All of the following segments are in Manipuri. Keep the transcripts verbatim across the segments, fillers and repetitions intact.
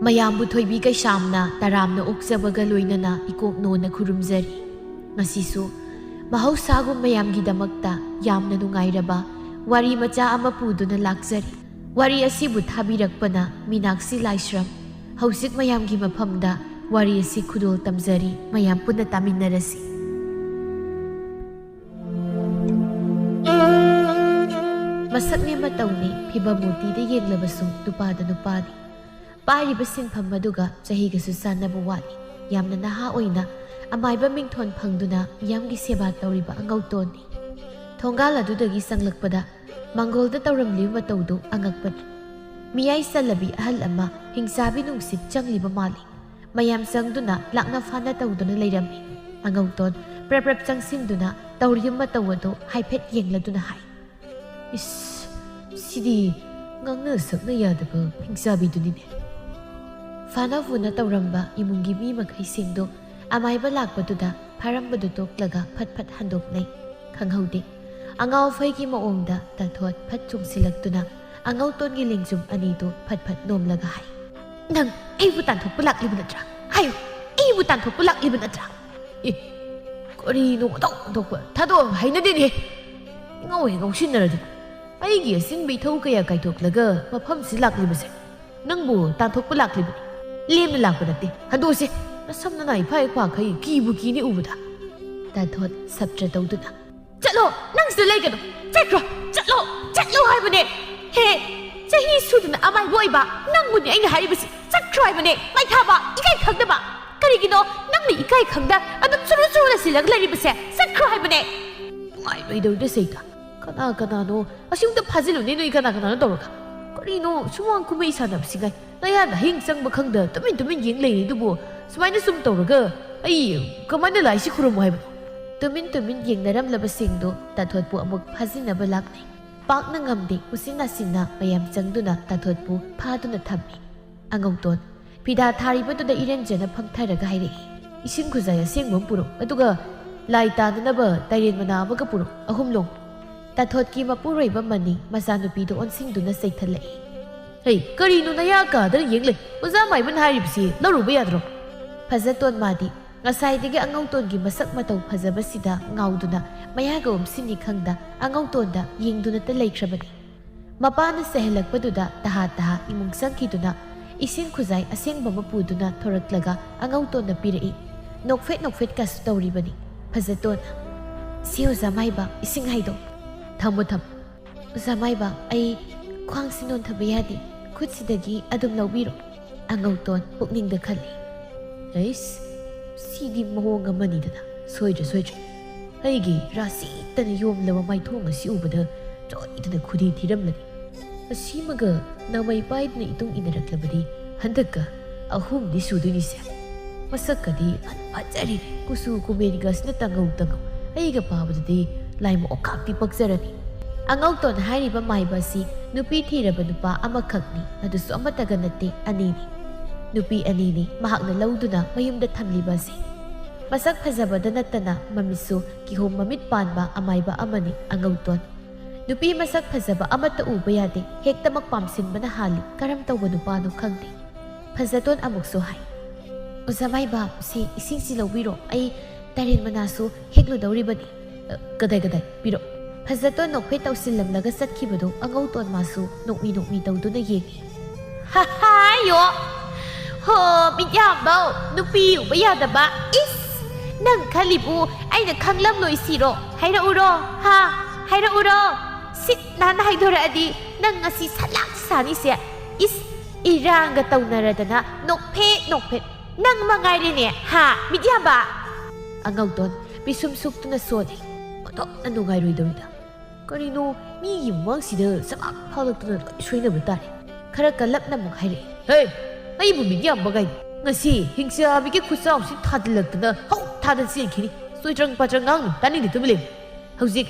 ꯃꯌꯥꯝꯕꯨ ꯊꯣꯏꯕꯤ ꯀꯩꯁꯥꯝꯅ ꯇꯔꯥꯝꯅ ꯑꯣꯛꯆꯕꯒ ꯂꯣꯏꯅꯅ ꯏꯀꯣꯛꯅꯣꯅ ꯈꯨꯔꯨꯝꯖꯔꯤ꯫ ꯉꯁꯤꯁꯨ ꯃꯍꯧꯁꯥꯒꯨꯝ ꯃꯌꯥꯝꯒꯤꯗꯃꯛꯇ ꯌꯥꯝꯅ ꯅꯨꯡꯉꯥꯏꯔꯕ ꯋꯥꯔꯤ ꯃꯆꯥ ꯑꯃ ꯄꯨꯗꯨꯅ ꯂꯥꯛꯆꯔꯤ꯫ ꯋꯥꯔꯤ ꯑꯁꯤꯕꯨ ꯊꯥꯕꯤꯔꯛꯄꯅ ꯃꯤꯅꯥꯛꯁꯤ ꯂꯥꯏꯁ꯭ꯔꯝ꯫ ꯍꯧꯖꯤꯛ ꯃꯌꯥꯝꯒꯤ ꯃꯐꯝꯗ ꯋꯥꯔꯤ ꯑꯁꯤ ꯈꯨꯗꯣꯜ ꯇꯝꯖꯔꯤ, ꯃꯌꯥꯝ ꯄꯨꯟꯅ ꯇꯥꯃꯤꯟꯅꯔꯁꯤ꯫ ꯃꯁꯛꯅꯦ ꯃꯇꯧꯅꯦ, ꯐꯤꯕꯝ ꯃꯨꯔꯇꯤꯗ ꯌꯦꯡꯂꯕꯁꯨ ꯅꯨꯄꯥꯗ ꯅꯨꯄꯥꯅꯤ꯫ ꯄꯥꯏꯔꯤꯕ ꯁꯤꯟꯐꯝ ꯑꯗꯨꯒ ꯆꯍꯤꯒꯁꯨ ꯆꯥꯟꯅꯕ ꯋꯥꯠꯂꯤ꯫ ꯌꯥꯝꯅ ꯅꯍꯥ ꯑꯣꯏꯅ ꯑꯃꯥꯏꯕ ꯃꯤꯡꯊꯣꯟ ꯐꯪꯗꯨꯅ ꯃꯤꯌꯥꯝꯒꯤ ꯁꯦꯕꯥ ꯇꯧꯔꯤꯕ ꯑꯉꯧꯇꯣꯟꯅꯤ꯫ ꯊꯣꯡꯒꯥꯜ ꯑꯗꯨꯗꯒꯤ ꯆꯪꯂꯛꯄꯗ ꯃꯥꯡꯒꯣꯜꯗ ꯇꯧꯔꯝꯂꯤꯕ ꯃꯇꯧꯗꯨ ꯑꯉꯛꯄꯅꯤ꯫ ꯃꯤꯌꯥꯏ ꯆꯜꯂꯕꯤ ꯑꯍꯜ ꯑꯃ ꯍꯤꯡꯆꯥꯕꯤ ꯅꯨꯡꯁꯤꯠ ꯆꯪꯂꯤꯕ ꯃꯥꯜꯂꯤ꯫ ꯃꯌꯥꯝ ꯆꯪꯗꯨꯅ ꯂꯥꯛꯅ ꯐꯥꯅ ꯇꯧꯗꯨꯅ ꯂꯩꯔꯝꯃꯤ꯫ ꯑꯉꯧꯇꯣꯟ ꯄ꯭ꯔꯞ ꯄ꯭ꯔꯞ ꯆꯪꯁꯤꯟꯗꯨꯅ ꯇꯧꯔꯤꯕ ꯃꯇꯧ ꯑꯗꯨ ꯍꯥꯏꯐꯦꯠ ꯌꯦꯡꯂꯗꯨꯅ ꯍꯥꯏ, "ꯏꯁ, ꯁꯤꯗꯤ ꯉꯥꯡꯅ ꯁꯛꯅ ꯌꯥꯗꯕ ꯍꯤꯡꯆꯥꯕꯤꯗꯨꯅꯤꯅꯦ꯫" ꯐꯥꯅ ꯐꯨꯅ ꯇꯧꯔꯝꯕ ꯏꯃꯨꯡꯒꯤ ꯃꯤ ꯃꯈꯩꯁꯤꯡꯗꯨ ꯑꯃꯥꯏꯕ ꯂꯥꯛꯄꯗꯨꯗ ꯐꯥꯔꯝꯕꯗꯨ ꯇꯣꯛꯂꯒ ꯐꯠ ꯐꯠ ꯍꯟꯗꯣꯛꯅꯩ꯫ ꯈꯪꯍꯧꯗꯦ꯫ ꯑꯉꯥꯎ ꯐꯩꯒꯤ ꯃꯑꯣꯡꯗ ꯇꯥꯊꯣꯠ ꯐꯠ ꯆꯣꯡꯁꯤꯜꯂꯛꯇꯨꯅ ꯑꯉꯧꯇꯣꯟꯒꯤ ꯂꯦꯡꯖꯨꯝ ꯑꯅꯤꯗꯨ ꯐꯠ ꯐꯠ ꯅꯣꯝꯂꯒ ꯍꯥꯏ, "ꯅꯪ ꯑꯩꯕꯨ ꯇꯥꯟꯊꯣꯛꯄ ꯂꯥꯛꯂꯤꯕ ꯅꯠꯇ꯭ꯔꯥ? ꯍꯥꯏꯌꯨ, ꯑꯩꯕꯨ ꯇꯥꯟꯊꯣꯛꯄ ꯂꯥꯛꯂꯤꯕ ꯅꯠꯇ꯭ꯔꯥ?" "ꯑꯦ, ꯀꯔꯤꯅꯣ ꯑꯣꯟꯊꯣꯛ ꯑꯣꯟꯊꯣꯛꯄ? ꯊꯥꯗꯣꯛꯑꯣ, ꯍꯩꯅꯗꯦꯅꯦ꯫ ꯏꯉꯥꯎ ꯍꯦꯛ ꯉꯥꯎꯁꯤꯟꯅꯔꯗꯅ ꯑꯩꯒꯤ ꯑꯁꯤꯟꯕ ꯏꯊꯧ ꯀꯌꯥ ꯀꯥꯏꯊꯣꯛꯂꯒ ꯃꯐꯝꯁꯤ ꯂꯥꯛꯂꯤꯕꯁꯦ ꯅꯪꯕꯨ ꯇꯥꯟꯊꯣꯛꯄ ꯂꯥꯛꯂꯤꯕꯅꯤ꯫ ꯂꯦꯝꯅ ꯂꯥꯛꯄ ꯅꯠꯇꯦ꯫ ꯍꯟꯗꯣꯛꯑꯁꯦ꯫ ꯅꯁꯝ ꯅꯅꯥ ꯏꯐꯥ ꯏꯐꯥꯈꯩ ꯀꯤꯕꯨ ꯀꯤꯅꯤ ꯎꯕꯗ꯫" ꯇꯥꯊꯣꯠ ꯁꯞꯇ꯭ꯔ ꯇꯧꯗꯨꯅ, "ꯆꯠꯂꯣ! ꯅꯪ ꯁꯤꯗ ꯂꯩꯒꯅꯨ! ꯆꯠꯈ꯭ꯔꯣ! ꯆꯠꯂꯣ! ꯆꯠꯂꯣ ꯍꯥꯏꯕꯅꯦ! ꯍꯦ! ꯆꯍꯤ ꯁꯨꯗꯅ ꯑꯃꯥꯏꯕ ꯑꯣꯏꯕ ꯅꯪꯕꯨꯅꯦ ꯑꯩꯅ ꯍꯥꯏꯔꯤꯕꯁꯤ! ꯆꯠꯈ꯭ꯔꯣ ꯍꯥꯏꯕꯅꯦ! ꯃꯩꯊꯥꯕ! ꯏꯀꯥꯏ ꯈꯪꯗꯕ! ꯀꯔꯤꯒꯤꯅꯣ ꯅꯪꯅ ꯏꯀꯥꯏ ꯈꯪꯗ ꯑꯗꯨꯝ ꯆꯨꯔꯨ ꯆꯨꯔꯨ ꯂꯩꯁꯤꯜꯂꯒ ꯂꯩꯔꯤꯕꯁꯦ? ꯆꯠꯈ꯭ꯔꯣ ꯍꯥꯏꯕꯅꯦ!" ꯅꯨꯡꯉꯥꯏꯔꯣꯏꯗꯧꯔꯤꯗ ꯁꯩꯗ꯫ ꯀꯅꯥ ꯀꯅꯥꯅꯣ? ꯑꯁꯤꯃꯨꯛꯇ ꯐꯥꯖꯤꯜꯂꯨꯅꯦ ꯅꯣꯏ ꯀꯅꯥ ꯀꯅꯥꯅꯣ ꯇꯧꯔꯒ꯫ ꯀꯔꯤꯅꯣ ꯁꯨꯃꯥꯡ ꯀꯨꯝꯍꯩ ꯁꯥꯟꯅꯕꯁꯤꯒꯥꯏ? ꯅꯌꯥꯗ ꯍꯌꯤꯡ ꯆꯪꯕ ꯈꯪꯗ ꯇꯨꯃꯤꯟ ꯇꯨꯃꯤꯟ ꯌꯦꯡ ꯂꯩꯔꯤꯗꯨꯕꯨ ꯁꯨꯃꯥꯏꯅ ꯁꯨꯝ ꯇꯧꯔꯒ ꯑꯩ ꯀꯃꯥꯏꯅ ꯂꯥꯏꯁꯤ ꯈꯨꯔꯨꯝꯃꯨ ꯍꯥꯏꯕꯅꯣ? ꯇꯨꯃꯤꯟ ꯇꯨꯃꯤꯟ ꯌꯦꯡꯅꯔꯝꯂꯕꯁꯤꯡꯗꯨ ꯇꯥꯊꯣꯠꯄꯨ ꯑꯃꯨꯛ ꯐꯥꯖꯤꯟꯅꯕ ꯂꯥꯛꯅꯩ꯫ ꯄꯥꯛꯅ ꯉꯝꯗꯦ, ꯎꯆꯤꯟ ꯅꯥꯆꯤꯟꯅ ꯃꯌꯥꯝ ꯆꯪꯗꯨꯅ ꯇꯥꯊꯣꯠꯄꯨ ꯐꯥꯗꯨꯅ ꯊꯝꯃꯤ꯫ ꯑꯉꯧꯇꯣꯟ ꯐꯤꯗꯥ ꯊꯥꯔꯤꯕꯗꯨꯗ ꯏꯔꯦꯟꯖꯅ ꯐꯝꯊꯔꯒ ꯍꯥꯏꯔꯛꯏ, "ꯏꯁꯤꯡ ꯈꯨꯖꯥꯏ ꯑꯁꯦꯡꯕ ꯑꯃ ꯄꯨꯔꯛꯎ, ꯑꯗꯨꯒ ꯂꯥꯏ ꯇꯥꯅꯅꯕ ꯇꯥꯏꯔꯦꯟ ꯃꯅꯥ ꯑꯃꯒ ꯄꯨꯔꯛꯎ, ꯑꯍꯨꯝ ꯂꯣꯡ꯫ ꯇꯥꯊꯣꯠꯀꯤ ꯃꯄꯨꯔꯣꯏꯕ ꯃꯅꯤ ꯃꯆꯥꯅꯨꯄꯤꯗꯨ ꯑꯣꯟꯁꯤꯟꯗꯨꯅ ꯆꯩꯊꯠꯂꯛꯏ꯫ "ꯍꯩ, ꯀꯔꯤꯅꯣ ꯅꯌꯥ ꯀꯥꯗꯅ ꯌꯦꯡ ꯂꯩ? ꯑꯣꯖꯥ ꯃꯥꯏꯕꯅ ꯍꯥꯏꯔꯤꯕꯁꯤ ꯂꯧꯔꯨꯕ ꯌꯥꯗ꯭ꯔꯣ?" ꯐꯖꯇꯣꯟ ꯃꯥꯗꯤ ꯉꯁꯥꯏꯗꯒꯤ ꯑꯉꯧꯇꯣꯟꯒꯤ ꯃꯁꯛ ꯃꯇꯧ ꯐꯖꯕꯁꯤꯗ ꯉꯥꯎꯗꯨꯅ ꯃꯌꯥꯒ ꯎꯝꯁꯤꯟꯅꯤ ꯈꯪꯗ ꯑꯉꯧꯇꯣꯟꯗ ꯌꯦꯡꯗꯨꯅꯇ ꯂꯩꯈ꯭ꯔꯕꯅꯤ꯫ ꯃꯄꯥꯅ ꯆꯩꯍꯜꯂꯛꯄꯗꯨꯗ ꯇꯍꯥ ꯇꯍꯥ ꯏꯃꯨꯡ ꯆꯪꯈꯤꯗꯨꯅ ꯏꯁꯤꯡ ꯈꯨꯖꯥꯏ ꯑꯁꯦꯡꯕ ꯑꯃ ꯄꯨꯗꯨꯅ ꯊꯣꯔꯛꯂꯒ ꯑꯉꯧꯇꯣꯟꯗ ꯄꯤꯔꯛꯏ꯫ ꯅꯣꯛꯐꯦꯠ ꯅꯣꯛꯐꯦꯠꯀꯁꯨ ꯇꯧꯔꯤꯕꯅꯤ꯫ ꯐꯖꯇꯣꯟ, "ꯁꯤ ꯑꯣꯖꯥ ꯃꯥꯏꯕ, ꯏꯁꯤꯡ ꯍꯥꯏꯗꯣ꯫" "ꯊꯝꯃꯣ, ꯊꯝꯃꯣ꯫" "ꯑꯣꯖꯥ ꯃꯥꯏꯕ, ꯑꯩ ꯈ꯭ꯋꯥꯡꯁꯤ ꯅꯣꯟꯊꯕ ꯌꯥꯗꯦ, ꯈꯨꯠꯁꯤꯗꯒꯤ ꯑꯗꯨꯝ ꯂꯧꯕꯤꯔꯣ꯫" ꯑꯉꯧꯇꯣꯟ ꯄꯨꯛꯅꯤꯡꯗ ꯈꯜꯂꯤ꯫ "ꯑꯩꯁ, ꯁꯤꯗꯤ ꯃꯑꯣꯡ ꯑꯃꯅꯤꯗꯅ, ꯁꯣꯏꯗ꯭ꯔꯦ, ꯁꯣꯏꯗ꯭ꯔꯦ꯫ ꯑꯩꯒꯤ ꯔꯥꯁꯤꯇꯅ ꯌꯣꯝꯂꯕ ꯃꯥꯏꯊꯣꯡ ꯑꯁꯤ ꯎꯕꯗ ꯆꯣꯏꯗꯅ ꯈꯨꯗꯤ ꯊꯤꯔꯝꯂꯅꯤ꯫ ꯑꯁꯤꯃꯒ ꯅꯃꯩ ꯄꯥꯏꯗꯨꯅ ꯏꯇꯨꯡ ꯏꯟꯅꯔꯛꯂꯕꯗꯤ ꯍꯟꯗꯛꯀ ꯑꯍꯨꯝꯗꯤ ꯁꯨꯗꯣꯏꯅꯤꯁꯦ꯫ ꯃꯁꯛꯀꯗꯤ ꯐꯖꯔꯤ, ꯀꯨꯆꯨ ꯀꯨꯃꯦꯟꯒꯁꯤꯅ ꯇꯪꯒꯧ ꯇꯪꯒꯧ꯫ ꯑꯩꯒ ꯄꯥꯕꯗꯗꯤ ꯂꯥꯏꯃ ꯑꯣꯛꯈꯥꯛꯇꯤ ꯄꯛꯆꯔꯅꯤ꯫" ꯑꯉꯧꯇꯣꯟ ꯍꯥꯏꯔꯤꯕ ꯃꯥꯏꯕ ꯑꯁꯤ ꯅꯨꯄꯤ ꯊꯤꯔꯕ ꯅꯨꯄꯥ ꯑꯃꯈꯛꯅꯤ, ꯑꯗꯨꯁꯨ ꯑꯃꯠꯇꯒ ꯅꯠꯇꯦ, ꯑꯅꯤꯅꯤ꯫ ꯅꯨꯄꯤ ꯑꯅꯤꯅꯤ ꯃꯍꯥꯛꯅ ꯂꯧꯗꯨꯅ ꯃꯌꯨꯝꯗ ꯊꯝꯂꯤꯕ ꯑꯁꯤ꯫ ꯃꯁꯛ ꯐꯖꯕꯗ ꯅꯠꯇꯅ ꯃꯃꯤꯠꯁꯨ ꯀꯤꯍꯣꯝ ꯃꯃꯤꯠ ꯄꯥꯟꯕ ꯑꯃꯥꯏꯕ ꯑꯃꯅꯤ ꯑꯉꯧꯇꯣꯟ꯫ ꯅꯨꯄꯤ ꯃꯁꯛ ꯐꯖꯕ ꯑꯃꯠꯇ ꯎꯕ ꯌꯥꯗꯦ, ꯍꯦꯛꯇꯃꯛ ꯄꯥꯝꯁꯤꯟꯕꯅ ꯍꯥꯜꯂꯤ, ꯀꯔꯝ ꯇꯧꯕ ꯅꯨꯄꯥꯅꯣ ꯈꯪꯗꯦ꯫ ꯐꯖꯇꯣꯟ ꯑꯃꯨꯛꯁꯨ ꯍꯥꯏ, "ꯑꯣꯖꯥ ꯃꯥꯏꯕ, ꯁꯤ ꯏꯁꯤꯡꯁꯤ ꯂꯧꯕꯤꯔꯣ, ꯑꯩ ꯇꯔꯦꯟ ꯃꯅꯥꯁꯨ ꯍꯦꯛꯂꯨꯗꯧꯔꯤꯕꯅꯤ꯫" "ꯑ, ꯀꯗꯥꯏ, ꯀꯗꯥꯏ? ꯄꯤꯔꯛ꯫" ꯐꯖꯇꯣꯟ ꯅꯣꯛꯐꯦꯠ ꯇꯧꯁꯤꯜꯂꯝꯂꯒ ꯆꯠꯈꯤꯕꯗꯨ ꯑꯉꯧꯇꯣꯟ ꯃꯥꯁꯨ ꯅꯣꯛꯃꯤ ꯅꯣꯛꯃꯤ ꯇꯧꯗꯨꯅ ꯌꯦꯡꯏ꯫ "ꯍꯥ ꯍꯥ, ꯌꯣ! ꯍꯣ, ꯃꯤꯠꯌꯥꯝꯕꯧ, ꯅꯨꯄꯤ ꯎꯕ ꯌꯥꯗꯕ! ꯏꯁ! ꯅꯪ ꯈꯜꯂꯤꯕꯨ ꯑꯩꯅ ꯈꯪꯂꯝꯂꯣꯏ ꯁꯤꯔꯣ? ꯍꯥꯏꯔꯛꯎꯔꯣ? ꯍꯥ? ꯍꯥꯏꯔꯛꯎꯔꯣ? ꯁꯤꯠ ꯅꯥꯟꯅ ꯍꯥꯏꯗꯣꯔꯛꯑꯗꯤ ꯅꯪ ꯉꯁꯤ ꯁꯂꯥꯛ ꯁꯥꯅꯤꯁꯦ꯫ ꯏꯁ! ꯏꯔꯥꯡꯒ ꯇꯧꯅꯔꯗꯅ ꯅꯣꯛꯐꯦꯠ ꯅꯣꯛꯐꯦꯠ꯫ ꯅꯪ ꯃꯉꯥꯏꯔꯦꯅꯦ, ꯍꯥ, ꯃꯤꯠꯌꯥꯝꯕ?" ꯑꯉꯧꯇꯣꯟ ꯄꯤꯁꯨꯝ ꯁꯨꯛꯇꯨꯅ ꯁꯣꯜꯂꯤ꯫ ꯑꯣꯟꯊꯣꯛꯅ ꯅꯨꯡꯉꯥꯏꯔꯣꯏꯗꯧꯔꯤꯗ꯫ ꯀꯔꯤꯅꯣ, ꯃꯤꯒꯤ ꯃꯃꯥꯡꯁꯤꯗ ꯁꯕꯥꯛ ꯐꯥꯂꯛꯇꯨꯅ ꯂꯣꯏ ꯁꯣꯏꯅꯕ ꯇꯥꯔꯦ꯫ ꯈꯔ ꯀꯜꯂꯞꯅ ꯑꯃꯨꯛ ꯍꯥꯏꯔꯛꯏ꯫ "ꯍꯦ, ꯑꯩꯕꯨ ꯃꯤꯠꯌꯥꯝꯕ ꯀꯥꯏꯅ? ꯉꯁꯤ ꯍꯤꯡꯆꯥꯕꯤꯒꯤ ꯈꯨꯆꯥꯎꯁꯤ ꯊꯥꯖꯤꯜꯂꯛꯇꯅ ꯍꯧ ꯊꯥꯗ ꯆꯦꯟꯈꯤꯅꯤ꯫ ꯆꯣꯏꯗ꯭ꯔꯪ ꯄꯥꯇ꯭ꯔꯪ ꯉꯥꯡꯅꯨ, ꯇꯥꯅꯤꯡꯗꯦ, ꯇꯨꯃꯤꯟ ꯂꯩꯌꯨ꯫ ꯍꯧꯖꯤꯛ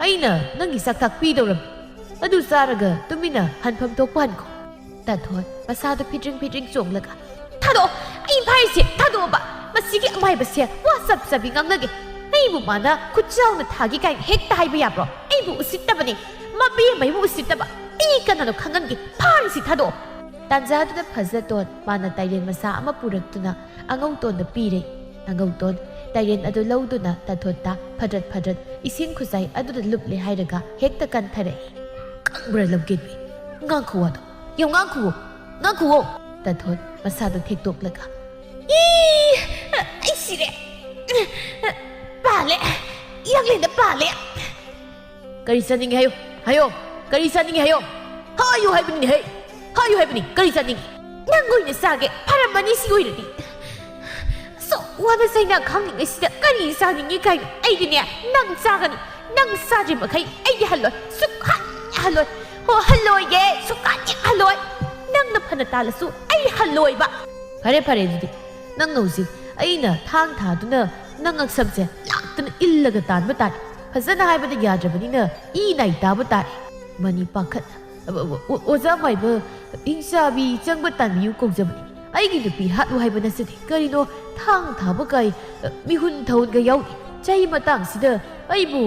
ꯑꯩꯅ ꯅꯪꯒꯤ ꯆꯥꯛ ꯊꯥꯛ ꯄꯤꯗꯧꯔꯕꯅꯤ꯫ ꯑꯗꯨ ꯆꯥꯔꯒ ꯇꯨꯃꯤꯟꯅ ꯍꯟꯐꯝ ꯊꯣꯛꯄ ꯍꯟꯈꯣ꯫" ꯇꯥꯊꯣꯟ ꯃꯁꯥꯗꯨ ꯐꯤꯗ꯭ꯔꯤꯡ ꯐꯤꯗ꯭ꯔꯤꯡ ꯆꯣꯡꯂꯒ, "ꯊꯥꯗꯣꯛꯑꯣ! ꯑꯩ ꯐꯥꯔꯤꯁꯦ ꯊꯥꯗꯣꯛꯑꯣꯕ! ꯃꯁꯤꯒꯤ ꯑꯃꯥꯏꯕꯁꯦ ꯋꯥ ꯆꯞ ꯆꯞꯄꯤ ꯉꯥꯡꯅꯒꯦ꯫ ꯑꯩ ꯑꯩꯕꯨ ꯃꯥꯅ ꯈꯨꯠꯆꯥꯎꯅ ꯊꯥꯒꯦ ꯀꯥꯏꯅ ꯍꯦꯛꯇ ꯍꯥꯏꯕ ꯌꯥꯕ꯭ꯔꯣ? ꯑꯩꯕꯨ ꯎꯁꯤꯠꯇꯕꯅꯤ, ꯃꯕꯦꯝꯃ ꯑꯩꯕꯨ ꯎꯁꯤꯠꯇꯕ꯫ ꯑꯩ ꯀꯅꯥꯅꯣ ꯈꯪꯍꯟꯒꯦ, ꯐꯥꯔꯤꯁꯤ ꯊꯥꯗꯣꯛꯑꯣ꯫ ꯇꯥꯟꯖꯥꯗꯨꯗ ꯐꯖꯇꯣꯟ ꯃꯥꯅ ꯇꯥꯏꯔꯦꯟ ꯃꯆꯥ ꯑꯃ ꯄꯨꯔꯛꯇꯨꯅ ꯑꯉꯧꯇꯣꯟꯗ ꯄꯤꯔꯦ꯫ ꯑꯉꯧꯇꯣꯟ ꯇꯥꯏꯔꯦꯟ ꯑꯗꯨ ꯂꯧꯗꯨꯅ ꯇꯥꯊꯣꯠꯇ ꯐꯗ꯭ꯔꯠ ꯐꯗ꯭ꯔꯠ ꯏꯁꯤꯡ ꯈꯨꯖꯥꯏ ꯑꯗꯨꯗ ꯂꯨꯞꯂꯦ ꯍꯥꯏꯔꯒ ꯍꯦꯛꯇ ꯀꯟꯊꯔꯛꯏ꯫ "ꯈꯪꯕ꯭ꯔꯥ ꯂꯝꯀꯦꯠꯄꯤ? ꯉꯥꯡꯈꯨ ꯋꯥꯗꯣ꯫ ꯌꯥꯝ ꯉꯥꯡꯈꯨꯋꯣ꯫ ꯉꯥꯡꯈꯨꯋꯣ!" ꯇꯥꯊꯣꯠ ꯃꯁꯥꯗꯣ ꯊꯦꯛꯇꯣꯛꯂꯒ, "ꯏ! ꯑꯩ ꯁꯤꯔꯦ! ꯄꯥꯜꯂꯦ! ꯌꯥꯡꯂꯦꯟꯗ ꯄꯥꯜꯂꯦ!" "ꯀꯔꯤ ꯆꯥꯅꯤꯡꯉꯤ ꯍꯥꯏꯌꯣ, ꯍꯥꯏꯌꯣ꯫ ꯀꯔꯤ ꯆꯥꯅꯤꯡꯉꯤ ꯍꯥꯏꯌꯣ꯫ ꯍꯥꯏꯌꯨ ꯍꯥꯏꯕꯅꯤꯅꯦ ꯍꯦ꯫ ꯍꯥꯏꯌꯨ ꯍꯥꯏꯕꯅꯤ, ꯀꯔꯤ ꯆꯥꯅꯤꯡꯉꯤ?" "ꯅꯪ ꯑꯣꯏꯅ ꯆꯥꯒꯦ꯫ ꯐꯔꯝꯃꯅꯤ ꯁꯤ ꯑꯣꯏꯔꯗꯤ꯫ ꯑꯁꯨꯛ ꯋꯥꯅ ꯆꯩꯅꯥ ꯈꯥꯡꯂꯤꯉꯩꯁꯤꯗ ꯀꯔꯤ ꯆꯥꯅꯤꯡꯉꯤ ꯀꯥꯏꯅ? ꯑꯩꯗꯤꯅꯦ, ꯅꯪ ꯆꯥꯒꯅꯤ꯫ ꯅꯪ ꯆꯥꯗ꯭ꯔꯤ ꯃꯈꯩ ꯑꯩꯗꯤ ꯍꯜꯂꯣꯏ꯫ ꯁꯨꯛꯍꯟ ꯍꯜꯂꯣꯏ꯫ ꯍꯣ, ꯍꯜꯂꯣꯏꯒꯦ꯫ ꯁꯨꯛꯍꯟ ꯍꯦꯛ ꯍꯜꯂꯣꯏ꯫ ꯅꯪꯅ ꯐꯅ ꯇꯥꯜꯂꯁꯨ ꯑꯩ ꯍꯜꯂꯣꯏꯕ꯫" "ꯐꯔꯦ, ꯐꯔꯦ ꯑꯗꯨꯗꯤ꯫ ꯅꯪꯅ ꯍꯧꯖꯤꯛ ꯑꯩꯅ ꯊꯥꯡ ꯊꯥꯗꯨꯅ ꯅꯪ ꯉꯛꯁꯝꯁꯦ ꯂꯥꯛꯇꯨꯅ ꯏꯜꯂꯒ ꯇꯥꯟꯕ ꯇꯥꯔꯦ꯫ ꯐꯖꯅ ꯍꯥꯏꯕꯗ ꯌꯥꯗ꯭ꯔꯕꯅꯤꯅ ꯏ ꯅꯥꯏ ꯇꯥꯕ ꯇꯥꯔꯦ꯫" ꯃꯅꯤ ꯄꯥꯈꯠꯅ, "ꯑ, ꯑ, ꯑ, ꯑꯣꯖꯥ ꯃꯥꯏꯕ, ꯍꯤꯡꯆꯥꯕꯤ ꯆꯪꯕ ꯇꯥꯟꯕꯤꯌꯨ ꯀꯧꯖꯕꯅꯤ꯫ ꯑꯩꯒꯤ ꯅꯨꯄꯤ ꯍꯥꯠꯂꯨ ꯍꯥꯏꯕ ꯅꯠꯆꯗꯦ꯫ ꯀꯔꯤꯅꯣ ꯊꯥꯡ ꯊꯥꯕ ꯀꯥꯏ, ꯑ, ꯃꯤꯍꯨꯟ ꯊꯧꯟꯒ ꯌꯥꯎꯔꯤ꯫ ꯆꯍꯤ ꯃꯇꯥꯡꯁꯤꯗ ꯑꯩꯕꯨ,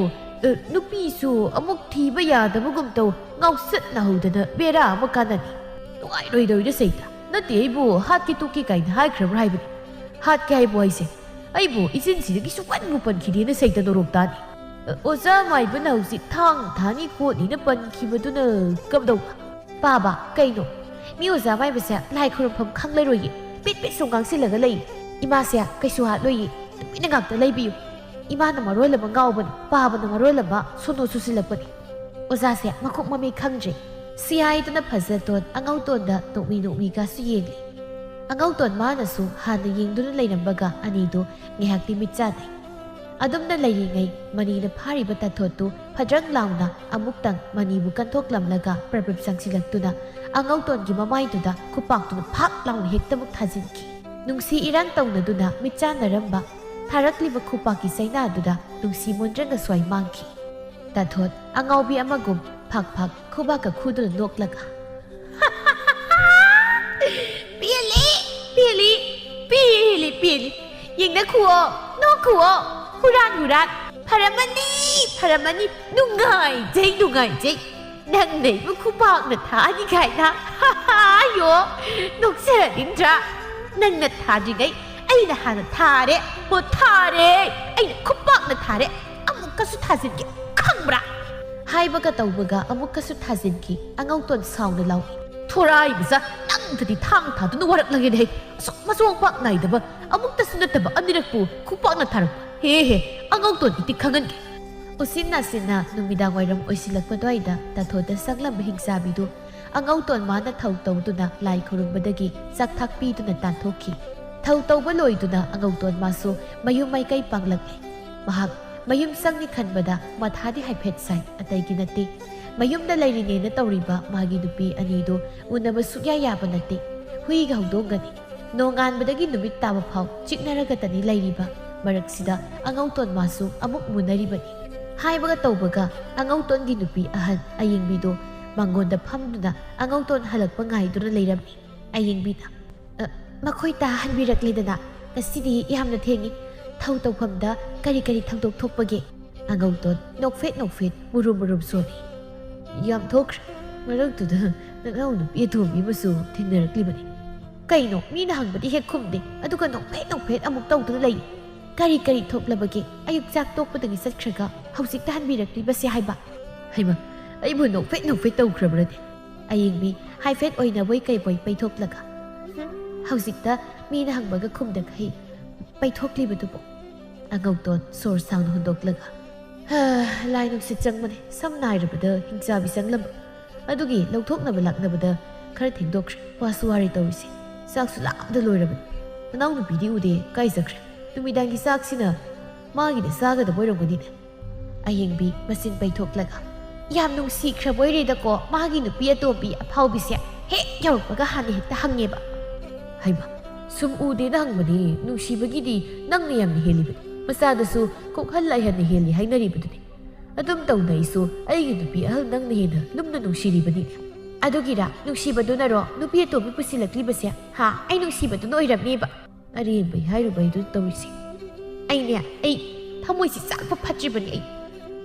ꯑ, ꯅꯨꯄꯤꯁꯨ ꯑꯃꯨꯛ ꯊꯤꯕ ꯌꯥꯗꯕꯒꯨꯝ ꯇꯧ ꯉꯥꯎꯁꯠꯅꯍꯧꯗꯅ ꯕꯦꯔꯥ ꯑꯃ ꯀꯥꯟꯅꯅꯤ꯫ ꯅꯨꯡꯉꯥꯏꯔꯣꯏꯗꯧꯔꯤꯗ ꯁꯩꯇ꯫ ꯅꯠꯇꯦ, ꯑꯩꯕꯨ ꯍꯥꯠꯀꯦ ꯇꯣꯛꯀꯦ ꯀꯥꯏꯅ ꯍꯥꯏꯈ꯭ꯔꯕ꯭ꯔꯥ ꯍꯥꯏꯕꯅꯤ꯫ ꯍꯥꯠꯀꯦ ꯍꯥꯏꯕꯨ ꯍꯥꯏꯁꯦ꯫ ꯑꯩꯕꯨ ꯏꯆꯤꯟꯁꯤꯗꯒꯤ ꯁꯨꯛꯄꯟꯕꯨ ꯄꯟꯈꯤꯗꯦꯅ ꯁꯩꯇ ꯅꯣꯔꯣꯛ ꯇꯥꯅꯤ꯫" "ꯑ, ꯑꯣꯖꯥ ꯃꯥꯏꯕꯅ ꯍꯧꯖꯤꯛ ꯊꯥꯡ ꯊꯥꯅꯤ ꯈꯣꯠꯅꯤꯅ ꯄꯟꯈꯤꯕꯗꯨꯅ ꯀꯝꯗꯧꯕ?" "ꯄꯥꯕ, ꯀꯩꯅꯣ? ꯃꯤ ꯑꯣꯖꯥ ꯃꯥꯏꯕꯁꯦ ꯂꯥꯏ ꯈꯨꯔꯨꯝꯐꯝ ꯈꯪꯂꯔꯣꯏꯌꯦ꯫ ꯄꯤꯠ ꯄꯤꯠ ꯁꯨꯝ ꯉꯥꯡꯁꯤꯜꯂꯒ ꯂꯩ꯫ ꯏꯃꯥꯁꯦ ꯀꯩꯁꯨ ꯍꯥꯠꯂꯣꯏꯌꯦ꯫ ꯇꯨꯃꯤꯟꯅ ꯉꯥꯛꯇ ꯂꯩꯕꯤꯌꯨ꯫ ꯏꯃꯥꯅ ꯃꯔꯣꯜ ꯑꯃ ꯉꯥꯎꯕꯅꯤ, ꯄꯥꯕꯅ ꯃꯔꯣꯜ ꯑꯃ ꯁꯣꯅꯣ ꯁꯨꯁꯤꯜꯂꯛꯄꯅꯤ꯫ ꯑꯣꯖꯥꯁꯦ ꯃꯈꯣꯡ ꯃꯃꯩ ꯈꯪꯗ꯭ꯔꯦ꯫" ꯁꯤ ꯍꯥꯏꯗꯨꯅ ꯐꯖꯇꯣꯟ ꯑꯉꯧꯇꯣꯟꯗ ꯅꯣꯛꯃꯤ ꯅꯣꯛꯃꯤꯒꯁꯨ ꯌꯦꯡꯂꯤ꯫ ꯑꯉꯧꯇꯣꯟ ꯃꯥꯅꯁꯨ ꯍꯥꯟꯅ ꯌꯦꯡꯗꯨꯅ ꯂꯩꯔꯝꯕꯒ ꯑꯅꯤꯗꯨ ꯉꯥꯏꯍꯥꯛꯇꯤ ꯃꯤꯠ ꯆꯥꯟꯅꯩ꯫ ꯑꯗꯨꯝꯅ ꯂꯩꯔꯤꯉꯩ ꯃꯅꯤꯅ ꯐꯥꯔꯤꯕ ꯇꯥꯊꯣꯠꯇꯨ ꯐꯗ꯭ꯔꯪ ꯂꯥꯎꯅ ꯑꯃꯨꯛꯇꯪ ꯃꯅꯤꯕꯨ ꯀꯟꯊꯣꯛꯂꯝꯂꯒ ꯄ꯭ꯔꯞ ꯄ꯭ꯔꯞ ꯆꯪꯁꯤꯜꯂꯛꯇꯨꯅ ꯑꯉꯧꯇꯣꯟꯒꯤ ꯃꯃꯥꯏꯗꯨꯗ ꯈꯨꯄꯥꯛꯇꯨꯅ ꯐꯥꯛ ꯂꯥꯎꯅ ꯍꯦꯛꯇꯃꯛ ꯊꯥꯖꯤꯟꯈꯤ꯫ ꯅꯨꯡꯁꯤ ꯏꯔꯥꯡ ꯇꯧꯅꯗꯨꯅ ꯃꯤꯠꯆꯥꯟꯅꯔꯝꯕ ꯊꯥꯔꯛꯂꯤꯕ ꯈꯨꯄꯥꯛꯀꯤ ꯆꯩꯅꯥꯗꯨꯗ ꯅꯨꯡꯁꯤ ꯃꯣꯟꯗ꯭ꯔꯪ ꯑꯁ꯭ꯋꯥꯏ ꯃꯥꯡꯈꯤ꯫ ꯇꯥꯊꯣꯠ ꯑꯉꯥꯎꯕꯤ ꯑꯃꯒꯨꯝ ꯐꯥꯛ ꯐꯥꯛ ꯈꯨꯕꯥꯛꯀ ꯈꯨꯗꯨꯅ ꯅꯣꯛꯂꯒ, "ꯄꯦꯜꯂꯤ, ꯄꯦꯜꯂꯤ, ꯄꯦꯜꯂꯤ, ꯄꯦꯜꯂꯤ꯫ ꯌꯦꯡꯅꯈꯨꯑꯣ, ꯅꯣꯛꯈꯨꯑꯣ꯫ ꯍꯨꯔꯥꯟ ꯍꯨꯔꯥꯟ꯫ ꯐꯔꯝꯃꯅꯤ, ꯐꯔꯝꯃꯅꯤ꯫ ꯅꯨꯡꯉꯥꯏꯖꯩ, ꯅꯨꯡꯉꯥꯏꯖꯩ꯫ ꯅꯪꯅ ꯑꯩꯕꯨ ꯈꯨꯄꯥꯛꯅ ꯊꯥꯅꯤ ꯀꯥꯏꯅ꯫ ꯑꯌꯣ, ꯅꯣꯛꯆꯔꯅꯤꯡꯗ꯭ꯔꯥ? ꯅꯪꯅ ꯊꯥꯗ꯭ꯔꯤꯉꯩ ꯑꯩꯅ ꯍꯥꯟꯅ ꯊꯥꯔꯦ꯫ ꯍꯣ, ꯊꯥꯔꯦ꯫ ꯑꯩꯅ ꯈꯨꯄꯥꯛꯅ ꯊꯥꯔꯦ꯫ ꯑꯃꯨꯛꯀꯁꯨ ꯊꯥꯖꯤꯟꯒꯦ, ꯈꯪꯕ꯭ꯔꯥ? ꯍꯥꯏꯕꯒ ꯇꯧꯕꯒ ꯑꯃꯨꯛꯀꯁꯨ ꯊꯥꯖꯤꯟꯈꯤ꯫ ꯑꯉꯧꯇꯣꯟ ꯁꯥꯎꯅ ꯂꯥꯎꯏ, "ꯊꯣꯔꯥꯏꯕꯁ, ꯅꯪꯗꯗꯤ ꯊꯥꯡ ꯊꯥꯗꯨꯅ ꯋꯥꯔꯛꯂꯒꯦꯅꯦ꯫ ꯑꯁꯨꯛ ꯃꯆꯣꯡ ꯄꯥꯛ ꯅꯥꯏꯗꯕ, ꯑꯃꯨꯛꯇꯁꯨ ꯅꯠꯇꯕ ꯑꯅꯤꯔꯛꯄꯨ ꯈꯨꯄꯥꯛꯅ ꯊꯥꯔꯛꯄ꯫ ꯍꯦ ꯍꯦ, ꯑꯉꯧꯇꯣꯟ ꯏꯇꯤꯛ ꯈꯪꯍꯟꯒꯦ"꯫ ꯎꯆꯤꯟ ꯅꯥꯆꯤꯟꯅ ꯅꯨꯃꯤꯗꯥꯡ ꯋꯥꯏꯔꯝ ꯑꯣꯏꯁꯤꯜꯂꯛꯄ ꯑꯗꯨꯋꯥꯏꯗ ꯇꯥꯊꯣꯗ ꯆꯪꯂꯝꯕ ꯍꯤꯡꯆꯥꯕꯤꯗꯨ ꯑꯉꯧꯇꯣꯟ ꯃꯥꯅ ꯊꯧ ꯇꯧꯗꯨꯅ ꯂꯥꯏ ꯈꯨꯔꯨꯝꯕꯗꯒꯤ ꯆꯥꯛ ꯊꯥꯛꯄꯤꯗꯨꯅ ꯇꯥꯟꯊꯣꯛꯈꯤ꯫ ꯊꯧ ꯇꯧꯕ ꯂꯣꯏꯗꯨꯅ ꯑꯉꯧꯇꯣꯟ ꯃꯥꯁꯨ ꯃꯌꯨꯝ ꯃꯥꯏꯀꯩ ꯄꯥꯡꯂꯛꯂꯦ꯫ ꯃꯍꯥꯛ ꯃꯌꯨꯝ ꯆꯪꯅꯤ ꯈꯟꯕꯗ ꯃꯊꯥꯗꯤ ꯍꯥꯏꯐꯦꯠ ꯁꯥꯏ, ꯑꯇꯩꯒꯤ ꯅꯠꯇꯦ꯫ ꯃꯌꯨꯝꯗ ꯂꯩꯔꯤꯅꯦꯅ ꯇꯧꯔꯤꯕ ꯃꯥꯒꯤ ꯅꯨꯄꯤ ꯑꯅꯤꯗꯨ ꯎꯅꯕ ꯁꯨꯛꯌꯥ ꯌꯥꯕ ꯅꯠꯇꯦ꯫ ꯍꯨꯏꯒ ꯍꯧꯗꯣꯡꯒꯅꯤ꯫ ꯅꯣꯡꯉꯥꯟꯕꯗꯒꯤ ꯅꯨꯃꯤꯠ ꯇꯥꯕ ꯐꯥꯎ ꯆꯤꯛꯅꯔꯒꯇꯅꯤ ꯂꯩꯔꯤꯕ꯫ ꯃꯔꯛꯁꯤꯗ ꯑꯉꯧꯇꯣꯟ ꯃꯥꯁꯨ ꯑꯃꯨꯛ ꯃꯨꯟꯅꯔꯤꯕꯅꯤ꯫ ꯍꯥꯏꯕꯒ ꯇꯧꯕꯒ ꯑꯉꯧꯇꯣꯟꯒꯤ ꯅꯨꯄꯤ ꯑꯍꯟ ꯑꯌꯦꯡꯕꯤꯗꯣ ꯃꯉꯣꯟꯗ ꯐꯝꯗꯨꯅ ꯑꯉꯧꯇꯣꯟ ꯍꯜꯂꯛꯄ ꯉꯥꯏꯗꯨꯅ ꯂꯩꯔꯝꯃꯤ꯫ ꯑꯌꯦꯡꯕꯤꯅ, "ꯑ, ꯃꯈꯣꯏ ꯇꯥꯍꯟꯕꯤꯔꯛꯂꯦꯗꯅ꯫ ꯉꯁꯤꯗꯤ ꯌꯥꯝꯅ ꯊꯦꯡꯉꯤ꯫ ꯊꯧ ꯇꯧꯐꯝꯗ ꯀꯔꯤ ꯀꯔꯤ ꯊꯧꯗꯣꯛ ꯊꯣꯛꯄꯒꯦ?" ꯑꯉꯧꯇꯣꯟ ꯅꯣꯛꯐꯦꯠ ꯅꯣꯛꯐꯦꯠ ꯃꯨꯔꯨꯝ ꯃꯨꯔꯨꯝ ꯁꯣꯜꯂꯤ꯫ "ꯌꯥꯝ ꯊꯣꯛꯈ꯭ꯔꯦ꯫ ꯃꯔꯛꯇꯨꯗ ꯅꯅꯥꯎ ꯅꯨꯄꯤ ꯑꯇꯣꯝꯕꯤ ꯑꯃꯁꯨ ꯊꯦꯡꯅꯔꯛꯂꯤꯕꯅꯤ꯫ ꯀꯩꯅꯣ, ꯃꯤꯅ ꯍꯪꯕꯗꯤ ꯍꯦꯛ ꯈꯨꯝꯗꯦ, ꯑꯗꯨꯒ ꯅꯣꯛꯐꯦꯠ ꯅꯣꯛꯐꯦꯠ ꯑꯃꯨꯛ ꯇꯧꯗꯨꯅ ꯂꯩ꯫ ꯀꯔꯤ ꯀꯔꯤ ꯊꯣꯛꯂꯕꯒꯦ? ꯑꯌꯨꯛ ꯆꯥꯛ ꯇꯣꯛꯄꯗꯒꯤ ꯆꯠꯈ꯭ꯔꯒ ꯍꯧꯖꯤꯛꯇ ꯍꯟꯕꯤꯔꯛꯂꯤꯕꯁꯦ ꯍꯥꯏꯕ?" ꯍꯩꯃ, ꯑꯩꯕꯨ ꯅꯣꯛꯐꯦꯠ ꯅꯣꯛꯐꯦꯠ ꯇꯧꯈ꯭ꯔꯕ꯭ꯔꯅꯦ? ꯑꯌꯦꯡꯕꯤ ꯍꯥꯏꯐꯦꯠ ꯑꯣꯏꯅꯕꯣꯏ ꯀꯩꯕꯣꯏ ꯄꯩꯊꯣꯛꯂꯒ, "ꯍꯨꯝ, ꯍꯧꯖꯤꯛꯇ ꯃꯤꯅ ꯍꯪꯕꯒ ꯈꯨꯝꯗꯈꯩ ꯄꯩꯊꯣꯛꯂꯤꯕꯗꯨꯕꯨ?" ꯑꯉꯧꯇꯣꯟ ꯁꯣꯔ ꯁꯥꯡꯅ ꯍꯣꯟꯗꯣꯛꯂꯒ, "ꯍꯥ, ꯂꯥꯏ ꯅꯨꯡꯁꯤꯠ ꯆꯪꯕꯅꯦ, ꯁꯝꯅ ꯍꯥꯏꯔꯕꯗ ꯍꯤꯡꯆꯥꯕꯤ ꯆꯪꯂꯝꯕ꯫ ꯑꯗꯨꯒꯤ ꯂꯧꯊꯣꯛꯅꯕ ꯂꯥꯛꯅꯕꯗ ꯈꯔ ꯊꯦꯡꯗꯣꯛꯈ꯭ꯔꯦ꯫ ꯋꯥꯁꯨ ꯋꯥꯔꯦ ꯇꯧꯔꯤꯁꯦ꯫ ꯆꯥꯛꯁꯨ ꯂꯥꯝꯕꯗ ꯂꯣꯏꯔꯕꯅꯤ꯫ ꯅꯅꯥꯎꯅꯨꯄꯤꯗꯤ ꯎꯗꯦ, ꯀꯥꯏ ꯆꯠꯈ꯭ꯔꯦ? ꯅꯨꯃꯤꯗꯥꯡꯒꯤ ꯆꯥꯛꯁꯤꯅ ꯃꯥꯒꯤꯗ ꯆꯥꯒꯗꯕ ꯑꯣꯏꯔꯝꯒꯅꯤꯅꯦ"꯫ ꯑꯌꯦꯡꯕꯤ ꯃꯆꯤꯟ ꯄꯩꯊꯣꯛꯂꯒ, "ꯌꯥꯝ ꯅꯨꯡꯁꯤꯈ꯭ꯔꯕ ꯑꯣꯏꯔꯦꯗꯀꯣ ꯃꯥꯒꯤ ꯅꯨꯄꯤ ꯑꯇꯣꯝꯕꯤ ꯑꯐꯥꯎꯕꯤꯁꯦ꯫ ꯍꯦꯛ ꯌꯧꯔꯛꯄꯒ ꯍꯥꯟꯅ ꯍꯦꯛꯇ ꯍꯪꯉꯦꯕ"꯫ "ꯍꯩꯃ, ꯁꯨꯝ ꯎꯗꯦꯅ ꯍꯪꯕꯅꯤ, ꯅꯨꯡꯁꯤꯕꯒꯤꯗꯤ ꯅꯪꯅ ꯌꯥꯝꯅ ꯍꯦꯜꯂꯤꯕꯅꯤ꯫ ꯃꯆꯥꯗꯁꯨ ꯀꯣꯛꯍꯜ ꯂꯥꯏꯍꯟꯅ ꯍꯦꯜꯂꯤ ꯍꯥꯏꯅꯔꯤꯕꯗꯨꯅꯤ꯫ ꯑꯗꯨꯝ ꯇꯧꯅ ꯑꯩꯁꯨ ꯑꯩꯒꯤ ꯅꯨꯄꯤ ꯑꯍꯜ ꯅꯪꯅ ꯍꯦꯟꯅ ꯂꯨꯝꯅ ꯅꯨꯡꯁꯤꯔꯤꯕꯅꯤꯅꯦ"꯫ "ꯑꯗꯨꯒꯤꯔ ꯅꯨꯡꯁꯤꯕꯗꯨꯅꯔꯣ ꯅꯨꯄꯤ ꯑꯇꯣꯝꯕꯤ ꯄꯨꯁꯤꯜꯂꯛꯂꯤꯕꯁꯦ? ꯍꯥ, ꯑꯩ ꯅꯨꯡꯁꯤꯕꯗꯨꯅ ꯑꯣꯏꯔꯝꯅꯦꯕ"꯫ ꯑꯔꯦꯝꯕꯩ ꯍꯥꯏꯔꯨꯕꯩꯗꯨ ꯇꯧꯔꯤꯁꯦ꯫ "ꯑꯩꯅꯦ, ꯑꯩ ꯊꯃꯣꯏꯁꯤ ꯆꯥꯛꯄ ꯐꯠꯇ꯭ꯔꯤꯕꯅꯤ ꯑꯩ꯫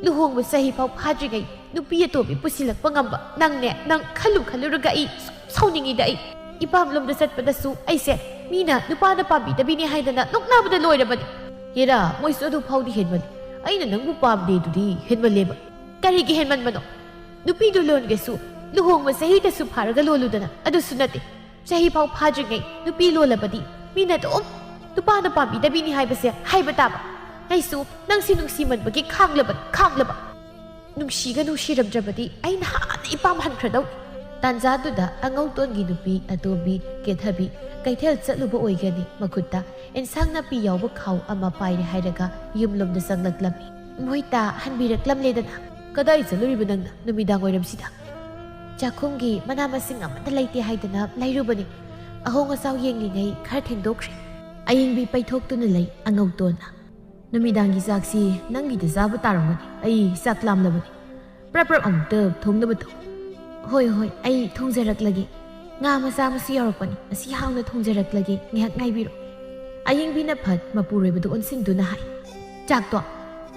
ꯂꯨꯍꯣꯡꯕ ꯆꯍꯤ ꯐꯥꯎ ꯐꯥꯗ꯭ꯔꯤꯉꯩ ꯅꯨꯄꯤ ꯑꯇꯣꯝꯕꯤ ꯄꯨꯁꯤꯜꯂꯛꯄ ꯉꯝꯕ ꯅꯪꯅꯦ, ꯅꯪ ꯈꯜꯂꯨ ꯈꯜꯂꯨꯔꯒ ꯑꯩ ꯁꯨꯝ ꯁꯥꯎꯅꯤꯡꯉꯤꯗ ꯑꯩ꯫ ꯏꯄꯥꯝꯂꯣꯝꯗ ꯆꯠꯄꯗꯁꯨ ꯑꯩꯁꯦ ꯃꯤꯅ ꯅꯨꯄꯥꯅ ꯄꯥꯝꯕꯤꯗꯕꯤꯅꯤ ꯍꯥꯏꯗꯅ ꯅꯣꯛꯅꯕꯗ ꯂꯣꯏꯔꯕꯅꯤ꯫ ꯍꯦꯔꯥ, ꯃꯣꯏꯁꯨ ꯑꯗꯨ ꯐꯥꯎꯗꯤ ꯍꯦꯟꯃꯜꯂꯤ꯫ ꯑꯩꯅ ꯅꯪꯕꯨ ꯄꯥꯝꯗꯦ ꯑꯗꯨꯗꯤ ꯍꯦꯟꯃꯜꯂꯦꯕ꯫ ꯀꯔꯤꯒꯤ ꯍꯦꯟꯃꯟꯕꯅꯣ? ꯅꯨꯄꯤꯗꯨ ꯂꯣꯟꯒꯦꯁꯨ ꯂꯨꯍꯣꯡꯕ ꯆꯍꯤꯗꯁꯨ ꯐꯥꯔꯒ ꯂꯣꯜꯂꯨꯗꯅ꯫ ꯑꯗꯨꯁꯨ ꯅꯠꯇꯦ, ꯆꯍꯤ ꯐꯥꯎ ꯐꯥꯗ꯭ꯔꯤꯉꯩ ꯅꯨꯄꯤ ꯂꯣꯜꯂꯕꯗꯤ ꯃꯤꯅ ꯑꯗꯨꯝ ꯅꯨꯄꯥꯅ ꯄꯥꯝꯕꯤꯗꯕꯤꯅꯤ ꯍꯥꯏꯕꯁꯦ ꯍꯥꯏꯕ ꯇꯥꯕ꯫ ꯑꯩꯁꯨ ꯅꯪꯁꯤ ꯅꯨꯡꯁꯤꯃꯟꯕꯒꯤ ꯈꯥꯡꯂꯕꯅꯤ, ꯈꯥꯡꯂꯕ꯫ ꯅꯨꯡꯁꯤꯒ ꯅꯨꯡꯁꯤꯔꯝꯗ꯭ꯔꯕꯗꯤ ꯑꯩ ꯅꯍꯥꯟꯅ ꯏꯄꯥꯝ ꯍꯟꯈ꯭ꯔꯗꯧꯅꯤ꯫ ꯇꯥꯟꯖꯥꯗꯨꯗ ꯑꯉꯧꯇꯣꯟꯒꯤ ꯅꯨꯄꯤ ꯑꯇꯣꯝꯕꯤ ꯀꯦꯊꯕꯤ ꯀꯩꯊꯦꯜ ꯆꯠꯂꯨꯕ ꯑꯣꯏꯒꯅꯤ꯫ ꯃꯈꯨꯠꯇ ꯑꯦꯟꯁꯥꯡ ꯅꯥꯄꯤ ꯌꯥꯎꯕ ꯈꯥꯎ ꯑꯃ ꯄꯥꯏꯔꯦ ꯍꯥꯏꯔꯒ ꯌꯨꯝꯂꯣꯝꯗ ꯆꯪꯂꯛꯂꯝꯃꯤ꯫ ꯃꯣꯏꯇꯥ ꯍꯟꯕꯤꯔꯛꯂꯝꯂꯦꯗꯅ꯫ ꯀꯗꯥꯏ ꯆꯠꯂꯨꯔꯤꯕ ꯅꯪꯅ ꯅꯨꯃꯤꯗꯥꯡ ꯋꯥꯏꯔꯝꯁꯤꯗ? ꯆꯥꯛꯈꯨꯝꯒꯤ ꯃꯅꯥ ꯃꯁꯤꯡ ꯑꯃꯠꯇ ꯂꯩꯇꯦ ꯍꯥꯏꯗꯅ ꯂꯩꯔꯨꯕꯅꯤ꯫ ꯑꯍꯣꯡ ꯑꯆꯥꯎ ꯌꯦꯡꯂꯤꯉꯩ ꯈꯔ ꯊꯦꯡꯗꯣꯛꯈ꯭ꯔꯦ꯫ ꯑꯌꯤꯡꯕꯤ ꯄꯩꯊꯣꯛꯇꯨꯅ ꯂꯩ ꯑꯉꯧꯇꯣꯟꯅ꯫ ꯅꯨꯃꯤꯗꯥꯡꯒꯤ ꯆꯥꯛꯁꯤ ꯅꯪꯒꯤꯗ ꯆꯥꯕ ꯇꯥꯔꯝꯒꯅꯤ꯫ ꯑꯩ ꯆꯥꯛ ꯂꯥꯝꯂꯕꯅꯤ꯫ ꯄ꯭ꯔꯞ ꯄ꯭ꯔꯞ ꯑꯃꯨꯛꯇ ꯊꯣꯡꯅꯕ ꯇꯧ꯫ ꯍꯣꯏ, ꯍꯣꯏ, ꯑꯩ ꯊꯣꯡꯖꯔꯛꯂꯒꯦ꯫ ꯉꯥ ꯃꯆꯥ ꯑꯃꯁꯨ ꯌꯥꯎꯔꯛꯄꯅꯤ, ꯑꯁꯤ ꯍꯥꯎꯅ ꯊꯣꯡꯖꯔꯛꯂꯒꯦ, ꯉꯥꯏꯍꯥꯛ ꯉꯥꯏꯕꯤꯔꯣ꯫ ꯑꯌꯤꯡꯕꯤꯅ ꯐꯠ ꯃꯄꯨꯔꯣꯏꯕꯗ ꯑꯣꯟꯁꯤꯟꯗꯨꯅ ꯍꯥꯏ, ꯆꯥꯛꯇꯣ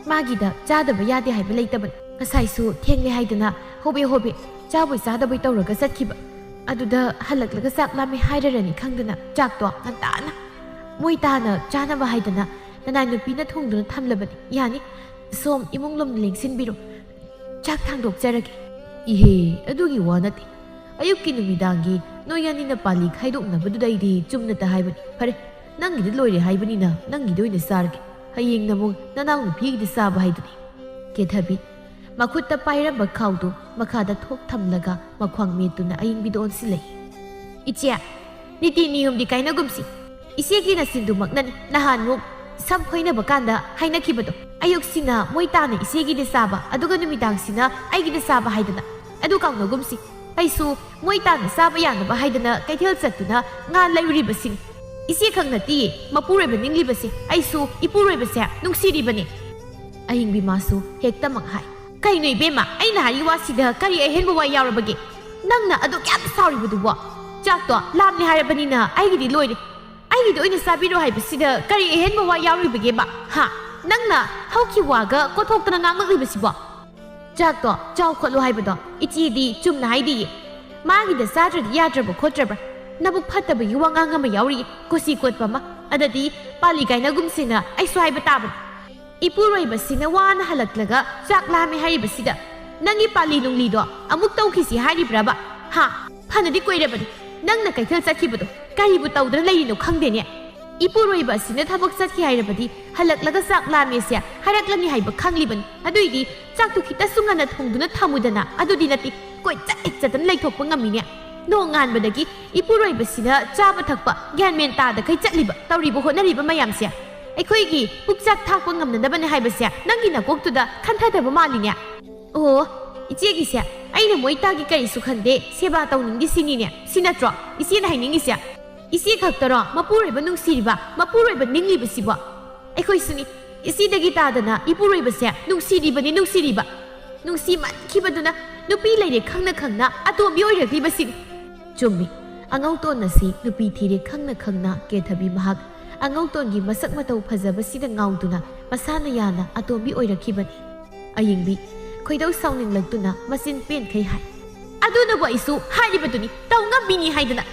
ꯃꯥꯒꯤꯗ ꯆꯥꯗꯕ ꯌꯥꯗꯦ ꯍꯥꯏꯕ ꯂꯩꯇꯕꯅꯤ꯫ ꯉꯁꯥꯏꯁꯨ ꯊꯦꯡꯂꯦ ꯍꯥꯏꯗꯅ ꯍꯣꯕꯦ ꯍꯣꯕꯦ ꯆꯥꯕꯣꯏ ꯆꯥꯗꯕꯣꯏ ꯇꯧꯔꯒ ꯆꯠꯈꯤꯕ꯫ ꯑꯗꯨꯗ ꯍꯜꯂꯛꯂꯒ ꯆꯥꯛ ꯂꯥꯝꯃꯦ ꯍꯥꯏꯔꯔꯅꯤ ꯈꯪꯗꯅ ꯆꯥꯛꯇꯣ ꯉꯟꯇꯥꯅ ꯃꯣꯏ ꯇꯥꯅ ꯆꯥꯅꯕ ꯍꯥꯏꯗꯅ ꯅꯅꯥꯏ ꯅꯨꯄꯤꯅ ꯊꯣꯡꯗꯨꯅ ꯊꯝꯂꯕꯅꯤ꯫ ꯌꯥꯅꯤ, ꯁꯣꯝ ꯏꯃꯨꯡ ꯂꯣꯝꯗ ꯂꯦꯡꯁꯤꯟꯕꯤꯔꯣ꯫ ꯆꯥꯛ ꯊꯥꯡꯗꯣꯛꯆꯔꯒꯦ꯫ ꯏꯍꯦ, ꯑꯗꯨꯒꯤ ꯋꯥ ꯅꯠꯇꯦ꯫ ꯑꯌꯨꯛꯀꯤ ꯅꯨꯃꯤꯗꯥꯡꯒꯤ ꯅꯣꯏ ꯑꯅꯤꯅ ꯄꯥꯂꯤ ꯈꯥꯏꯗꯣꯛꯅꯕꯗꯨꯗ ꯑꯩꯗꯤ ꯆꯨꯝꯅꯇ ꯍꯥꯏꯕꯅꯤ꯫ ꯐꯔꯦ, ꯅꯪꯒꯤꯗꯤ ꯂꯣꯏꯔꯦ ꯍꯥꯏꯕꯅꯤꯅ ꯅꯪꯒꯤꯗ ꯑꯣꯏꯅ ꯆꯥꯔꯒꯦ꯫ ꯍꯌꯦꯡꯅ ꯑꯃꯨꯛ ꯅꯅꯥꯎ ꯅꯨꯄꯤꯒꯤꯗ ꯆꯥꯕ ꯍꯥꯏꯗꯨꯅꯤ꯫ ꯀꯦꯊꯕꯤ ꯃꯈꯨꯠꯇ ꯄꯥꯏꯔꯝꯕ ꯈꯥꯎꯗꯨ ꯃꯈꯥꯗ ꯊꯣꯛ ꯊꯝꯂꯒ ꯃꯈ꯭ꯋꯥꯡ ꯃꯦꯠꯇꯨꯅ ꯑꯌꯤꯡꯕꯤꯗ ꯑꯣꯟꯁꯤꯜꯂꯛꯏ꯫ ꯏꯆꯦ, ꯅꯤꯇꯤ ꯅꯤꯌꯣꯝꯗꯤ ꯀꯥꯏꯅꯒꯨꯝꯁꯤ꯫ ꯏꯆꯦꯒꯤ ꯅꯆꯤꯟꯗꯨꯃꯛꯅꯅꯤ ꯅꯍꯥꯟꯃꯨꯛ ꯁꯝ ꯐꯣꯏꯅꯕ ꯀꯥꯟꯗ ꯍꯥꯏꯅꯈꯤꯕꯗꯣ꯫ ꯑꯌꯨꯛꯁꯤꯅ ꯃꯣꯏ ꯇꯥꯅ ꯏꯆꯦꯒꯤꯗ ꯆꯥꯕ, ꯑꯗꯨꯒ ꯅꯨꯃꯤꯗꯥꯡꯁꯤꯅ ꯑꯩꯒꯤꯗ ꯆꯥꯕ ꯍꯥꯏꯗꯅ꯫ ꯑꯗꯨ ꯀꯥꯎꯅꯒꯨꯝꯁꯤ꯫ ꯑꯩꯁꯨ ꯃꯣꯏ ꯇꯥꯅ ꯆꯥꯕ ꯌꯥꯅꯕ ꯍꯥꯏꯗꯅ ꯀꯩꯊꯦꯜ ꯆꯠꯇꯨꯅ ꯉꯥ ꯂꯩꯔꯨꯔꯤꯕꯁꯤꯅꯤ꯫ ꯏꯆꯦ ꯈꯛ ꯅꯠꯇꯤꯌꯦ ꯃꯄꯨꯔꯣꯏꯕ ꯅꯤꯡꯂꯤꯕꯁꯦ, ꯑꯩꯁꯨ ꯏꯄꯨꯔꯣꯏꯕꯁꯦ ꯅꯨꯡꯁꯤꯔꯤꯕꯅꯤ꯫ ꯑꯍꯤꯡꯕꯤ ꯃꯥꯁꯨ ꯍꯦꯛꯇꯃꯛ ꯍꯥꯏ꯫ ꯀꯩꯅꯣ ꯏꯕꯦꯝꯃ, ꯑꯩꯅ ꯍꯥꯏꯔꯤ ꯋꯥꯁꯤꯗ ꯀꯔꯤ ꯑꯍꯦꯟꯕ ꯋꯥ ꯌꯥꯎꯔꯕꯒꯦ? ꯅꯪꯅ ꯑꯗꯨꯛ ꯌꯥꯝ ꯁꯥꯎꯔꯤꯕꯗꯨꯕꯣ? ꯆꯥꯛꯇꯣ ꯂꯥꯝꯃꯦ ꯍꯥꯏꯔꯕꯅꯤꯅ ꯑꯩꯒꯤꯗꯤ ꯂꯣꯏꯔꯦ꯫ ꯑꯩꯒꯤꯗꯤ ꯑꯣꯏꯅ ꯆꯥꯕꯤꯔꯣ ꯍꯥꯏꯕꯁꯤꯗ ꯀꯔꯤ ꯑꯍꯦꯟꯕ ꯋꯥ ꯌꯥꯎꯔꯤꯕꯒꯦꯕ? ꯍꯥ? ꯅꯪꯅ ꯍꯧꯈꯤ ꯋꯥꯒ ꯀꯣꯠꯊꯣꯛꯇꯅ ꯉꯥꯡꯂꯛꯂꯤꯕꯁꯤꯕꯣ? ꯆꯥꯛꯇꯣ ꯆꯥꯎ ꯈꯣꯠꯂꯨ ꯍꯥꯏꯕꯗꯣ ꯏꯆꯦꯗꯤ ꯆꯨꯝꯅ ꯍꯥꯏꯗꯤꯌꯦ꯫ ꯃꯥꯒꯤꯗ ꯆꯥꯗ꯭ꯔꯗꯤ ꯌꯥꯗ꯭ꯔꯕ ꯈꯣꯠꯇ꯭ꯔꯕ꯭ꯔꯥ? ꯅꯕꯨꯛ ꯐꯠꯇꯕꯒꯤ ꯋꯥꯉꯥꯡ ꯑꯃ ꯌꯥꯎꯔꯤ, ꯀꯣꯆꯤ ꯀꯣꯠꯄ ꯑꯃ꯫ ꯑꯗꯗꯤ ꯄꯥꯂꯤ ꯀꯥꯏꯅꯒꯨꯝꯁꯦꯅ ꯑꯩꯁꯨ ꯍꯥꯏꯕ ꯇꯥꯕꯅꯤ꯫ ꯏꯄꯨꯔꯣꯏꯕꯁꯤꯅ ꯋꯥꯅ ꯍꯜꯂꯛꯂꯒ ꯆꯥꯛ ꯂꯥꯝꯃꯦ ꯍꯥꯏꯔꯤꯕꯁꯤꯗ ꯅꯪꯒꯤ ꯄꯥꯂꯤ ꯅꯨꯡꯂꯤꯗꯣ ꯑꯃꯨꯛ ꯇꯧꯈꯤꯁꯤ ꯍꯥꯏꯔꯤꯕ꯭ꯔꯕ? ꯍꯥ? ꯐꯅꯗꯤ ꯀꯨꯏꯔꯕꯅꯤ ꯅꯪꯅ ꯀꯩꯊꯦꯜ ꯆꯠꯈꯤꯕꯗꯣ꯫ ꯀꯔꯤꯕꯨ ꯇꯧꯗꯨꯅ ꯂꯩꯔꯤꯅꯣ ꯈꯪꯗꯦꯅꯦ꯫ ꯏꯄꯨꯔꯣꯏꯕ ꯑꯁꯤꯅ ꯊꯕꯛ ꯆꯠꯈꯤ ꯍꯥꯏꯔꯕꯗꯤ ꯍꯜꯂꯛꯂꯒ ꯆꯥꯛ ꯂꯥꯝꯃꯦꯁꯦ ꯍꯥꯏꯔꯛꯂꯅꯤ ꯍꯥꯏꯕ ꯈꯪꯂꯤꯕꯅꯤ꯫ ꯑꯗꯨꯏꯗꯤ ꯆꯥꯛꯇꯨ ꯈꯤꯇꯁꯨ ꯉꯟꯅ ꯊꯣꯡꯗꯨꯅ ꯊꯝꯃꯨꯗꯅ꯫ ꯑꯗꯨꯗꯤ ꯅꯠꯇꯦ, ꯀꯣꯏꯆꯠ ꯆꯠꯇꯅ ꯂꯩꯊꯣꯛꯄ ꯉꯝꯃꯤꯅꯦ꯫ ꯅꯣꯡꯉꯥꯟꯕꯗꯒꯤ ꯏꯄꯨꯔꯣꯏꯕꯁꯤꯅ ꯆꯥꯕ ꯊꯛꯄ ꯒ꯭ꯌꯥꯟ ꯃꯦꯟ ꯇꯥꯗꯈꯩ ꯆꯠꯂꯤꯕ ꯇꯧꯔꯤꯕ ꯍꯣꯠꯅꯔꯤꯕ ꯃꯌꯥꯝꯁꯦ ꯑꯩꯈꯣꯏꯒꯤ ꯄꯨꯛꯆꯥꯛ ꯊꯥꯛꯄ ꯉꯝꯅꯅꯕꯅꯦ ꯍꯥꯏꯕꯁꯦ ꯅꯪꯒꯤ ꯅꯀꯣꯛꯇꯨꯗ ꯈꯟꯊꯗꯕ ꯃꯥꯜꯂꯤꯅꯦ꯫ ꯑꯣ, ꯏꯆꯦꯒꯤꯁꯦ ꯑꯩꯅ ꯃꯣꯏ ꯇꯥꯒꯤ ꯀꯔꯤꯁꯨ ꯈꯟꯗꯦ, ꯁꯦꯕꯥ ꯇꯧꯅꯤꯡꯗꯦ ꯁꯤꯅꯤꯅꯦ꯫ ꯁꯤ ꯅꯠꯇ꯭ꯔꯣ ꯏꯆꯦꯅ ꯍꯥꯏꯅꯤꯡꯉꯤꯁꯦ? ꯏꯆꯦ ꯈꯛꯇꯔꯣ ꯃꯄꯨꯔꯣꯏꯕ ꯅꯨꯡꯁꯤꯔꯤꯕ, ꯃꯄꯨꯔꯣꯏꯕ ꯅꯤꯡꯂꯤꯕꯁꯤꯕꯣ? ꯑꯩꯈꯣꯏꯁꯨꯅꯤ꯫ ꯏꯆꯦꯗꯒꯤ ꯇꯥꯗꯅ ꯏꯄꯨꯔꯣꯏꯕꯁꯦ ꯅꯨꯡꯁꯤꯔꯤꯕꯅꯤ, ꯅꯨꯡꯁꯤꯔꯤꯕ꯫ ꯅꯨꯡꯁꯤꯃꯟꯈꯤꯕꯗꯨꯅ ꯅꯨꯄꯤ ꯂꯩꯔꯦ ꯈꯪꯅ ꯈꯪꯅ ꯑꯇꯣꯝꯕꯤ ꯑꯣꯏꯔꯛꯂꯤꯕꯁꯤꯅꯤ꯫ ꯆꯨꯝꯃꯤ, ꯑꯉꯧꯇꯣꯟ ꯑꯁꯤ ꯅꯨꯄꯤ ꯊꯤꯔꯦ ꯈꯪꯅ ꯈꯪꯅ ꯀꯦꯊꯕꯤ ꯃꯍꯥꯛ꯫ ꯑꯉꯧꯇꯣꯟꯒꯤ ꯃꯁꯛ ꯃꯇꯧ ꯐꯖꯕꯁꯤꯗ ꯉꯥꯎꯗꯨꯅ ꯃꯁꯥꯅ ꯌꯥꯅ ꯑꯇꯣꯝꯕꯤ ꯑꯣꯏꯔꯛꯈꯤꯕꯅꯤ꯫ ꯑꯌꯤꯡꯕꯤ ꯈꯣꯏꯗꯧ ꯁꯥꯎꯅꯤꯡꯂꯛꯇꯨꯅ ꯃꯆꯤꯟ ꯄꯦꯟꯈꯩ ꯍꯥꯏ, "ꯑꯗꯨꯅꯕꯨ ꯑꯩꯁꯨ ꯍꯥꯏꯔꯤꯕꯗꯨꯅꯤ, ꯇꯧ ꯉꯝꯃꯤꯅꯤ ꯍꯥꯏꯗꯅ꯫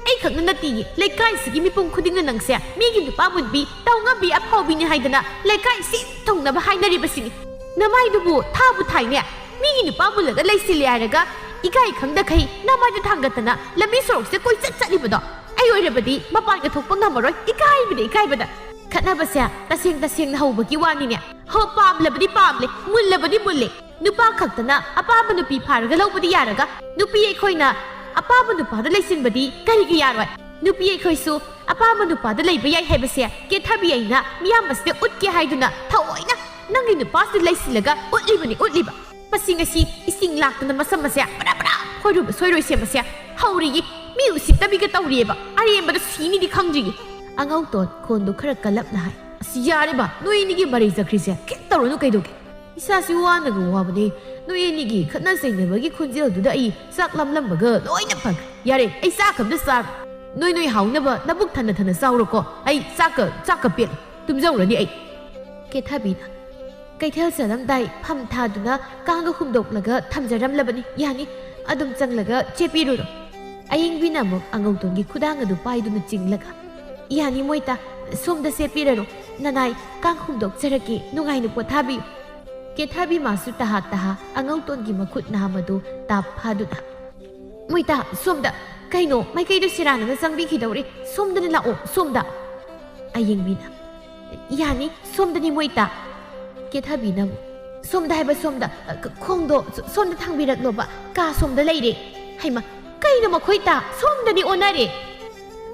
ꯑꯩ ꯈꯛꯅ ꯅꯠꯇꯤꯌꯦ, ꯂꯩꯀꯥꯏꯁꯤꯒꯤ ꯃꯤꯄꯨꯝ ꯈꯨꯗꯤꯡꯅ ꯅꯪꯁꯦ ꯃꯤꯒꯤ ꯅꯨꯄꯥ ꯃꯨꯟꯕꯤ, ꯇꯧ ꯉꯝꯕꯤ ꯑꯐꯥꯎꯕꯤꯅꯤ ꯍꯥꯏꯗꯅ ꯂꯩꯀꯥꯏ ꯁꯤꯟ ꯊꯨꯡꯅꯕ ꯍꯥꯏꯅꯔꯤꯕꯁꯤꯅꯤ꯫ ꯅꯃꯥꯏꯗꯨꯕꯨ ꯊꯥꯕꯨ ꯊꯥꯏꯅꯦ꯫ ꯃꯤꯒꯤ ꯅꯨꯄꯥ ꯃꯨꯜꯂꯒ ꯂꯩꯁꯤꯜꯂꯦ ꯍꯥꯏꯔꯒ ꯏꯀꯥꯏ ꯈꯪꯗꯈꯩ ꯅꯃꯥꯏꯗꯨ ꯊꯥꯡꯒꯠꯇꯅ ꯂꯝꯕꯤ ꯁꯣꯔꯣꯛꯁꯦ ꯀꯣꯏꯆꯠ ꯆꯠꯂꯤꯕꯗꯣ꯫ ꯑꯩ ꯑꯣꯏꯔꯕꯗꯤ ꯃꯄꯥꯟꯒ ꯊꯣꯛꯄ ꯉꯝꯃꯔꯣꯏ, ꯏꯀꯥꯏꯕꯗ, ꯏꯀꯥꯏꯕꯗ꯫ ꯈꯠꯅꯕꯁꯦ ꯇꯁꯦꯡ ꯇꯁꯦꯡꯅ ꯍꯧꯕꯒꯤ ꯋꯥꯅꯤꯅꯦ꯫ ꯍꯣ, ꯄꯥꯝꯂꯕꯗꯤ ꯄꯥꯝꯂꯦ, ꯃꯨꯜꯂꯕꯗꯤ ꯃꯨꯜꯂꯦ꯫ ꯅꯨꯄꯥ ꯈꯛꯇꯅ ꯑꯄꯥꯝꯕ ꯅꯨꯄꯤ ꯐꯥꯔꯒ ꯂꯧꯕꯗꯤ ꯌꯥꯔꯒ, ꯅꯨꯄꯤ ꯑꯩꯈꯣꯏꯅ ꯑꯄꯥꯝꯕ ꯅꯨꯄꯥꯗ ꯂꯩꯁꯤꯟꯕꯗꯤ ꯀꯔꯤꯒꯤ ꯌꯥꯔꯣꯏ? ꯅꯨꯄꯤ ꯑꯩꯈꯣꯏꯁꯨ ꯑꯄꯥꯝꯕ ꯅꯨꯄꯥꯗ ꯂꯩꯕ ꯌꯥꯏ ꯍꯥꯏꯕꯁꯦ ꯀꯦꯊꯕꯤ ꯑꯩꯅ ꯃꯤꯌꯥꯝꯕꯁꯤꯗ ꯎꯠꯀꯦ ꯍꯥꯏꯗꯨꯅ ꯊꯑꯣꯏꯅ ꯅꯪꯒꯤ ꯅꯨꯄꯥꯁꯤꯗ ꯂꯩꯁꯤꯜꯂꯒ ꯎꯠꯂꯤꯕꯅꯤ, ꯎꯠꯂꯤꯕ꯫ ꯃꯁꯤ ꯉꯁꯤ ꯏꯁꯤꯡ ꯂꯥꯛꯇꯅ ꯃꯁꯝ ꯑꯁꯦ ꯕ꯭ꯔꯥ ꯕ꯭ꯔꯥ ꯐꯣꯏꯔꯨꯕ ꯁꯣꯏꯔꯣꯏꯁꯦ ꯃꯁꯦ ꯍꯧꯔꯤꯌꯦ꯫ ꯃꯤ ꯎꯁꯤꯠꯇꯕꯤꯒ ꯇꯧꯔꯤꯑꯕ꯫ ꯑꯔꯦꯝꯕꯗ ꯁꯤꯅꯤꯗꯤ ꯈꯪꯗ꯭ꯔꯤꯌꯦ꯫ ꯑꯉꯧꯇꯣꯟ ꯈꯣꯟꯗꯣ ꯈꯔ ꯀꯜꯂꯞꯅ ꯍꯥꯏ, "ꯑꯁ, ꯌꯥꯔꯦꯕ, ꯅꯣꯏ ꯑꯅꯤꯒꯤ ꯃꯔꯩ ꯆꯠꯈ꯭ꯔꯤꯁꯦ ꯈꯤꯠ ꯇꯧꯔꯅꯨ ꯀꯩꯗꯧꯒꯦ? ꯏꯁꯥꯁꯤ ꯋꯥꯅꯒ ꯋꯥꯕꯅꯦ꯫ ꯅꯣꯏ ꯑꯅꯤꯒꯤ ꯈꯠꯅ ꯆꯩꯅꯕꯒꯤ ꯈꯣꯟꯖꯦꯜꯗꯨꯗ ꯑꯩ ꯆꯥꯛ ꯂꯥꯝꯂꯝꯕꯒ ꯂꯣꯏꯅ ꯐꯈ꯭ꯔꯦ꯫ ꯌꯥꯔꯦ, ꯑꯩ ꯆꯥꯛ ꯑꯝꯇ ꯆꯥꯔꯣ꯫ ꯅꯣꯏ ꯅꯣꯏ ꯍꯥꯎꯅꯕ ꯅꯕꯨꯛ ꯊꯟꯅ ꯊꯟꯅ ꯆꯥꯎꯔꯣꯀꯣ꯫ ꯑꯩ ꯆꯥꯛꯀ, ꯆꯥꯛꯀ ꯄꯦꯠꯂꯦ꯫ ꯇꯨꯝꯖꯧꯔꯅꯤ ꯑꯩ꯫" ꯀꯦꯊꯕꯤꯅ, "ꯀꯩꯊꯦꯜ ꯆꯠꯂꯝꯗꯥꯏ ꯐꯝ ꯊꯥꯗꯨꯅ ꯀꯥꯡꯒ ꯍꯨꯝꯗꯣꯛꯂꯒ ꯊꯝꯖꯔꯝꯂꯕꯅꯤ꯫ ꯌꯥꯅꯤ, ꯑꯗꯨꯝ ꯆꯪꯂꯒ ꯆꯦꯞꯄꯤꯔꯨꯔꯣ꯫" ꯑꯌꯦꯡꯕꯤꯅ ꯑꯃꯨꯛ ꯑꯉꯧꯇꯣꯟꯒꯤ ꯈꯨꯗꯥꯡ ꯑꯗꯨ ꯄꯥꯏꯗꯨꯅ ꯆꯤꯡꯂꯒ, "ꯌꯥꯅꯤ ꯃꯣꯏꯇꯥ, ꯁꯣꯝꯗ ꯆꯦꯞꯄꯤꯔꯔꯣ꯫ ꯅꯅꯥꯏ ꯀꯥꯡ ꯍꯨꯝꯗꯣꯛꯆꯔꯛꯀꯦ, ꯅꯨꯡꯉꯥꯏꯅ ꯄꯣꯊꯥꯕꯤꯌꯨ꯫" ꯀꯦꯊꯕꯤ ꯃꯥꯁꯨ ꯇꯍꯥ ꯇꯍꯥ ꯑꯉꯧꯇꯣꯟꯒꯤ ꯃꯈꯨꯠ ꯅꯥꯝ ꯑꯗꯨ ꯇꯥꯞ ꯐꯥꯗꯨꯅ, "ꯃꯣꯏꯇꯥ, ꯁꯣꯝꯗ꯫ ꯀꯩꯅꯣ, ꯃꯥꯏꯀꯩꯗꯨ ꯁꯦꯔꯥꯟꯅꯅ ꯆꯪꯕꯤꯈꯤꯗꯧꯔꯦ꯫ ꯁꯣꯝꯗꯅ ꯂꯥꯛꯑꯣ, ꯁꯣꯝꯗ꯫" ꯑꯌꯦꯡꯕꯤꯅ, "ꯌꯥꯅꯤ, ꯁꯣꯝꯗꯅꯤ ꯃꯣꯏꯇꯥ꯫" ꯀꯦꯊꯕꯤꯅ ꯑꯃꯨꯛ, "ꯁꯣꯝꯗ ꯍꯥꯏꯕ, ꯁꯣꯝꯗ꯫ ꯈ-, ꯈꯣꯡꯗꯣ ꯁꯣ-, ꯁꯣꯝꯗ ꯊꯥꯡꯕꯤꯔꯛꯂꯣꯕ, ꯀꯥ ꯁꯣꯝꯗ ꯂꯩꯔꯦ꯫" ꯍꯩꯃ, ꯀꯩꯅꯣ ꯃꯈꯣꯏꯇꯥ? ꯁꯣꯝꯗꯅꯤ ꯑꯣꯟꯅꯔꯦ꯫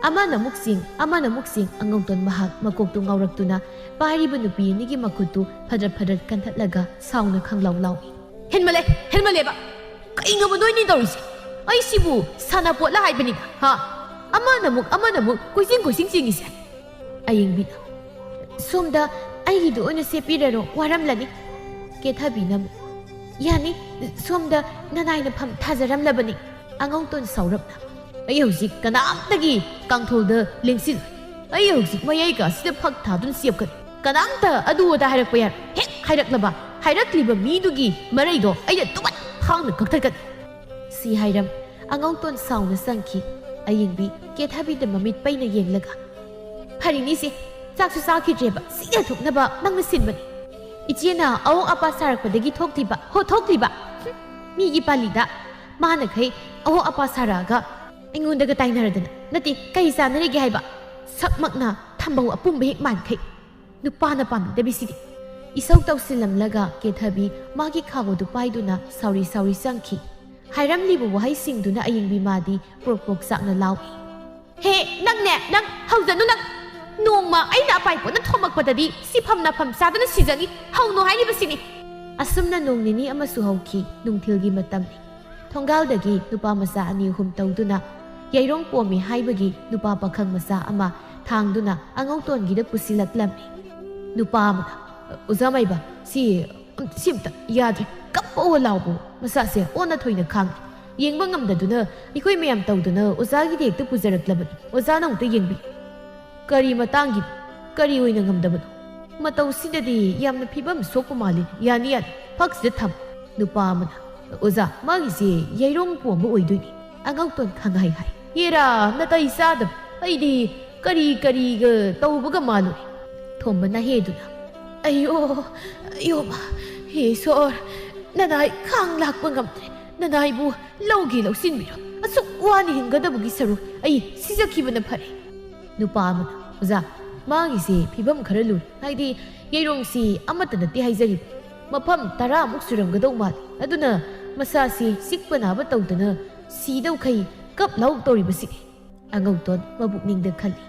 ꯑꯃꯅ ꯑꯃꯨꯛ ꯆꯤꯡ, ꯑꯃꯅ ꯑꯃꯨꯛ ꯆꯤꯡ, ꯑꯉꯧꯇꯣꯟ ꯃꯍꯥꯛ ꯃꯀꯣꯛꯇꯨ ꯉꯥꯎꯔꯛꯇꯨꯅ ꯄꯥꯏꯔꯤꯕ ꯅꯨꯄꯤ ꯑꯅꯤꯒꯤ ꯃꯈꯨꯠꯇꯨ ꯐꯗ꯭ꯔꯠ ꯐꯗ꯭ꯔꯠ ꯀꯟꯊꯠꯂꯒ ꯁꯥꯎꯅ ꯈꯪꯂꯥꯎ ꯂꯥꯎꯏ꯫ "ꯍꯦꯟꯃꯜꯂꯦ, ꯍꯦꯟꯃꯜꯂꯦꯕ꯫ ꯀꯩꯅꯣꯕ ꯅꯣꯏꯅꯤ ꯇꯧꯔꯤꯁꯦ? ꯑꯩꯁꯤꯕꯨ ꯁꯥꯟꯅꯄꯣꯠꯂ ꯍꯥꯏꯕꯅꯤꯗ, ꯍꯥ? ꯑꯃꯅ ꯑꯃꯨꯛ, ꯑꯃꯅ ꯑꯃꯨꯛ ꯀꯣꯏꯆꯤꯡ ꯀꯣꯏꯆꯤꯡ ꯆꯤꯡꯉꯤꯁꯦ?" ꯑꯌꯦꯡꯕꯤꯅ, "ꯁꯣꯝꯗ ꯑꯩꯒꯤꯗꯨ ꯑꯣꯏꯅ ꯁꯦꯠꯄꯤꯔꯔꯣ, ꯋꯥꯔꯝꯂꯅꯤ꯫" ꯀꯦꯊꯕꯤꯅ ꯑꯃꯨꯛ, "ꯌꯥꯅꯤ, ꯁꯣꯝꯗ ꯅꯅꯥꯏꯅ ꯐꯝ ꯊꯥꯖꯔꯝꯂꯕꯅꯤ꯫" ꯑꯉꯧꯇꯣꯟ ꯁꯥꯎꯔꯞꯅ, "ꯑꯩ ꯍꯧꯖꯤꯛ ꯀꯅꯥꯝꯇꯒꯤ ꯀꯥꯡꯊꯣꯜꯗ ꯂꯦꯡꯁꯤꯜꯂꯣꯏ꯫ ꯑꯩ ꯍꯧꯖꯤꯛ ꯃꯌꯥꯏ ꯀꯥꯁꯤꯗ ꯐꯛ ꯊꯥꯗꯨꯅ ꯆꯦꯞꯀꯅꯤ꯫ ꯀꯅꯥꯝꯇ ꯑꯗꯨ ꯑꯗꯥ ꯍꯥꯏꯔꯛꯄ ꯌꯥꯔꯣꯏ꯫ ꯍꯦꯛ ꯍꯥꯏꯔꯛꯂꯕ, ꯍꯥꯏꯔꯛꯂꯤꯕ ꯃꯤꯗꯨꯒꯤ ꯃꯔꯩꯗꯣ ꯑꯩꯅ ꯇꯨꯕꯠ ꯐꯥꯎꯅ ꯀꯛꯊꯠꯀꯅꯤ꯫" ꯁꯤ ꯍꯥꯏꯔꯝ ꯑꯉꯧꯇꯣꯟ ꯁꯥꯎꯅ ꯆꯪꯈꯤ꯫ ꯑꯌꯦꯡꯕꯤ ꯀꯦꯊꯕꯤꯗ ꯃꯃꯤꯠ ꯄꯩꯅ ꯌꯦꯡꯂꯒ, "ꯐꯔꯤꯅꯤꯁꯦ, ꯆꯥꯛꯁꯨ ꯆꯥꯈꯤꯗ꯭ꯔꯦꯕ, ꯁꯤꯅ ꯊꯣꯛꯅꯕ ꯅꯪꯅ ꯁꯤꯟꯕꯅꯤ꯫ ꯏꯆꯦꯅ ꯑꯋꯣꯛ ꯑꯄꯥ ꯁꯥꯔꯛꯄꯗꯒꯤ ꯊꯣꯛꯇ꯭ꯔꯤꯕ, ꯍꯣ, ꯊꯣꯛꯇ꯭ꯔꯤꯕ꯫ ꯍꯨꯝ, ꯃꯤꯒꯤ ꯄꯥꯂꯤꯗ ꯃꯥꯅꯈꯩ ꯑꯋꯣꯛ ꯑꯄꯥ ꯁꯥꯔꯛꯑꯒ ꯑꯩꯉꯣꯟꯗꯒ ꯇꯥꯏꯅꯔꯗꯅ, ꯅꯠꯇꯦ, ꯀꯩ ꯆꯥꯟꯅꯔꯤꯒꯦ ꯍꯥꯏꯕ? ꯁꯛꯃꯛꯅ ꯊꯝꯕꯧ ꯑꯄꯨꯝꯕ ꯍꯦꯛ ꯃꯥꯟꯈꯩ꯫ ꯅꯨꯄꯥꯅ ꯄꯥꯝꯕꯤꯗꯕꯤꯁꯤꯗꯤ꯫" ꯏꯁꯧ ꯇꯧꯁꯤꯜꯂꯝꯂꯒ ꯀꯦꯊꯕꯤ ꯃꯥꯒꯤ ꯈꯥꯎ ꯑꯗꯨ ꯄꯥꯏꯗꯨꯅ ꯁꯥꯎꯔꯤ ꯁꯥꯎꯔꯤ ꯆꯪꯈꯤ꯫ ꯍꯥꯏꯔꯝꯂꯤꯕ ꯋꯥꯍꯩꯁꯤꯡꯗꯨꯅ ꯑꯌꯦꯡꯕꯤ ꯃꯥꯗꯤ ꯄ꯭ꯔꯣꯛ ꯄ꯭ꯔꯣꯛ ꯆꯥꯛꯅ ꯂꯥꯎꯏ꯫ "ꯍꯦ, ꯅꯪꯅꯦ, ꯅꯪ ꯍꯧꯖꯅꯨ ꯅꯪ꯫ ꯅꯣꯡꯃ ꯑꯩꯅ ꯑꯄꯥꯏ ꯄꯣꯠꯅ ꯊꯣꯝꯃꯛꯄꯗꯗꯤ ꯁꯤꯐꯝ ꯅꯥꯐꯝ ꯆꯥꯗꯅ ꯁꯤꯖꯅꯤ꯫ ꯍꯧꯅꯨ ꯍꯥꯏꯔꯤꯕꯁꯤꯅꯤ꯫" ꯑꯁꯨꯝꯅ ꯅꯣꯡ ꯅꯤꯅꯤ ꯑꯃꯁꯨ ꯍꯧꯈꯤ꯫ ꯅꯨꯡꯊꯤꯜꯒꯤ ꯃꯇꯝꯅꯤ꯫ ꯊꯣꯡꯒꯥꯜꯗꯒꯤ ꯅꯨꯄꯥ ꯃꯆꯥ ꯑꯅꯤ ꯑꯍꯨꯝ ꯇꯧꯗꯨꯅ ꯌꯥꯏꯔꯣꯡ ꯄꯣꯝꯃꯤ ꯍꯥꯏꯕꯒꯤ ꯅꯨꯄꯥ ꯄꯥꯈꯪ ꯃꯆꯥ ꯑꯃ ꯊꯥꯡꯗꯨꯅ ꯑꯉꯧꯇꯣꯟꯒꯤꯗ ꯄꯨꯁꯤꯜꯂꯛꯂꯝꯃꯤ꯫ ꯅꯨꯄꯥ ꯑꯃꯅ, "ꯑꯣꯖꯥ ꯃꯥꯏꯕ, ꯁꯤ, ꯁꯤ ꯑꯝꯇ ꯌꯥꯗ꯭ꯔꯦ꯫ ꯀꯞꯄꯑꯣ ꯂꯥꯎꯕꯑꯣ ꯃꯁꯥꯁꯦ ꯑꯣꯟꯅ ꯊꯣꯏꯅ ꯈꯥꯡꯉꯤ꯫ ꯌꯦꯡꯕ ꯉꯝꯗꯗꯨꯅ ꯑꯩꯈꯣꯏ ꯃꯌꯥꯝ ꯇꯧꯗꯨꯅ ꯑꯣꯖꯥꯒꯤꯗ ꯍꯦꯛꯇ ꯄꯨꯖꯔꯛꯂꯕꯅꯤ꯫ ꯑꯣꯖꯥꯅ ꯑꯃꯨꯛꯇ ꯌꯦꯡꯕꯤꯌꯨ꯫" "ꯀꯔꯤ ꯃꯇꯥꯡꯒꯤꯅꯣ? ꯀꯔꯤ ꯑꯣꯏꯅ ꯉꯝꯗꯕꯅꯣ?" "ꯃꯇꯧꯁꯤꯗꯗꯤ ꯌꯥꯝꯅ ꯐꯤꯕꯝ ꯁꯣꯛꯄ ꯃꯥꯜꯂꯤ꯫ ꯌꯥꯅꯤ, ꯌꯥꯅꯤ, ꯐꯛꯁꯤꯗ ꯊꯝ꯫" ꯅꯨꯄꯥ ꯑꯃꯅ, "ꯑꯣꯖꯥ, ꯃꯥꯒꯤꯁꯦ ꯌꯩꯔꯣꯡ ꯄꯣꯝꯕ ꯑꯣꯏꯗꯣꯏꯅꯤ꯫" ꯑꯉꯧꯇꯣꯟ ꯈꯪꯍꯥꯏ ꯍꯥꯏ꯫ "ꯍꯦꯔꯥ, ꯅꯥꯇꯩ ꯆꯥꯗꯕ꯫ ꯑꯩꯗꯤ ꯀꯔꯤ ꯀꯔꯤꯒ ꯇꯧꯕꯒ ꯃꯥꯜꯂꯨꯔꯦ꯫" ꯊꯣꯝꯕ ꯅꯥꯍꯦꯗꯨꯅ, "ꯑꯌꯣ, ꯑꯌꯣ ꯃꯥ, ꯍꯦ ꯏꯁꯣꯔ, ꯅꯅꯥꯏ ꯈꯥꯡ ꯂꯥꯛꯄ ꯉꯝꯗ꯭ꯔꯦ꯫ ꯅꯅꯥꯏꯕꯨ ꯂꯧꯒꯦ ꯂꯧꯁꯤꯟꯕꯤꯔꯣ꯫ ꯑꯁꯨꯛ ꯋꯥꯅ ꯍꯤꯡꯒꯗꯕꯒꯤ ꯁꯔꯨꯛ ꯑꯩ ꯁꯤꯖꯈꯤꯕꯅ ꯐꯔꯦ꯫" ꯅꯨꯄꯥ ꯑꯃꯅ, "ꯑꯣꯖꯥ, ꯃꯥꯒꯤꯁꯦ ꯐꯤꯕꯝ ꯈꯔ ꯂꯨꯔꯦ꯫ ꯍꯥꯏꯗꯤ ꯌꯩꯔꯣꯡꯁꯤ ꯑꯃꯠꯇ ꯅꯠꯇꯦ ꯍꯥꯏꯖꯔꯤꯕ꯫ ꯃꯐꯝ ꯇꯔꯥꯃꯨꯛ ꯁꯨꯔꯝꯒꯗꯧ ꯃꯥꯜꯂꯤ꯫ ꯑꯗꯨꯅ ꯃꯁꯥꯁꯤ ꯆꯤꯛꯄ ꯅꯥꯕ ꯇꯧꯗꯅ ꯁꯤꯗꯧꯈꯩ ꯀꯞ ꯂꯥꯎ ꯇꯧꯔꯤꯕꯁꯤꯅꯤ꯫" ꯑꯉꯧꯇꯣꯟ ꯃꯕꯨꯛꯅꯤꯡꯗ ꯈꯜꯂꯤ,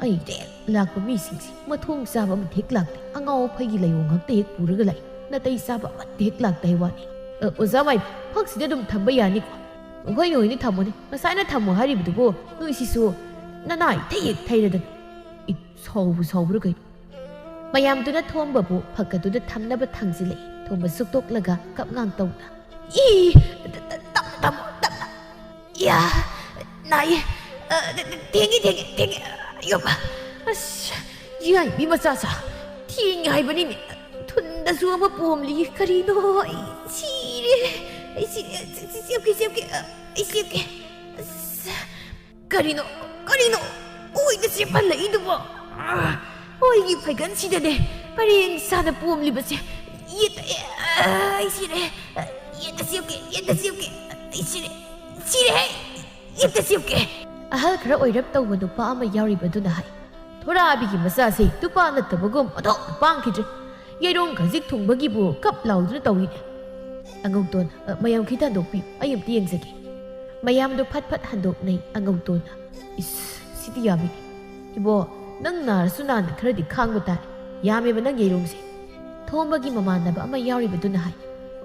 "ꯑꯩ ꯍꯦꯛ ꯂꯥꯛꯄ ꯃꯤꯁꯤꯡꯁꯤ ꯃꯊꯣꯡ ꯆꯥꯕ ꯑꯃꯠꯇ ꯍꯦꯛ ꯂꯥꯛꯇꯦ꯫ ꯑꯉꯥꯎ ꯑꯐꯩꯒꯤ ꯂꯥꯏꯑꯣꯡ ꯉꯥꯛꯇ ꯍꯦꯛ ꯄꯨꯔꯒ ꯂꯥꯛꯏ꯫ ꯅꯥꯇꯩ ꯆꯥꯕ ꯑꯃꯠꯇ ꯍꯦꯛ ꯂꯥꯛꯇꯦ ꯍꯥꯏ ꯋꯥꯅꯤ꯫ ꯑ, ꯑꯣꯖꯥ ꯃꯥꯏꯕ, ꯐꯛꯁꯤꯗ ꯑꯗꯨꯝ ꯊꯝꯕ ꯌꯥꯅꯤꯀꯣ?" "ꯍꯣꯏꯅꯦ, ꯍꯣꯏꯅꯦ, ꯊꯝꯃꯣꯅꯦ꯫ ꯉꯁꯥꯏꯅ ꯊꯝꯃꯣ ꯍꯥꯏꯔꯤꯕꯗꯨꯕꯨ ꯅꯣꯏꯁꯤꯁꯨ ꯅꯅꯥꯏ ꯊꯩ ꯍꯦꯛ ꯊꯩꯔꯗꯅ꯫ ꯏ, ꯁꯥꯎꯕꯨ ꯁꯥꯎꯕ꯭ꯔꯥ ꯀꯩꯅꯣ?" ꯃꯌꯥꯝꯗꯨꯅ ꯊꯣꯝꯕꯕꯨ ꯐꯛ ꯑꯗꯨꯗ ꯊꯝꯅꯕ ꯊꯥꯡꯖꯤꯜꯂꯛꯏ꯫ ꯊꯣꯝꯕ ꯁꯨꯛꯇꯣꯛꯂꯒ ꯀꯞꯉꯥꯡ ꯇꯧꯅ, "ꯏ, ꯇ-, ꯇ-, ꯇꯞꯅ, ꯇꯞꯅ, ꯇꯞꯅ꯫ ꯏꯌꯥ, ꯅꯥꯏꯌꯦ꯫ ꯑ, ꯊꯦꯡꯉꯦ, ꯊꯦꯡꯉꯦ, ꯊꯦꯡꯉꯦ꯫ ꯑꯌꯣꯃ, ꯑꯁ, ꯌꯥꯏꯕꯤ ꯃꯆꯥꯁꯥ, ꯊꯦꯡꯉꯦ ꯍꯥꯏꯕꯅꯤꯅꯦ꯫ ꯊꯨꯟꯗꯁꯨ ꯑꯃ ꯄꯣꯝꯂꯤ꯫ ꯀꯔꯤꯅꯣ? ꯑꯩ ꯁꯤꯔꯦ, ꯑꯩ ꯁꯤꯔꯦ꯫ ꯆꯦ-, ꯆꯦ-, ꯆꯦꯞꯀꯦ, ꯆꯦꯞꯀꯦ, ꯑ, ꯑꯩ ꯆꯦꯞꯀꯦ꯫ ꯑꯁ, ꯀꯔꯤꯅꯣ? ꯀꯔꯤꯅꯣ? ꯑꯣꯏꯗ ꯆꯦꯞꯍꯜꯂꯛꯏꯗꯨꯕꯣ? ꯑ, ꯑꯣꯏꯒꯤ ꯐꯩꯒꯟꯁꯤꯗꯅꯦ ꯄꯔꯦꯡ ꯁꯥꯅ ꯄꯣꯝꯂꯤꯕꯁꯦ꯫ ꯌꯦꯠꯇ, ꯑ, ꯑꯩ ꯁꯤꯔꯦ꯫ ꯌꯦꯠꯇ ꯆꯦꯞꯀꯦ, ꯌꯦꯠꯇ ꯆꯦꯞꯀꯦ꯫ ꯑꯩ ꯁꯤꯔꯦ, ꯁꯤꯔꯦꯍꯦ꯫ ꯌꯦꯠꯇ ꯆꯦꯞꯀꯦ꯫" ꯑꯍꯜ ꯈꯔ ꯑꯣꯏꯔꯞ ꯇꯧꯕ ꯅꯨꯄꯥ ꯑꯃ ꯌꯥꯎꯔꯤꯕꯗꯨꯅ ꯍꯥꯏ꯫ "ꯊꯣꯔꯥꯕꯤꯒꯤ ꯃꯆꯥꯁꯦ ꯅꯨꯄꯥ ꯅꯠꯇꯕꯒꯨꯝ ꯑꯣꯟꯊꯣꯛꯅ ꯄꯥꯡꯈꯤꯗ꯭ꯔꯦ꯫ ꯌꯩꯔꯣꯡ ꯈꯖꯤꯛ ꯊꯨꯡꯕꯒꯤꯕꯨ ꯀꯞ ꯂꯥꯎꯗꯨꯅ ꯇꯧꯏꯅꯦ꯫" ꯑꯉꯧꯇꯣꯟ, "ꯑ, ꯃꯌꯥꯝ ꯈꯤꯇ ꯍꯟꯗꯣꯛꯄꯤꯌꯨ, ꯑꯩ ꯑꯝꯇ ꯌꯦꯡꯖꯒꯦ꯫" ꯃꯌꯥꯝꯗꯨ ꯐꯠ ꯐꯠ ꯍꯟꯗꯣꯛꯅꯩ꯫ ꯑꯉꯧꯇꯣꯟꯅ, "ꯏꯁ, ꯁꯤꯗꯤ ꯌꯥꯝꯃꯤꯅꯦ꯫ ꯏꯕꯣ, ꯅꯪ ꯅꯥꯔꯁꯨ ꯅꯥꯅ ꯈꯔꯗꯤ ꯈꯥꯡꯕ ꯇꯥꯔꯦ꯫ ꯌꯥꯝꯃꯦꯕ ꯅꯪ ꯌꯩꯔꯣꯡꯁꯦ꯫" ꯊꯣꯝꯕꯒꯤ ꯃꯃꯥꯟꯅꯕ ꯑꯃ ꯌꯥꯎꯔꯤꯕꯗꯨꯅ ꯍꯥꯏ,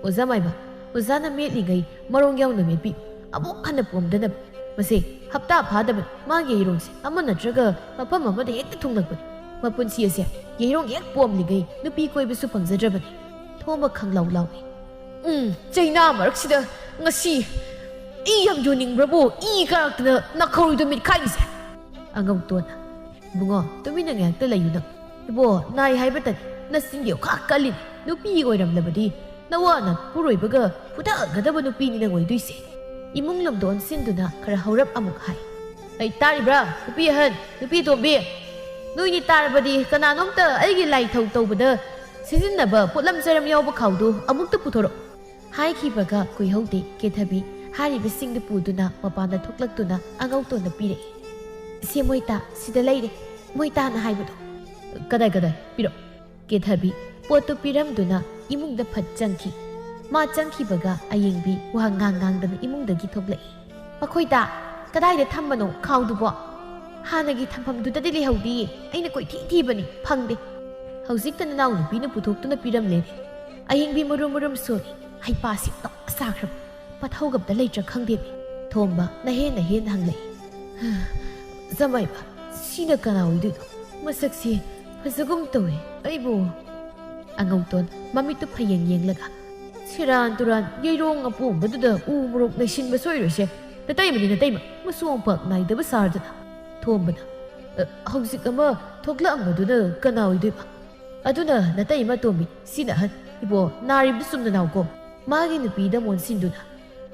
"ꯑꯣꯖꯥ ꯃꯥꯏꯕ, ꯑꯣꯖꯥꯅ ꯃꯦꯠꯂꯤꯉꯩ ꯃꯔꯣꯡ ꯌꯥꯎꯅ ꯃꯦꯠꯄꯤ꯫ ꯑꯃꯨꯛ ꯍꯟꯅ ꯄꯣꯝꯗꯅꯕ꯫ ꯃꯁꯦ ꯍꯞꯇꯥ ꯐꯥꯗꯕꯅꯤ ꯃꯥꯒꯤ ꯌꯩꯔꯣꯡꯁꯦ꯫ ꯑꯃ ꯅꯠꯇ꯭ꯔꯒ ꯃꯐꯝ ꯑꯃꯗ ꯍꯦꯛꯇ ꯊꯨꯡꯂꯛꯄꯅꯤ꯫ ꯃꯄꯨꯟꯁꯤ ꯑꯁꯦ ꯌꯩꯔꯣꯡ ꯍꯦꯛ ꯄꯣꯝꯂꯤꯉꯩ ꯅꯨꯄꯤ ꯀꯣꯏꯕꯁꯨ ꯐꯪꯖꯗ꯭ꯔꯕꯅꯤ꯫" ꯊꯣꯝꯕ ꯈꯪꯂꯥꯎ ꯂꯥꯎꯏ꯫ "ꯎꯝ, ꯆꯩꯅꯥ ꯃꯔꯛꯁꯤꯗ ꯉꯁꯤ ꯏ ꯌꯥꯝ ꯌꯣꯟꯅꯤꯡꯕ꯭ꯔꯕꯨ ꯏ ꯀꯥꯔꯛꯇꯅ ꯅꯥꯈꯧꯔꯤꯗꯣ ꯃꯤꯠꯈꯥꯏꯒꯤꯁꯦ꯫" ꯑꯉꯧꯇꯣꯟꯅ, "ꯏꯕꯨꯡꯉꯣ, ꯇꯨꯃꯤꯟꯅ ꯉꯥꯏꯍꯥꯛꯇ ꯂꯩꯌꯨ ꯅꯪ꯫ ꯏꯕꯣ, ꯅꯥꯏ ꯍꯥꯏꯕꯇꯅꯤ, ꯅꯆꯤꯟꯗꯤ ꯑꯣꯈꯥꯛ ꯀꯜꯂꯤꯅꯤ꯫ ꯅꯨꯄꯤ ꯑꯣꯏꯔꯝꯂꯕꯗꯤ ꯅꯋꯥꯅ ꯄꯨꯔꯣꯏꯕꯒ ꯐꯨꯊꯒꯗꯕ ꯅꯨꯄꯤꯅꯤ ꯅꯪ ꯑꯣꯏꯗꯣꯏꯁꯦ꯫ ꯏꯃꯨꯡ ꯂꯣꯝꯗ ꯑꯣꯟꯁꯤꯟꯗꯨꯅ ꯈꯔ ꯍꯧꯔꯞ ꯑꯃꯨꯛ ꯍꯥꯏ꯫ "ꯑꯩ ꯇꯥꯔꯤꯕ꯭ꯔꯥ? ꯅꯨꯄꯤ ꯑꯍꯟ, ꯅꯨꯄꯤ ꯑꯇꯣꯝꯕꯤ, ꯅꯣꯏꯅꯤ ꯇꯥꯔꯕꯗꯤ ꯀꯅꯥꯅꯣꯝꯇ ꯑꯩꯒꯤ ꯂꯥꯏ ꯊꯧ ꯇꯧꯕꯗ ꯁꯤꯖꯤꯟꯅꯕ ꯄꯣꯠꯂꯝ ꯆꯩꯔꯝ ꯌꯥꯎꯕ ꯈꯥꯎꯗꯨ ꯑꯃꯨꯛꯇ ꯄꯨꯊꯣꯔꯛꯎ" ꯍꯥꯏꯈꯤꯕꯒ ꯀꯨꯏꯍꯧꯗꯦ, ꯀꯦꯊꯕꯤ ꯍꯥꯏꯔꯤꯕꯁꯤꯡꯗꯨ ꯄꯨꯗꯨꯅ ꯃꯄꯥꯟꯗ ꯊꯣꯛꯂꯛꯇꯨꯅ ꯑꯉꯧꯇꯣꯟꯗ ꯄꯤꯔꯛꯏ꯫ "ꯁꯦ ꯃꯣꯏꯇꯥ, ꯁꯤꯗ ꯂꯩꯔꯦ, ꯃꯣꯏꯇꯥꯅ ꯍꯥꯏꯕꯗꯣ"꯫ "ꯀꯗꯥꯏ, ꯀꯗꯥꯏ? ꯄꯤꯔꯛꯑꯣ"꯫ ꯀꯦꯊꯕꯤ ꯄꯣꯠꯇꯨ ꯄꯤꯔꯝꯗꯨꯅ ꯏꯃꯨꯡꯗ ꯐꯠ ꯆꯪꯈꯤ꯫ ꯃꯥ ꯆꯪꯈꯤꯕꯒ ꯑꯌꯦꯡꯕꯤ ꯋꯥ ꯉꯥꯡ ꯉꯥꯡꯗꯅ ꯏꯃꯨꯡꯗꯒꯤ ꯊꯣꯛꯂꯛꯏ꯫ "ꯃꯈꯣꯏꯗ ꯀꯗꯥꯏꯗ ꯊꯝꯕꯅꯣ ꯈꯥꯎꯗꯨꯕꯣ? ꯍꯥꯟꯅꯒꯤ ꯊꯝꯐꯝꯗꯨꯗꯗꯤ ꯂꯩꯍꯧꯗꯤꯌꯦ꯫ ꯑꯩꯅ ꯀꯣꯏꯊꯤ ꯊꯤꯕꯅꯤ, ꯐꯪꯗꯦ"꯫ ꯍꯧꯖꯤꯛꯇ ꯅꯅꯥꯎꯅꯨꯄꯤꯅ ꯄꯨꯊꯣꯛꯇꯨꯅ ꯄꯤꯔꯝꯂꯦꯅꯦ꯫ ꯑꯌꯦꯡꯕꯤ ꯃꯔꯨꯝ ꯃꯔꯨꯝ ꯁꯣꯜꯂꯤ꯫ ꯍꯩꯄꯥꯁꯤ ꯇꯣꯛ ꯁꯥꯈ꯭ꯔꯕ꯫ ꯃꯊꯧꯒ ꯑꯝꯇ ꯂꯩꯇ꯭ꯔꯥ ꯈꯪꯗꯦꯃꯤ꯫ ꯊꯣꯝꯕ ꯅꯍꯦꯟ ꯅꯍꯦꯟ ꯍꯪꯂꯛꯏ꯫ "ꯖꯃꯥꯏꯕ, ꯁꯤꯅ ꯀꯅꯥ ꯑꯣꯏꯗꯣꯏꯅꯣ? ꯃꯁꯛꯁꯤ ꯐꯖꯒꯨꯝ ꯇꯧꯏ꯫ ꯑꯩꯕꯨ"꯫ ꯑꯉꯧꯇꯣꯟ ꯃꯃꯤꯠꯇꯨ ꯐꯌꯦꯡ ꯌꯦꯡꯂꯒ, "ꯁꯦꯔꯥꯟ ꯇꯨꯔꯥꯟ, ꯌꯩꯔꯣꯡ ꯑꯄꯣꯝꯕꯗꯨꯗ ꯎ ꯃꯣꯔꯣꯛ ꯅꯩꯁꯤꯟꯕ ꯁꯣꯏꯔꯣꯏꯁꯦ꯫ ꯅꯇꯩꯃꯅꯤ, ꯅꯇꯩꯃ, ꯃꯁꯣꯡ ꯄꯥꯛ ꯅꯥꯏꯗꯕ ꯁꯥꯔꯗꯅ"꯫ ꯊꯣꯝꯕꯅ, "ꯑ, ꯍꯧꯖꯤꯛ ꯑꯃ ꯊꯣꯛꯂꯛꯑꯝꯕꯗꯨꯅ ꯀꯅꯥ ꯑꯣꯏꯗꯣꯏꯕ?" "ꯑꯗꯨꯅ ꯅꯇꯩꯃ ꯑꯇꯣꯝꯕꯤ, ꯁꯤꯅ ꯑꯍꯟ꯫ ꯏꯕꯣ, ꯅꯥꯔꯤꯕꯗꯨ ꯆꯨꯝꯅ ꯅꯥꯎꯀꯣ"꯫ ꯃꯥꯒꯤ ꯅꯨꯄꯤꯗ ꯃꯣꯟꯁꯤꯟꯗꯨꯅ,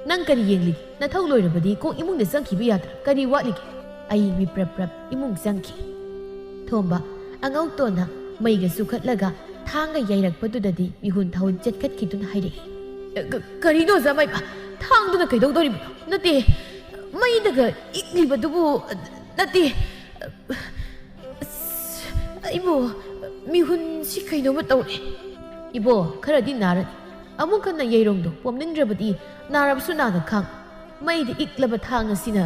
"ꯅꯪ ꯀꯔꯤ ꯌꯦꯡꯂꯤꯒꯦ? ꯅꯊꯧ ꯂꯣꯏꯔꯕꯗꯤ ꯀꯣꯛ ꯏꯃꯨꯡꯗ ꯆꯪꯈꯤꯕ ꯌꯥꯗ꯭ꯔꯥ? ꯀꯔꯤ ꯋꯥꯠꯂꯤꯒꯦ?" ꯑꯌꯦꯡꯕꯤ ꯄ꯭ꯔꯞ ꯄ꯭ꯔꯞ ꯏꯃꯨꯡ ꯆꯪꯈꯤ꯫ ꯊꯣꯝꯕ, ꯑꯉꯧꯇꯣꯟꯅ ꯃꯩꯒ ꯆꯨꯈꯠꯂꯒ ꯊꯥꯡꯒ ꯌꯩꯔꯛꯄꯗꯨꯗꯗꯤ ꯃꯤꯍꯨꯟ ꯊꯥꯍꯨꯟ ꯆꯦꯠꯈꯠꯈꯤꯗꯨꯅ ꯍꯥꯏꯔꯛꯏ꯫ "ꯑ, ꯀ-, ꯀꯔꯤꯅꯣ, ꯖꯃꯥꯏꯕ? ꯊꯥꯡꯗꯨꯅ ꯀꯩꯗꯧꯗꯣꯔꯤꯕꯅꯣ? ꯅꯠꯇꯦ, ꯃꯩꯗꯒ ꯏꯛꯂꯤꯕꯗꯨꯕꯨ, ꯑ, ꯅꯠꯇꯦ, ꯑ, ꯑꯁ, ꯑꯩꯕꯨ ꯃꯤꯍꯨꯟꯁꯤ ꯀꯩꯅꯣꯝꯃ ꯇꯧꯔꯦ"꯫ "ꯏꯕꯣ, ꯈꯔꯗꯤ ꯅꯥꯔꯅꯤ꯫ ꯑꯃꯨꯛ ꯍꯟꯅ ꯌꯩꯔꯣꯡꯗꯣ ꯄꯣꯝꯅꯤꯡꯗ꯭ꯔꯕꯗꯤ ꯅꯥꯔꯕꯁꯨ ꯅꯥꯅ ꯈꯥꯡ꯫ ꯃꯩꯗ ꯏꯛꯂꯕ ꯊꯥꯡ ꯑꯁꯤꯅ,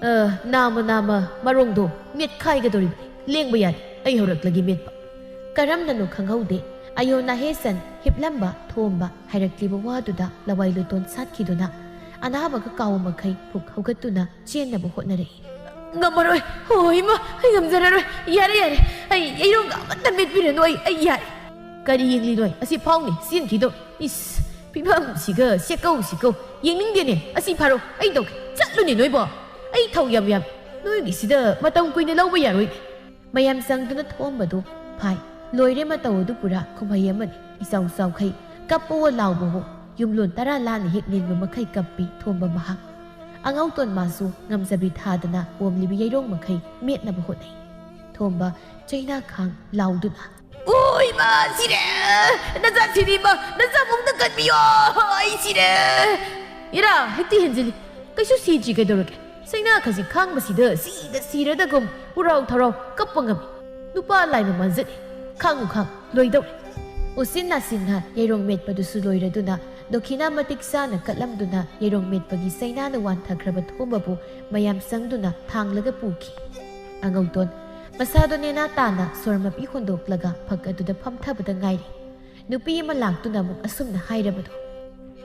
ꯑ, ꯅꯥꯝꯃ ꯅꯥꯝꯃ ꯃꯔꯣꯡꯗꯣ ꯃꯦꯠꯈꯥꯏꯒꯗꯧꯔꯤꯕꯅꯤ꯫ ꯂꯦꯡꯕ ꯌꯥꯗꯦ, ꯑꯩ ꯍꯧꯔꯛꯂꯒꯦ ꯃꯦꯠꯄ"꯫ ꯀꯔꯝꯅꯅꯣ ꯈꯪꯍꯧꯗꯦ, ꯑꯌꯣ ꯅꯥꯍꯦꯁꯟ ꯍꯤꯞꯂꯝꯕ ꯊꯣꯝꯕ ꯍꯥꯏꯔꯛꯂꯤꯕ ꯋꯥꯗꯨꯗ ꯂꯋꯥꯏ ꯂꯨꯇꯣꯟ ꯁꯥꯠꯈꯤꯗꯨꯅ ꯑꯅꯥꯕꯒ ꯀꯥꯎ ꯃꯈꯩ ꯐꯨꯛ ꯍꯧꯒꯠꯇꯨꯅ ꯆꯦꯟꯅꯕ ꯍꯣꯠꯅꯔꯛꯏ꯫ "ꯉꯝꯃꯔꯣꯏ꯫ ꯑꯣ, ꯏꯃꯥ, ꯑꯩ ꯉꯝꯖꯔꯔꯣꯏ꯫ ꯌꯥꯔꯦ, ꯌꯥꯔꯦ꯫ ꯑꯩ ꯌꯩꯔꯣꯡꯒ ꯑꯃꯠꯇ ꯃꯦꯠꯄꯤꯔꯅꯨ꯫ ꯑꯩ, ꯑꯩ ꯌꯥꯔꯦ"꯫ "ꯀꯔꯤ ꯌꯦꯡꯂꯤꯅꯣ? ꯑꯁꯤ ꯐꯥꯎꯅꯤ, ꯆꯦꯟꯈꯤꯗꯧ"꯫ "ꯏꯁ, ꯐꯤꯕꯝꯁꯤꯒ ꯁꯦꯀꯧ ꯁꯦꯀꯧ꯫ ꯌꯦꯡꯅꯤꯡꯗꯦꯅꯦ꯫ ꯑꯁꯤ ꯐꯥꯔꯣ꯫ ꯑꯩ ꯇꯧꯒꯦ꯫ ꯆꯠꯂꯨꯅꯦ ꯅꯣꯏꯕꯣ꯫ ꯑꯩ ꯊꯧ ꯌꯥꯝ ꯌꯥꯝ꯫ ꯅꯣꯏꯒꯤꯁꯤꯗ ꯃꯇꯝ ꯀꯨꯏꯅ ꯂꯧꯕ ꯌꯥꯔꯣꯏ"꯫ ꯃꯌꯥꯝ ꯆꯪꯗꯨꯅ ꯊꯣꯝꯕꯗꯨ ꯐꯥꯏ꯫ ꯂꯣꯏꯔꯦ ꯃꯇꯧ ꯑꯗꯨ ꯄꯨꯔꯥ ꯀꯨꯝꯍꯩ ꯑꯃꯅꯤ꯫ ꯏꯆꯥꯎ ꯆꯥꯎꯈꯩ ꯀꯞꯄꯋꯣ ꯂꯥꯎꯕꯋꯣ꯫ ꯌꯨꯝꯂꯣꯟ ꯇꯔꯥ ꯂꯥꯟꯅ ꯍꯦꯛ ꯅꯤꯟꯕ ꯃꯈꯩ ꯀꯞꯄꯤ ꯊꯣꯝꯕ ꯃꯍꯥꯛ꯫ ꯑꯉꯧꯇꯣꯟ ꯃꯥꯁꯨ ꯉꯝꯖꯕꯤ ꯊꯥꯗꯅ ꯑꯣꯝꯂꯤꯕ ꯌꯩꯔꯣꯡ ꯃꯈꯩ ꯃꯦꯠꯅꯕ ꯍꯣꯠꯅꯩ꯫ ꯊꯣꯝꯕ ꯆꯩꯅꯥ ꯈꯥꯡ ꯂꯥꯎꯗꯨꯅ, "ꯑꯣ ꯏꯃꯥ, ꯁꯤꯔꯦ! ꯅꯆꯥ ꯁꯤꯔꯦ ꯏꯃꯥ! ꯅꯆꯥ ꯃꯨꯛꯇ ꯀꯟꯕꯤꯌꯣ! ꯑꯩ ꯁꯤꯔꯦ!" "ꯏꯔꯥ, ꯍꯦꯛꯇ ꯍꯦꯟꯖꯤꯜꯂꯤ꯫ ꯀꯩꯁꯨ ꯁꯤꯗ꯭ꯔꯤ ꯀꯩꯗꯧꯔꯒꯦ? ꯆꯩꯅꯥ ꯈꯖꯤꯛ ꯈꯥꯡꯕꯁꯤꯗ ꯁꯤꯗ ꯁꯤꯔꯗꯒꯨꯝ ꯎꯔꯥꯎ ꯊꯔꯥꯎ ꯀꯞꯄ ꯉꯝꯃꯤ꯫ ꯅꯨꯄꯥ ꯂꯥꯏꯃ ꯃꯥꯟꯖꯗꯦ꯫ ꯈꯥꯡꯉꯨ ꯈꯥꯡꯉꯨ, ꯂꯣꯏꯗꯧꯔꯦ꯫" ꯎꯆꯤꯟ ꯅꯥꯆꯤꯟꯅ ꯌꯩꯔꯣꯡ ꯃꯦꯠꯄꯗꯨꯁꯨ ꯂꯣꯏꯔꯗꯨꯅ ꯗꯣꯈꯤꯅꯥ ꯃꯇꯤꯛ ꯆꯥꯅ ꯀꯠꯂꯝꯗꯨꯅ ꯌꯩꯔꯣꯡ ꯃꯦꯠꯄꯒꯤ ꯆꯩꯅꯥꯅ ꯋꯥꯟꯊꯈ꯭ꯔꯕ ꯊꯣꯝꯕꯕꯨ ꯃꯌꯥꯝ ꯆꯪꯗꯨꯅ ꯊꯥꯡꯂꯒ ꯄꯨꯈꯤ꯫ ꯑꯉꯧꯇꯣꯟ ꯃꯁꯥꯗꯣ ꯅꯦꯅꯥ ꯇꯥꯅ ꯁꯣꯔ ꯃꯄꯤ ꯍꯣꯟꯗꯣꯛꯂꯒ ꯐꯛ ꯑꯗꯨꯗ ꯐꯝꯊꯕꯗ ꯉꯥꯏꯔꯤ꯫ ꯅꯨꯄꯤ ꯑꯃ ꯂꯥꯛꯇꯨꯅ ꯑꯃꯨꯛ ꯑꯁꯨꯝꯅ ꯍꯥꯏꯔꯕꯗꯣ,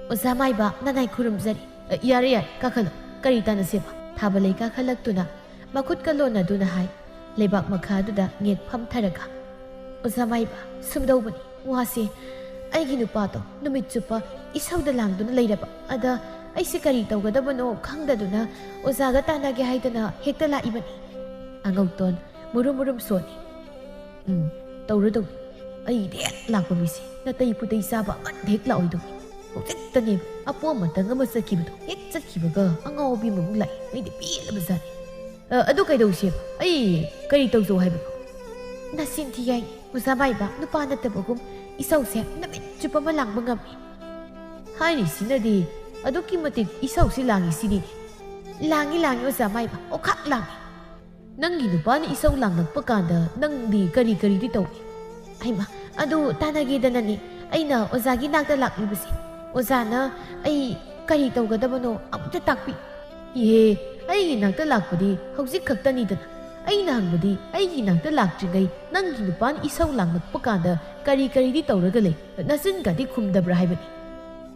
"ꯑꯣꯖꯥ ꯃꯥꯏꯕ, ꯅꯅꯥꯏ ꯈꯨꯔꯨꯝꯖꯔꯤ꯫ ꯑ, ꯌꯥꯔꯦ, ꯌꯥꯔꯦ, ꯀꯥꯈꯠꯂꯣ꯫ ꯀꯔꯤ ꯇꯥꯟꯅꯁꯦꯕ?" ꯊꯥꯕꯂꯩ ꯀꯥꯈꯠꯂꯛꯇꯨꯅ ꯃꯈꯨꯠꯀ ꯂꯣꯟꯅꯗꯨꯅ ꯍꯥꯏ, ꯂꯩꯕꯥꯛ ꯃꯈꯥꯗꯨꯗ ꯉꯦꯛ ꯐꯝꯊꯔꯒ, "ꯑꯣꯖꯥ ꯃꯥꯏꯕ, ꯁꯨꯝꯗꯧꯕꯅꯤ ꯋꯥꯁꯦ꯫ ꯑꯩꯒꯤ ꯅꯨꯄꯥꯗꯣ ꯅꯨꯃꯤꯠ ꯆꯨꯞꯄ ꯏꯁꯧꯗ ꯂꯥꯡꯗꯨꯅ ꯂꯩꯔꯕ꯫ ꯑꯗ ꯑꯩꯁꯦ ꯀꯔꯤ ꯇꯧꯒꯗꯕꯅꯣ ꯈꯪꯗꯗꯨꯅ ꯑꯣꯖꯥꯒ ꯇꯥꯟꯅꯒꯦ ꯍꯥꯏꯗꯅ ꯍꯦꯛꯇ ꯂꯥꯛꯏꯕꯅꯤ꯫" ꯑꯉꯧꯇꯣꯟ ꯃꯨꯔꯨꯝ ꯃꯨꯔꯨꯝ ꯁꯣꯟꯅꯤ꯫ "ꯎꯝ, ꯇꯧꯔꯗꯧꯅꯤ꯫ ꯑꯩꯗꯤ ꯍꯦꯛ ꯂꯥꯛꯄ ꯃꯤꯁꯦ ꯅꯥꯇꯩ ꯄꯨꯇꯩ ꯆꯥꯕ ꯑꯃꯠꯇ ꯍꯦꯛ ꯂꯥꯛꯑꯣꯏꯗꯧꯅꯤ꯫ ꯍꯧꯖꯤꯛꯇꯅꯦ ꯑꯄꯣꯝ ꯑꯇꯪ ꯑꯃ ꯆꯠꯈꯤꯕꯗꯣ, ꯍꯦꯛ ꯆꯠꯈꯤꯕꯒ ꯑꯉꯥꯎꯕꯤ ꯑꯃꯃꯨꯛ ꯂꯥꯛꯑꯦ꯫ ꯑꯩꯗꯤ ꯄꯦꯜꯂꯕꯖꯥꯠꯅꯤ꯫ ꯑ, ꯑꯗꯨ ꯀꯩꯗꯧꯁꯦꯕ? ꯑꯩ ꯀꯔꯤ ꯇꯧꯖꯧ ꯍꯥꯏꯕꯅꯣ?" "ꯅꯆꯤꯟ ꯊꯤ ꯍꯥꯏꯅꯤ, ꯑꯣꯖꯥ ꯃꯥꯏꯕ, ꯅꯨꯄꯥ ꯅꯠꯇꯕꯒꯨꯝ ꯏꯁꯧꯁꯦ ꯅꯨꯃꯤꯠ ꯆꯨꯞꯄ ꯑꯃ ꯂꯥꯡꯕ ꯉꯝꯃꯤ꯫" "ꯍꯥꯏꯔꯤꯁꯤꯅꯗꯤ ꯑꯗꯨꯛꯀꯤ ꯃꯇꯤꯛ ꯏꯁꯧꯁꯤ ꯂꯥꯡꯉꯤ ꯁꯤꯅꯤꯅꯦ꯫" "ꯂꯥꯡꯉꯤ, ꯂꯥꯡꯉꯤ ꯑꯣꯖꯥ ꯃꯥꯏꯕ, ꯑꯣꯈꯥꯛ ꯂꯥꯡꯉꯤ꯫" "ꯅꯪꯒꯤ ꯅꯨꯄꯥꯅ ꯏꯁꯧ ꯂꯥꯡꯂꯛꯄ ꯀꯥꯟꯗ ꯅꯪꯗꯤ ꯀꯔꯤ ꯀꯔꯤꯗꯤ ꯇꯧꯏ?" "ꯍꯩꯃꯥ, ꯑꯗꯨ ꯇꯥꯟꯅꯒꯦꯗꯅꯅꯦ ꯑꯩꯅ ꯑꯣꯖꯥꯒꯤ ꯅꯥꯛꯇ ꯂꯥꯛꯂꯤꯕꯁꯦ꯫ ꯑꯣꯖꯥꯅ ꯑꯩ ꯀꯔꯤ ꯇꯧꯒꯗꯕꯅꯣ ꯑꯃꯨꯛꯇ ꯇꯥꯛꯄꯤ꯫" "ꯏꯍꯦ, ꯑꯩꯒꯤ ꯅꯥꯛꯇ ꯂꯥꯛꯄꯗꯤ ꯍꯧꯖꯤꯛ ꯈꯛꯇꯅꯤꯗꯅ꯫ ꯑꯩꯅ ꯍꯪꯕꯗꯤ ꯑꯩꯒꯤ ꯅꯥꯛꯇ ꯂꯥꯛꯇ꯭ꯔꯤꯉꯩ ꯅꯪꯒꯤ ꯅꯨꯄꯥꯅ ꯏꯁꯧ ꯂꯥꯡꯂꯛꯄ ꯀꯥꯟꯗ ꯀꯔꯤ ꯀꯔꯤꯗꯤ ꯇꯧꯔꯒ ꯂꯩ? ꯅꯆꯤꯟꯒꯗꯤ ꯈꯨꯝꯗꯕ꯭ꯔꯥ ꯍꯥꯏꯕꯅꯤ?"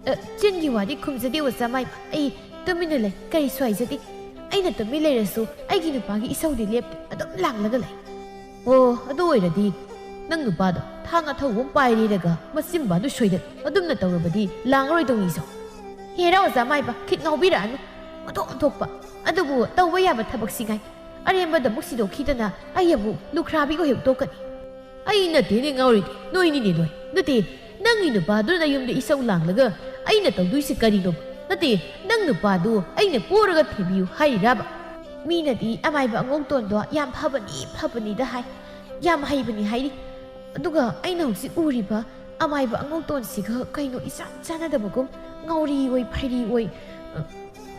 "ꯑ, ꯆꯤꯟꯒꯤ ꯋꯥꯗꯤ ꯈꯨꯝꯖꯗꯦ ꯑꯣꯖꯥ ꯃꯥꯏꯕ꯫ ꯑꯩ ꯇꯨꯃꯤꯟꯅ ꯂꯩ, ꯀꯔꯤꯁꯨ ꯍꯥꯏꯖꯗꯦ꯫ ꯑꯩꯅ ꯇꯨꯃꯤꯟ ꯂꯩꯔꯁꯨ ꯑꯩꯒꯤ ꯅꯨꯄꯥꯒꯤ ꯏꯁꯧꯗꯤ ꯂꯦꯞꯇꯦ, ꯑꯗꯨꯝ ꯂꯥꯡꯂꯒ ꯂꯩ꯫" "ꯑꯣ, ꯑꯗꯨ ꯑꯣꯏꯔꯗꯤ ꯅꯪ ꯅꯨꯄꯥꯗꯣ ꯊꯥꯡ ꯑꯊꯧꯕ ꯑꯃ ꯄꯥꯏꯔꯦꯔꯒ ꯃꯆꯤꯟꯕꯥꯟꯗꯨ ꯁꯣꯏꯗꯠ꯫ ꯑꯗꯨꯝꯅ ꯇꯧꯔꯕꯗꯤ ꯂꯥꯡꯉꯔꯣꯏꯗꯧꯅꯤꯁꯣ꯫" "ꯍꯦꯔꯥ ꯑꯣꯖꯥ ꯃꯥꯏꯕ, ꯈꯤꯠ ꯉꯥꯎꯕꯤꯔꯛꯑꯅꯨ꯫ ꯑꯣꯟꯊꯣꯛ ꯑꯣꯟꯊꯣꯛꯄ꯫ ꯑꯗꯨꯕꯨ ꯇꯧꯕ ꯌꯥꯕ ꯊꯕꯛꯁꯤ ꯉꯥꯏ꯫ ꯑꯔꯦꯝꯕꯗ ꯑꯃꯨꯛ ꯁꯤꯗꯣꯛꯈꯤꯗꯅ ꯑꯩ ꯑꯃꯨꯛ ꯂꯨꯈ꯭ꯔꯥꯕꯤ ꯑꯣꯏꯍꯧ ꯇꯣꯛꯀꯅꯤ꯫" ꯑꯩ ꯅꯠꯇꯦꯅꯦ ꯉꯥꯎꯔꯤꯗꯤ, ꯅꯣꯏꯅꯤꯅꯦ ꯅꯣꯏ꯫ ꯅꯠꯇꯦ, ꯅꯪꯒꯤ ꯅꯨꯄꯥꯗꯨꯅ ꯌꯨꯝꯗ ꯏꯁꯧ ꯂꯥꯡꯂꯒ ꯑꯩꯅ ꯇꯧꯗꯣꯏꯁꯤ ꯀꯔꯤꯅꯣ? ꯅꯠꯇꯦ, ꯅꯪ ꯅꯨꯄꯥꯗꯨ ꯑꯩꯅ ꯄꯣꯔꯒ ꯊꯦꯝꯕꯤꯌꯨ ꯍꯥꯏꯔꯤꯔꯕ? ꯃꯤꯅꯗꯤ ꯑꯃꯥꯏꯕ ꯑꯉꯧꯇꯣꯟꯗꯣ ꯌꯥꯝ ꯐꯕꯅꯤ, ꯐꯕꯅꯤꯗ ꯍꯥꯏ, ꯌꯥꯝ ꯍꯩꯕꯅꯤ ꯍꯥꯏꯔꯤ꯫ ꯑꯗꯨꯒ ꯑꯩꯅ ꯍꯧꯖꯤꯛ ꯎꯔꯤꯕ ꯑꯃꯥꯏꯕ ꯑꯉꯧꯇꯣꯟꯁꯤꯒ ꯀꯩꯅꯣ ꯏꯆꯥꯟ ꯆꯥꯟꯅꯗꯕꯒꯨꯝ, ꯉꯥꯎꯔꯤ ꯑꯣꯏ, ꯐꯩꯔꯤ ꯑꯣꯏ, ꯑ,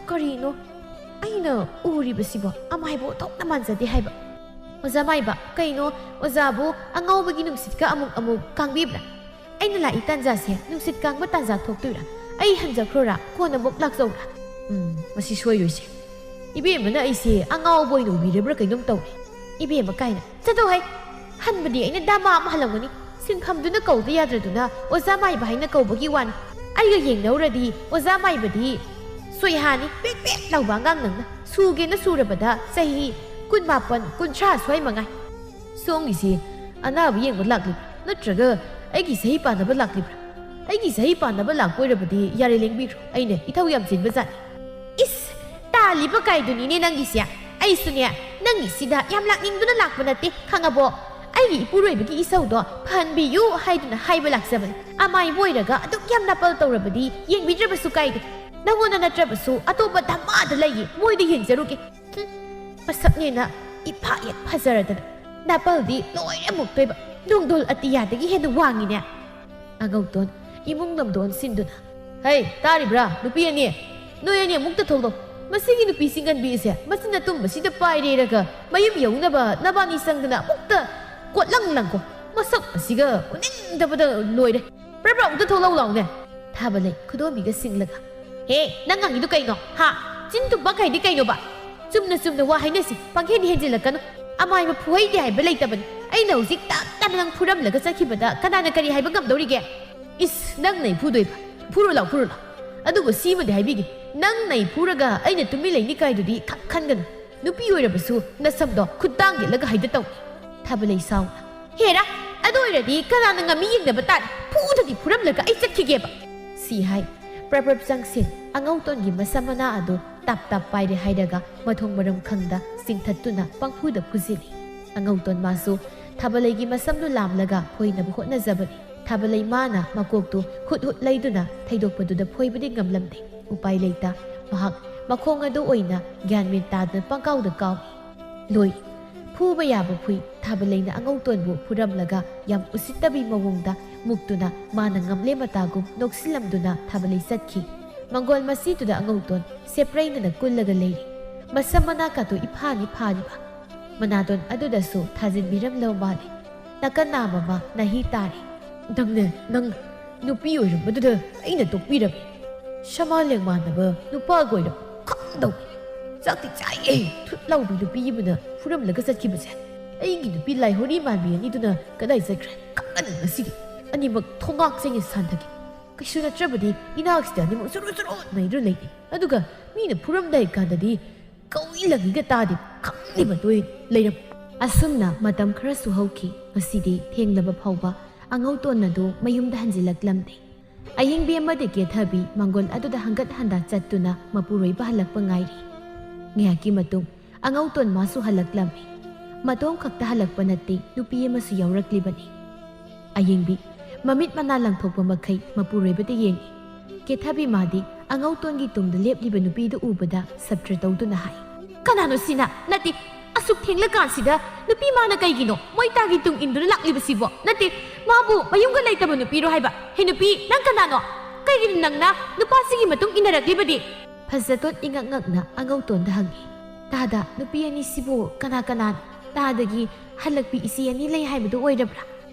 ꯀꯔꯤꯅꯣ? ꯑꯩꯅ ꯎꯔꯤꯕꯁꯤꯕꯣ ꯑꯃꯥꯏꯕ ꯑꯣꯟꯊꯣꯛꯅ ꯃꯥꯟꯖꯗꯦ ꯍꯥꯏꯕ꯫ ꯑꯣꯖꯥ ꯃꯥꯏꯕ, ꯀꯩꯅꯣ? ꯑꯣꯖꯥꯕꯨ ꯑꯉꯥꯎꯕꯒꯤ ꯅꯨꯡꯁꯤꯠꯀ ꯑꯃꯨꯛ ꯑꯃꯨꯛ ꯀꯥꯡꯕꯤꯕ꯭ꯔꯥ? ꯑꯩꯅ ꯂꯥꯛꯏ ꯇꯥꯟꯖꯥꯁꯦ ꯅꯨꯡꯁꯤꯠ ꯀꯥꯡꯕ ꯇꯥꯟꯖꯥ ꯊꯣꯛꯇꯣꯏꯔꯥ? ꯑꯩ ꯍꯟꯖꯈ꯭ꯔꯣꯔꯥ? ꯀꯣꯟꯅ ꯑꯃꯨꯛ ꯂꯥꯛꯆꯧꯔꯥ? ꯎꯝ, ꯃꯁꯤ ꯁꯣꯏꯔꯣꯏꯁꯦ꯫ ꯏꯕꯦꯝꯃꯅ ꯑꯩꯁꯦ ꯑꯉꯥꯎꯕ ꯑꯣꯏꯅ ꯎꯕꯤꯔꯕ꯭ꯔꯥ ꯀꯩꯅꯣꯝ ꯇꯧꯔꯦ꯫ ꯏꯕꯦꯝꯃ ꯀꯥꯏꯅ꯫ ꯆꯠꯊꯣꯛ ꯍꯩ! ꯍꯟꯕꯗꯤ ꯑꯩꯅ ꯗꯥꯃ ꯑꯃ ꯍꯜꯂꯝꯒꯅꯤ꯫ ꯁꯤꯟꯐꯝꯗꯨꯅ ꯀꯧꯗ ꯌꯥꯗ꯭ꯔꯗꯨꯅ ꯑꯣꯖꯥ ꯃꯥꯏꯕ ꯍꯥꯏꯅ ꯀꯧꯕꯒꯤ ꯋꯥꯅꯤ꯫ ꯑꯩꯒ ꯌꯦꯡꯅꯧꯔꯗꯤ ꯑꯣꯖꯥ ꯃꯥꯏꯕꯗꯤ ꯁꯣꯏꯍꯥꯅꯤ, ꯄꯦꯠ ꯄꯦꯠ ꯂꯥꯎꯕ ꯑꯉꯥꯡ ꯅꯪꯅ꯫ ꯁꯨꯒꯦꯅ ꯁꯨꯔꯕꯗ ꯆꯍꯤ ꯀꯨꯟꯃꯥꯄꯟ, ꯀꯨꯟꯊ꯭ꯔꯥ ꯁ꯭ꯋꯥꯏ ꯃꯉꯥꯏ꯫ ꯁꯣꯝꯒꯤꯁꯤ ꯑꯅꯥꯕ ꯌꯦꯡꯕ ꯂꯥꯛꯂꯤꯕ꯭ꯔꯥ? ꯅꯠꯇ꯭ꯔꯒ ꯑꯩꯒꯤ ꯆꯍꯤ ꯄꯥꯟꯅꯕ ꯂꯥꯛꯂꯤꯕ꯭ꯔꯥ? ꯑꯩꯒꯤ ꯆꯍꯤ ꯄꯥꯟꯅꯕ ꯂꯥꯛꯄ ꯑꯣꯏꯔꯕꯗꯤ ꯌꯥꯔꯦ, ꯂꯦꯡꯕꯤꯈ꯭ꯔꯣ꯫ ꯑꯩꯅ ꯏꯊꯧ ꯌꯥꯝ ꯆꯤꯟꯕ ꯖꯥꯠꯅꯤ꯫ ꯏꯁ! ꯇꯥꯜꯂꯤꯕ ꯀꯥꯏꯗꯨꯅꯤꯅꯦ ꯅꯪꯒꯤꯁꯦ꯫ ꯑꯩꯁꯨꯅꯦ, ꯅꯪꯒꯤꯁꯤꯗ ꯌꯥꯝ ꯂꯥꯛꯅꯤꯡꯗꯨꯅ ꯂꯥꯛꯄ ꯅꯠꯇꯦ, ꯈꯪꯉꯕꯣ? ꯑꯩꯒꯤ ꯏꯄꯨꯔꯣꯏꯕꯒꯤ ꯏꯁꯧꯗꯣ ꯐꯍꯟꯕꯤꯌꯨ ꯍꯥꯏꯗꯨꯅ ꯍꯥꯏꯕ ꯂꯥꯛꯆꯕꯅꯤ꯫ ꯑꯃꯥꯏꯕ ꯑꯣꯏꯔꯒ ꯑꯗꯨꯛ ꯌꯥꯝ ꯅꯥꯄꯜ ꯇꯧꯔꯕꯗꯤ ꯌꯦꯡꯕꯤꯗ꯭ꯔꯕꯁꯨ ꯀꯥꯏꯗꯦ꯫ ꯅꯪꯉꯣꯟꯗ ꯅꯠꯇ꯭ꯔꯕꯁꯨ ꯑꯇꯣꯞꯄ ꯗꯃꯥꯗ ꯂꯩꯌꯦ, ꯃꯣꯏꯗ ꯌꯦꯡꯖꯔꯨꯒꯦ꯫ ꯍꯨꯝ, ꯃꯁꯛꯅꯦꯅ ꯏꯐꯥ ꯍꯦꯛ ꯐꯖꯔꯗꯅ꯫ ꯅꯥꯄꯜꯗꯤ ꯂꯣꯏꯔꯦ ꯑꯃꯨꯛꯇꯣꯏꯕ꯫ ꯅꯣꯡꯗꯣꯜ ꯑꯇꯤꯌꯥꯗꯒꯤ ꯍꯦꯟꯅ ꯋꯥꯡꯉꯤꯅꯦ꯫ ꯑꯉꯧꯇꯣꯟ ꯏꯃꯨꯡ ꯂꯝꯗ ꯑꯣꯟꯁꯤꯟꯗꯨꯅ꯫ ꯍꯩ, ꯇꯥꯔꯤꯕ꯭ꯔꯥ, ꯅꯨꯄꯤ ꯑꯅꯤ? ꯅꯣꯏ ꯑꯅꯤ ꯑꯃꯨꯛꯇ ꯊꯣꯛꯂꯛꯑꯣ꯫ ꯃꯁꯤꯒꯤ ꯅꯨꯄꯤ ꯆꯤꯡꯒꯟꯕꯤ ꯑꯁꯦ ꯃꯆꯤꯟꯅ ꯇꯨꯝꯕꯁꯤꯗ ꯄꯥꯏꯔꯦꯔꯒ ꯃꯌꯨꯝ ꯌꯧꯅꯕ ꯅꯕꯥꯅꯤ ꯆꯪꯗꯅ ꯑꯃꯨꯛꯇ ꯀꯣꯠꯂꯪ ꯂꯪꯈꯣ꯫ ꯃꯁꯛ ꯑꯁꯤꯒ ꯎꯅꯤꯡꯗꯕꯗ ꯂꯣꯏꯔꯦ꯫ ꯄ꯭ꯔꯞ ꯄ꯭ꯔꯞ ꯑꯃꯨꯛꯇ ꯊꯣꯛꯂꯛꯎ ꯂꯥꯎꯅꯦ꯫ ꯊꯥꯕ ꯂꯩ ꯈꯨꯗꯣꯝꯕꯤꯒ ꯁꯤꯡꯂꯒ꯫ ꯍꯦ, ꯅꯪ ꯉꯥꯡꯉꯤꯗꯣ ꯀꯩꯅꯣ? ꯍꯥ? ꯆꯤꯟ ꯇꯨꯝꯕ ꯀꯩꯗꯤ ꯀꯩꯅꯣꯕ? ꯆꯨꯝꯅ ꯆꯨꯝꯅ ꯋꯥ ꯍꯥꯏꯅꯁꯤ, ꯄꯪꯍꯦꯟ ꯍꯦꯟꯖꯤꯜꯂꯛꯀꯅꯨ꯫ ꯑꯃꯥꯏꯕ ꯐꯨꯍꯩꯗꯦ ꯍꯥꯏꯕ ꯂꯩꯇꯕꯅꯤ꯫ ꯑꯩꯅ ꯍꯧꯖꯤꯛ ꯇꯞ ꯇꯥꯅ ꯅꯪ ꯐꯨꯔꯝꯂꯒ ꯆꯠꯈꯤꯕꯗ ꯀꯅꯥꯅ ꯀꯔꯤ ꯍꯥꯏꯕ ꯉꯝꯗꯧꯔꯤꯒꯦ? ꯏꯁ, ꯅꯪ ꯅꯩ ꯐꯨꯗꯣꯏꯕ? ꯐꯨꯔꯣ ꯂꯥꯎ, ꯐꯨꯔꯣ ꯂꯥꯎ꯫ ꯑꯗꯨꯕꯨ ꯁꯤꯃꯗꯤ ꯍꯥꯏꯕꯤꯒꯦ, ꯅꯪ ꯅꯩ ꯐꯨꯔꯒ ꯑꯩꯅ ꯇꯨꯃꯤꯟ ꯂꯩꯅꯤ ꯀꯥꯏꯗꯨꯗꯤ ꯈꯛ ꯈꯟꯒꯅꯨ꯫ ꯅꯨꯄꯤ ꯑꯣꯏꯔꯕꯁꯨ ꯅꯁꯝꯗꯣ ꯈꯨꯠꯇꯥꯡ ꯌꯦꯠꯂꯒ ꯍꯥꯏꯗ ꯇꯧꯏ꯫ ꯊꯥꯕꯂꯩ ꯁꯥꯎꯅ꯫ ꯍꯦꯔꯥ, ꯑꯗꯨ ꯑꯣꯏꯔꯗꯤ ꯀꯅꯥꯅ ꯉꯝꯃꯤ ꯌꯦꯡꯅꯕ ꯇꯥꯔꯦ꯫ ꯐꯨꯗꯗꯤ ꯐꯨꯔꯝꯂꯒ ꯑꯩ ꯆꯠꯈꯤꯒꯦꯕ꯫ ꯁꯤ ꯍꯥꯏ ꯄ꯭ꯔꯞ ꯄ꯭ꯔꯞ ꯆꯪꯁꯤꯟ ꯑꯉꯧꯇꯣꯟꯒꯤ ꯃꯁꯝ ꯃꯅꯥ ꯑꯗꯨ ꯇꯥꯞ ꯇꯥꯞ ꯄꯥꯏꯔꯦ ꯍꯥꯏꯔꯒ ꯃꯊꯣꯡ ꯃꯔꯝ ꯈꯪꯗ ꯆꯤꯡꯊꯠꯇꯨꯅ ꯄꯪꯐꯨꯗ ꯐꯨꯖꯤꯜꯂꯤ꯫ ꯑꯉꯧꯇꯣꯟ ꯃꯥꯁꯨ ꯊꯥꯕꯂꯩꯒꯤ ꯃꯁꯝꯗꯨ ꯂꯥꯝꯂꯒ ꯐꯣꯏꯅꯕ ꯍꯣꯠꯅꯖꯕꯅꯤ꯫ ꯊꯥꯕꯂꯩ ꯃꯥꯅ ꯃꯀꯣꯛꯇꯨ ꯍꯨꯠ ꯍꯨꯠ ꯂꯩꯗꯨꯅ ꯊꯩꯗꯣꯛꯄꯗꯨꯗ ꯐꯣꯏꯕꯗꯤ ꯉꯝꯂꯝꯗꯦ꯫ ꯎꯄꯥꯏ ꯂꯩꯇ ꯃꯍꯥꯛ ꯃꯈꯣꯡ ꯑꯗꯨ ꯑꯣꯏꯅ ꯒ꯭ꯌꯥꯟ ꯃꯦꯟ ꯇꯥꯗꯅ ꯄꯪꯀꯥꯎꯗ ꯀꯥꯎꯏ꯫ ꯂꯣꯏ꯫ ꯐꯨꯕ ꯌꯥꯕ ꯐꯨꯏ꯫ ꯊꯥꯕꯂꯩꯅ ꯑꯉꯧꯇꯣꯟꯕꯨ ꯐꯨꯔꯝꯂꯒ ꯌꯥꯝ ꯎꯁꯤꯠꯇꯕꯤ ꯃꯑꯣꯡꯗ ꯃꯨꯛꯇꯨꯅ ꯃꯥꯅ ꯉꯝꯂꯦ ꯃꯇꯥꯒꯨꯝ ꯅꯣꯛꯁꯤꯜꯂꯝꯗꯨꯅ ꯊꯥꯕꯂꯩ ꯆꯠꯈꯤ꯫ ꯃꯪꯒꯣꯜ ꯃꯁꯤꯗꯨꯗ ꯑꯉꯧꯇꯣꯟ ꯁꯦꯄ꯭ꯔꯩꯅꯅ ꯀꯨꯜꯂꯒ ꯂꯩꯔꯤ꯫ ꯃꯁꯝ ꯃꯅꯥ ꯀꯥꯇꯨ ꯏꯐꯥꯅꯤ ꯐꯥꯔꯤꯕ꯫ ꯃꯅꯥꯇꯣꯟ ꯑꯗꯨꯗꯁꯨ ꯊꯥꯖꯤꯟꯕꯤꯔꯝꯂꯕ ꯃꯥꯜꯂꯤ꯫ ꯅꯥꯀꯟ ꯅꯥꯝ ꯑꯃ ꯅꯥꯍꯤ ꯇꯥꯔꯤ꯫ "ꯅꯪꯅꯦ, ꯅꯪ ꯅꯨꯄꯤ ꯑꯣꯏꯔꯝꯕꯗꯨꯗ ꯑꯩꯅ ꯇꯣꯛꯄꯤꯔꯝꯃꯤ꯫ ꯁꯃꯥ ꯂꯦꯡꯃꯥꯟꯅꯕ ꯅꯨꯄꯥꯒ ꯑꯣꯏꯔꯝ ꯈꯪꯗꯧ꯫ ꯆꯥꯛꯇꯤ ꯆꯥꯏꯌꯦ, ꯊꯨꯠ ꯂꯥꯎꯕꯤ ꯅꯨꯄꯤ ꯑꯃꯅ ꯐꯨꯔꯝꯂꯒ ꯆꯠꯈꯤꯕꯁꯦ꯫ ꯑꯩꯒꯤ ꯅꯨꯄꯤ ꯂꯥꯏꯍꯣꯔꯤ ꯃꯥꯟꯕꯤ ꯑꯅꯤꯗꯨꯅ ꯀꯗꯥꯏ ꯆꯠꯈ꯭ꯔꯦ? ꯈꯪꯒꯅꯤ ꯉꯁꯤꯗꯤ꯫ ꯑꯅꯤꯃꯛ ꯊꯣꯡꯉꯥꯛ ꯆꯦꯡꯉꯦ ꯁꯥꯟꯊꯒꯦ꯫ ꯀꯩꯁꯨ ꯅꯠꯇ꯭ꯔꯕꯗꯤ ꯏꯅꯥꯛꯁꯤꯗ ꯑꯅꯤꯃꯛ ꯆꯨꯔꯨ ꯆꯨꯔꯨ ꯅꯩꯗꯨꯅ ꯂꯩꯅꯤ꯫ ꯑꯗꯨꯒ ꯃꯤꯅ ꯐꯨꯔꯝꯗꯥꯏ ꯀꯥꯟꯗꯗꯤ ꯀꯧꯏ ꯂꯪꯏꯒ ꯇꯥꯗꯦ, ꯈꯪꯂꯤꯕ ꯇꯣꯏ ꯂꯩꯔꯝ꯫" ꯑꯁꯨꯝꯅ ꯃꯇꯝ ꯈꯔꯁꯨ ꯍꯧꯈꯤ꯫ ꯉꯁꯤꯗꯤ ꯊꯦꯡꯂꯕ ꯐꯥꯎꯕ ꯑꯉꯧꯇꯣꯟ ꯑꯗꯨ ꯃꯌꯨꯝꯗ ꯍꯟꯖꯤꯜꯂꯛꯂꯝꯗꯦ꯫ ꯑꯌꯦꯡꯕꯤ ꯑꯃꯗꯤ ꯀꯦꯊꯕꯤ ꯃꯪꯒꯣꯜ ꯑꯗꯨꯗ ꯍꯪꯒꯠ ꯍꯟꯗꯥ ꯆꯠꯇꯨꯅ ꯃꯄꯨꯔꯣꯏꯕ ꯍꯜꯂꯛꯄ ꯉꯥꯏꯔꯤ꯫ ꯉꯥꯏꯍꯥꯛꯀꯤ ꯃꯇꯨꯡ ꯑꯉꯧꯇꯣꯟ ꯃꯥꯁꯨ ꯍꯜꯂꯛꯂꯝꯃꯤ꯫ ꯃꯇꯣꯝ ꯈꯛꯇ ꯍꯜꯂꯛꯄ ꯅꯠꯇꯦ, ꯅꯨꯄꯤ ꯑꯃꯁꯨ ꯌꯥꯎꯔꯛꯂꯤꯕꯅꯤ꯫ ꯑꯌꯦꯡꯕꯤ ꯃꯃꯤꯠ ꯃꯅꯥ ꯂꯪꯊꯣꯛꯄ ꯃꯈꯩ ꯃꯄꯨꯔꯣꯏꯕꯗ ꯌꯦꯡꯏ꯫ ꯀꯦꯊꯕꯤ ꯃꯥꯗꯤ ꯑꯉꯧꯇꯣꯟꯒꯤ ꯇꯨꯡꯗ ꯂꯦꯞꯂꯤꯕ ꯅꯨꯄꯤꯗꯨ ꯎꯕꯗ ꯁꯞꯇ꯭ꯔ ꯇꯧꯗꯨꯅ ꯍꯥꯏ, "ꯀꯅꯥꯅꯣ ꯁꯤꯅ? ꯅꯠꯇꯦ, ꯑꯁꯨꯛ ꯊꯦꯡꯂꯀꯥꯟꯁꯤꯗ ꯅꯨꯄꯤ ꯃꯥꯅ ꯀꯩꯒꯤꯅꯣ ꯃꯣꯏ ꯇꯥꯒꯤ ꯇꯨꯡ ꯏꯟꯗꯨꯅ ꯂꯥꯛꯂꯤꯕꯁꯤꯕꯣ? ꯅꯠꯇꯦ, ꯃꯥꯕꯨ ꯃꯌꯨꯝꯒ ꯂꯩꯇꯕ ꯅꯨꯄꯤꯔꯣ ꯍꯥꯏꯕ? ꯍꯦ ꯅꯨꯄꯤ, ꯅꯪ ꯀꯅꯥꯅꯣ? ꯀꯩꯒꯤꯅꯣ ꯅꯪꯅ ꯅꯨꯄꯥꯁꯤꯒꯤ ꯃꯇꯨꯡ ꯏꯟꯅꯔꯛꯂꯤꯕꯗꯤ?" ꯐꯖꯇꯣꯟ ꯏꯉꯛ ꯉꯛꯅ ꯑꯉꯧꯇꯣꯟꯗ ꯍꯪꯉꯤ, "ꯇꯥꯗ, ꯅꯨꯄꯤ ꯑꯅꯤꯁꯤꯕꯨ ꯀꯅꯥ ꯀꯅꯥꯅꯣ? ꯇꯥꯗꯒꯤ ꯍꯜꯂꯛꯄꯤ ꯏꯆꯦ ꯑꯅꯤ ꯂꯩ ꯍꯥꯏꯕꯗꯨ ꯑꯣꯏꯔꯕ꯭ꯔꯥ?"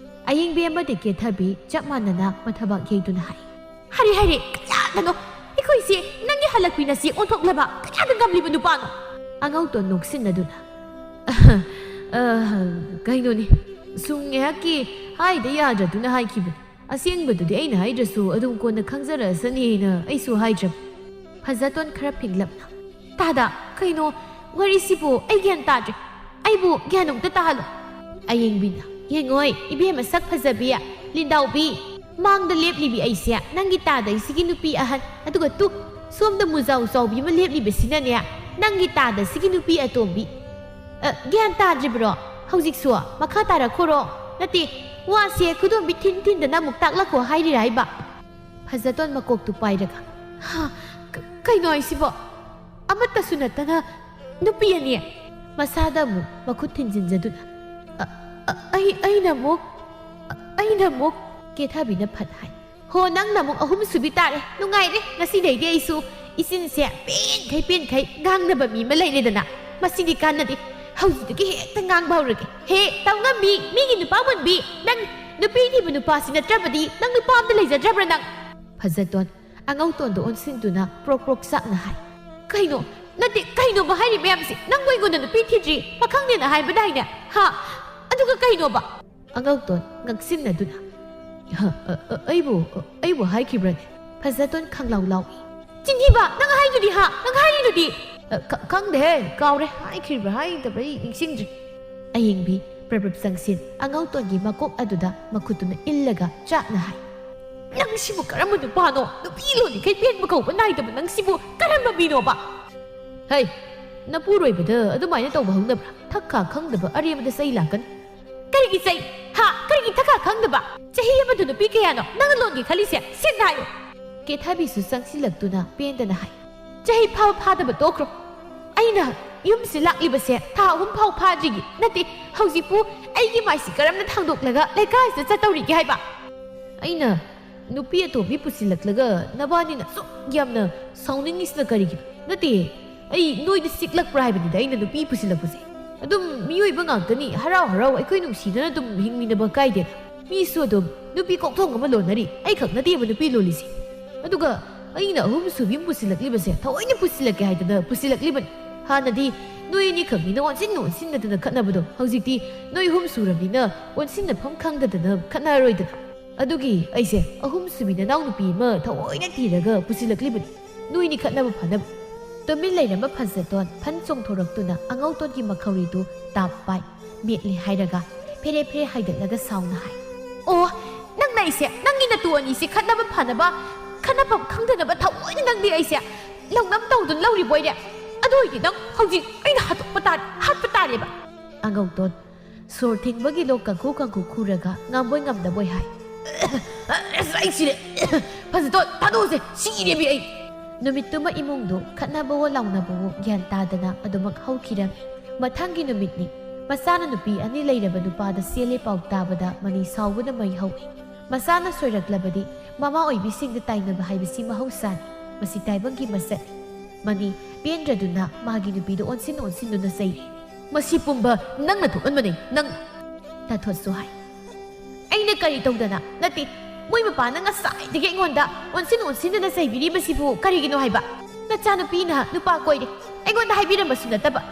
ꯑꯌꯦꯡꯕꯤ ꯑꯃꯗꯤ ꯀꯦꯊꯕꯤ ꯆꯞ ꯃꯥꯟꯅꯅ ꯃꯊꯕꯥꯛ ꯌꯩꯗꯨꯅ ꯍꯥꯏ, "ꯍꯔꯦ, ꯍꯔꯦ, ꯀꯌꯥꯗꯅꯣ? ꯑꯩꯈꯣꯏꯁꯦ ꯅꯪꯒꯤ ꯍꯜꯂꯛꯄꯤ ꯅꯆꯦ ꯑꯣꯟꯊꯣꯛꯂꯕ ꯀꯌꯥꯗ ꯉꯝꯂꯤꯕ ꯅꯨꯄꯥꯅꯣ?" ꯑꯉꯧꯇꯣꯟ ꯅꯣꯛꯁꯤꯟꯅꯗꯨꯅ, "ꯑ, ꯀꯩꯅꯣꯅꯤ, ꯁꯨꯝ ꯉꯥꯏꯍꯥꯛꯀꯤ ꯍꯥꯏꯗ ꯌꯥꯗ꯭ꯔꯗꯨꯅ ꯍꯥꯏꯈꯤꯕꯅꯤ꯫ ꯑꯁꯦꯡꯕꯗꯨꯗꯤ ꯑꯩꯅ ꯍꯥꯏꯗ꯭ꯔꯁꯨ ꯑꯗꯨꯝ ꯀꯣꯟꯅ ꯈꯪꯖꯔꯁꯅꯤꯅ ꯑꯩꯁꯨ ꯍꯥꯏꯗ꯭ꯔꯕ꯫" ꯐꯖꯇꯣꯟ ꯈꯔ ꯐꯤꯡꯂꯞꯅ, "ꯇꯥꯗ, ꯀꯩꯅꯣ ꯋꯥꯔꯤꯁꯤꯕꯨ? ꯑꯩ ꯒ꯭ꯌꯥꯟ ꯇꯥꯗ꯭ꯔꯦ꯫ ꯑꯩꯕꯨ ꯒ꯭ꯌꯥꯟ ꯑꯃꯨꯛꯇ ꯇꯥꯍꯜꯂꯣ꯫" ꯑꯌꯦꯡꯕꯤꯅ, "ꯌꯦꯡꯉꯣꯏ, ꯏꯕꯦꯝꯃ ꯁꯛ ꯐꯖꯕꯤ, ꯂꯤꯟꯗꯥꯎꯕꯤ, ꯃꯥꯡꯗ ꯂꯦꯞꯂꯤꯕꯤ ꯑꯩꯁꯦ ꯅꯪꯒꯤ ꯇꯥꯗ ꯑꯩꯁꯤꯒꯤ ꯅꯨꯄꯤ ꯑꯍꯟ, ꯑꯗꯨꯒ ꯇꯨ, ꯁꯣꯝꯗ ꯃꯨꯖꯥꯎ ꯆꯥꯎꯕꯤ ꯑꯃ ꯂꯦꯞꯂꯤꯕꯁꯤꯅꯅꯦ ꯅꯪꯒꯤ ꯇꯥꯗ ꯑꯁꯤꯒꯤ ꯅꯨꯄꯤ ꯑꯇꯣꯝꯕꯤ꯫ ꯑ, ꯒ꯭ꯌꯥꯟ ꯇꯥꯗ꯭ꯔꯤꯕ꯭ꯔꯣ?" ꯍꯧꯖꯤꯛꯁꯨ ꯃꯈꯥ ꯇꯥꯔꯛꯈꯣꯔꯣ? ꯅꯠꯇꯦ, ꯋꯥꯁꯦ ꯈꯨꯗꯣꯝꯕꯤ ꯊꯤꯟ ꯊꯤꯟꯗꯅ ꯑꯃꯨꯛ ꯇꯥꯛꯂꯛꯈꯣ ꯍꯥꯏꯔꯤꯔꯥ ꯍꯥꯏꯕ? ꯐꯖꯇꯣꯟ ꯃꯀꯣꯛꯇꯨ ꯄꯥꯏꯔꯒ, "ꯍꯥ, ꯀ-, ꯀꯩꯅꯣ ꯍꯥꯏꯁꯤꯕꯣ? ꯑꯃꯠꯇꯁꯨ ꯅꯠꯇꯅ ꯅꯨꯄꯤ ꯑꯅꯤ?" ꯃꯁꯥꯗ ꯑꯃꯨꯛ ꯃꯈꯨꯠ ꯊꯤꯟꯖꯤꯟꯖꯗꯨꯅ, "ꯑ-, ꯑ-, ꯑꯩ, ꯑꯩꯅ ꯑꯃꯨꯛ, ꯑ-, ꯑꯩꯅ ꯑꯃꯨꯛ," ꯀꯦꯊꯕꯤꯅ ꯐꯠ ꯍꯥꯏ꯫ "ꯍꯣ, ꯅꯪꯅ ꯑꯃꯨꯛ ꯑꯍꯨꯝ ꯁꯨꯕꯤ ꯇꯥꯔꯦ꯫ ꯅꯨꯡꯉꯥꯏꯔꯦ, ꯉꯁꯤꯗꯩꯗꯤ ꯑꯩꯁꯨ ꯏꯆꯤꯟꯁꯦ ꯄꯦꯟꯈꯩ ꯄꯦꯟꯈꯩ ꯉꯥꯡꯅꯕ ꯃꯤ ꯑꯃ ꯂꯩꯔꯦꯗꯅ꯫ ꯃꯁꯤꯗꯤ ꯀꯥꯟꯅꯗꯦ꯫ ꯍꯧꯖꯤꯛꯇꯒꯤ ꯍꯦꯛꯇ ꯉꯥꯡꯕ ꯍꯧꯔꯒꯦ꯫ ꯍꯦ, ꯇꯧꯉꯝꯕꯤ, ꯃꯤꯒꯤ ꯅꯨꯄꯥ ꯃꯨꯟꯕꯤ, ꯅꯪ ꯅꯨꯄꯤ ꯊꯤꯕ ꯅꯨꯄꯥꯁꯤ ꯅꯠꯇ꯭ꯔꯕꯗꯤ ꯅꯪ ꯅꯨꯄꯥ ꯑꯝꯇ ꯂꯩꯖꯗ꯭ꯔꯕ꯭ꯔꯥ ꯅꯪ?" ꯐꯖꯇꯣꯟ ꯑꯉꯧꯇꯣꯟꯗ ꯑꯣꯟꯁꯤꯟꯗꯨꯅ ꯄ꯭ꯔꯣꯛ ꯄ꯭ꯔꯣꯛ ꯆꯥꯛꯅ ꯍꯥꯏ꯫ "ꯀꯩꯅꯣ? ꯅꯠꯇꯦ, ꯀꯩꯅꯣꯕ ꯍꯥꯏꯔꯤ ꯃꯌꯥꯝꯁꯤ? ꯅꯪꯕꯨ ꯑꯩꯉꯣꯟꯗ ꯅꯨꯄꯤ ꯊꯤꯗ꯭ꯔꯤ, ꯄꯥꯈꯪꯅꯦꯅ ꯍꯥꯏꯕꯗꯥꯏꯅꯦ? ꯍꯥ? ꯑꯗꯨꯒ ꯀꯩꯅꯣꯕ?" ꯑꯉꯧꯇꯣꯟ ꯉꯛꯁꯤꯟꯅꯗꯨꯅ, "ꯍ, ꯑ, ꯑ, ꯑꯩꯕꯨ, ꯑ, ꯑꯩꯕꯨ ꯍꯥꯏꯈꯤꯕ꯭ꯔꯅꯦ?" ꯐꯖꯇꯣꯟ ꯈꯪꯂꯥꯎ ꯂꯥꯎꯏ꯫ "ꯆꯤꯟꯊꯤꯕ! ꯅꯪ ꯍꯥꯏꯗꯨꯗꯤ ꯍꯥ? ꯅꯪ ꯍꯥꯏꯔꯤꯗꯨꯗꯤ?" "ꯑ, ꯈ-, ꯈꯪꯗꯦꯍꯦ, ꯀꯥꯎꯔꯦ, ꯍꯥꯏꯈ꯭ꯔꯤꯕ꯭ꯔꯥ ꯍꯥꯏꯗꯕ꯭ꯔꯥ ꯑꯩ ꯅꯤꯡꯁꯤꯡꯗ꯭ꯔꯦ꯫" ꯑꯌꯦꯡꯕꯤ ꯄ꯭ꯔꯞ ꯄ꯭ꯔꯞ ꯆꯪꯁꯤꯟ ꯑꯉꯧꯇꯣꯟꯒꯤ ꯃꯀꯣꯛ ꯑꯗꯨꯗ ꯃꯈꯨꯠꯇꯨꯅ ꯏꯜꯂꯒ ꯆꯥꯛꯅ ꯍꯥꯏ꯫ "ꯅꯪꯁꯤꯕꯨ ꯀꯔꯝꯕ ꯅꯨꯄꯥꯅꯣ? ꯅꯨꯄꯤ ꯂꯣꯜꯂꯤꯈꯩ ꯄꯦꯟꯕ ꯀꯧꯕ ꯅꯥꯏꯗꯕ ꯅꯪꯁꯤꯕꯨ ꯀꯔꯝꯕ ꯃꯤꯅꯣꯕ?" "ꯍꯩ, ꯅꯄꯨꯔꯣꯏꯕꯗ ꯑꯗꯨꯃꯥꯏꯅ ꯇꯧꯕ ꯍꯧꯅꯕ꯭ꯔꯥ? ꯊꯛ ꯈꯥ ꯈꯪꯗꯕ ꯑꯔꯦꯝꯕꯗ ꯆꯩ ꯂꯥꯛꯀꯅꯤ꯫" "ꯀꯔꯤꯒꯤ ꯆꯩ? ꯍꯥ? ꯀꯔꯤꯒꯤ ꯊꯛ ꯈꯥ ꯈꯪꯗꯕ? ꯆꯍꯤ ꯑꯃꯗ ꯅꯨꯄꯤ ꯀꯌꯥꯅꯣ ꯅꯪꯅ ꯂꯣꯟꯒꯦ ꯈꯜꯂꯤꯁꯦ? ꯁꯦꯡꯅ ꯍꯥꯏꯌꯨ꯫" ꯀꯦꯊꯕꯤꯁꯨ ꯆꯪꯁꯤꯜꯂꯛꯇꯨꯅ ꯄꯦꯟꯗꯅ ꯍꯥꯏ꯫ "ꯆꯍꯤ ꯐꯥꯕ ꯐꯥꯗꯕ ꯇꯣꯛꯈ꯭ꯔꯣ꯫ ꯑꯩꯅ ꯌꯨꯝꯁꯤ ꯂꯥꯛꯂꯤꯕꯁꯦ ꯊꯥ ꯑꯍꯨꯝ ꯐꯥꯎ ꯐꯥꯗ꯭ꯔꯤꯒꯤ ꯅꯠꯇꯦ, ꯍꯧꯖꯤꯛꯄꯨ ꯑꯩꯒꯤ ꯃꯥꯏꯁꯤ ꯀꯔꯝꯅ ꯊꯥꯡꯗꯣꯛꯂꯒ ꯂꯩꯀꯥꯏꯁꯤꯗ ꯆꯠꯇꯧꯔꯤꯒꯦ ꯍꯥꯏꯕ?" "ꯑꯩꯅ ꯅꯨꯄꯤ ꯑꯇꯣꯝꯕꯤ ꯄꯨꯁꯤꯜꯂꯛꯂꯒ ꯅꯕꯥꯅꯤꯅ ꯑꯁꯨꯛ ꯌꯥꯝꯅ ꯁꯥꯎꯅꯤꯡꯉꯤꯁꯤꯅ ꯀꯔꯤꯒꯤꯅꯣ? ꯅꯠꯇꯦ, ꯑꯩ ꯅꯣꯏꯗ ꯆꯤꯛꯂꯛꯄ꯭ꯔꯥ ꯍꯥꯏꯕꯅꯤꯗ ꯑꯩꯅ ꯅꯨꯄꯤ ꯄꯨꯁꯤꯜꯂꯛꯄꯁꯦ꯫ ꯑꯗꯨꯝ ꯃꯤꯑꯣꯏꯕ ꯉꯥꯛꯇꯅꯤ, ꯍꯔꯥꯎ ꯍꯔꯥꯎ ꯑꯩꯈꯣꯏ ꯅꯨꯡꯁꯤꯅꯅ ꯑꯗꯨꯝ ꯍꯤꯡꯃꯤꯟꯅꯕ ꯀꯥꯏꯗꯦ꯫ ꯃꯤꯁꯨ ꯑꯗꯨꯝ ꯅꯨꯄꯤ ꯀꯣꯛꯊꯣꯡ ꯑꯃ ꯂꯣꯟꯅꯔꯤ, ꯑꯩꯈꯛ ꯅꯠꯇꯦꯕ ꯅꯨꯄꯤ ꯂꯣꯜꯂꯤꯁꯦ꯫ ꯑꯗꯨꯒ ꯑꯩꯅ ꯑꯍꯨꯝ ꯁꯨꯕꯤ ꯑꯃ ꯄꯨꯁꯤꯜꯂꯛꯂꯤꯕꯁꯦ ꯊꯑꯣꯏꯅ ꯄꯨꯁꯤꯜꯂꯛꯀꯦ ꯍꯥꯏꯗꯅ ꯄꯨꯁꯤꯜꯂꯛꯂꯤꯕꯅꯤ꯫ ꯍꯥꯟꯅꯗꯤ ꯅꯣꯏ ꯑꯅꯤꯈꯛꯅꯤꯅ ꯑꯣꯟꯁꯤꯟꯅ ꯑꯣꯟꯁꯤꯟꯅꯗꯅ ꯈꯠꯅꯕꯗꯣ, ꯍꯧꯖꯤꯛꯇꯤ ꯅꯣꯏ ꯑꯍꯨꯝ ꯁꯨꯔꯕꯅꯤꯅ ꯑꯣꯟꯁꯤꯟꯅꯐꯝ ꯈꯪꯗꯗꯅ ꯈꯠꯅꯔꯣꯏꯗꯅ꯫ ꯑꯗꯨꯒꯤ ꯑꯩꯁꯦ ꯑꯍꯨꯝ ꯁꯨꯕꯤ ꯅꯅꯥꯎ ꯅꯨꯄꯤ ꯑꯃ ꯊꯑꯣꯏꯅ ꯊꯤꯔꯒ ꯄꯨꯁꯤꯜꯂꯛꯂꯤꯕꯅꯤ, ꯅꯣꯏꯅꯤ ꯈꯠꯅꯕ ꯐꯅꯕ꯫" ꯇꯨꯃꯤꯟ ꯂꯩꯔꯝꯕ ꯐꯖꯇꯣꯟ ꯐꯟ ꯆꯣꯡꯊꯣꯔꯛꯇꯨꯅ ꯑꯉꯧꯇꯣꯟꯒꯤ ꯃꯈꯧꯔꯤꯗꯨ ꯇꯥꯞ ꯄꯥꯏ ꯃꯦꯠꯂꯦ ꯍꯥꯏꯔꯒ ꯐꯦꯔꯦ ꯐꯦꯔꯦ ꯍꯥꯏꯒꯠꯂꯒ ꯁꯥꯎꯅ ꯍꯥꯏ꯫ "ꯑꯣ, ꯅꯪꯅ ꯑꯩꯁꯦ ꯅꯪꯒꯤ ꯅꯇꯨ ꯑꯅꯤꯁꯦ ꯈꯠꯅꯕ ꯐꯅꯕ, ꯈꯠꯅꯐꯝ ꯈꯪꯗꯅꯕ ꯊꯑꯣꯏꯅ ꯅꯪꯗꯤ ꯑꯩꯁꯦ ꯂꯧꯅꯝ ꯇꯧꯗꯨꯅ ꯂꯧꯔꯤꯕ ꯑꯣꯏꯔꯦ꯫ ꯑꯗꯨ ꯑꯣꯏꯔꯗꯤ ꯅꯪ ꯍꯧꯖꯤꯛ ꯑꯩꯅ ꯍꯥꯠꯇꯣꯛꯄ ꯇꯥꯔꯦ, ꯍꯥꯠꯄ ꯇꯥꯔꯦꯕ꯫" ꯑꯉꯧꯇꯣꯟ ꯁꯣꯔ ꯊꯤꯡꯕꯒꯤ ꯂꯣꯛ ꯀꯥꯡꯈꯨ ꯀꯥꯡꯈꯨ ꯈꯨꯔꯒ ꯉꯝꯕꯣꯏ ꯉꯝꯗꯕꯣꯏ ꯍꯥꯏ꯫ "ꯑꯁ, ꯑꯩ ꯁꯤꯔꯦ꯫ ꯐꯖꯇꯣꯟ, ꯊꯥꯗꯣꯛꯎꯁꯦ, ꯁꯤꯔꯦꯃꯤ ꯑꯩ!" ꯅꯨꯃꯤꯠꯇꯨꯃ ꯏꯃꯨꯡꯗꯨ ꯈꯠꯅꯕꯋꯣ ꯂꯥꯎꯅꯕꯋꯣ ꯒ꯭ꯌꯥꯟ ꯇꯥꯗꯅ ꯑꯗꯨꯃꯛ ꯍꯧꯈꯤꯔꯝꯃꯤ꯫ ꯃꯊꯪꯒꯤ ꯅꯨꯃꯤꯠꯅꯤ꯫ ꯃꯆꯥꯅ ꯅꯨꯄꯤ ꯑꯅꯤ ꯂꯩꯔꯕ ꯅꯨꯄꯥꯗ ꯆꯦꯜꯂꯦ ꯄꯥꯎ ꯇꯥꯕꯗ ꯃꯅꯤ ꯁꯥꯎꯕꯅ ꯃꯩ ꯍꯧꯏ꯫ ꯃꯆꯥꯅ ꯁꯣꯏꯔꯛꯂꯕꯗꯤ ꯃꯃꯥ ꯑꯣꯏꯕꯤꯁꯤꯡꯗ ꯇꯥꯏꯅꯕ ꯍꯥꯏꯕꯁꯤ ꯃꯍꯧꯁꯥꯅꯤ꯫ ꯃꯁꯤ ꯇꯥꯏꯕꯪꯒꯤ ꯃꯁꯛꯅꯤ꯫ ꯃꯅꯤ ꯄꯦꯟꯗ꯭ꯔꯗꯨꯅ ꯃꯥꯒꯤ ꯅꯨꯄꯤꯗꯨ ꯑꯣꯟꯁꯤꯟ ꯑꯣꯟꯁꯤꯟꯗꯨꯅ ꯆꯩꯔꯤ꯫ "ꯃꯁꯤ ꯄꯨꯝꯕ ꯅꯪꯅ ꯊꯣꯛꯍꯟꯕꯅꯤ, ꯅꯪꯅ!" ꯇꯥꯊꯣꯠꯁꯨ ꯍꯥꯏ꯫ "ꯑꯩꯅ ꯀꯔꯤ ꯇꯧꯗꯅ? ꯅꯠꯇꯦ, ꯃꯣꯏ ꯃꯄꯥꯅ ꯉꯁꯥꯏꯗꯒꯤ ꯑꯩꯉꯣꯟꯗ ꯑꯣꯟꯁꯤꯟ ꯑꯣꯟꯁꯤꯟꯗꯨꯅ ꯆꯩꯕꯤꯔꯤꯕꯁꯤꯕꯨ ꯀꯔꯤꯒꯤꯅꯣ ꯍꯥꯏꯕ? ꯅꯆꯥꯅꯨꯄꯤꯅ ꯅꯨꯄꯥ ꯀꯣꯏꯔꯦ, ꯑꯩꯉꯣꯟꯗ ꯍꯥꯏꯕꯤꯔꯝꯕꯁꯨ ꯅꯠꯇꯕ꯫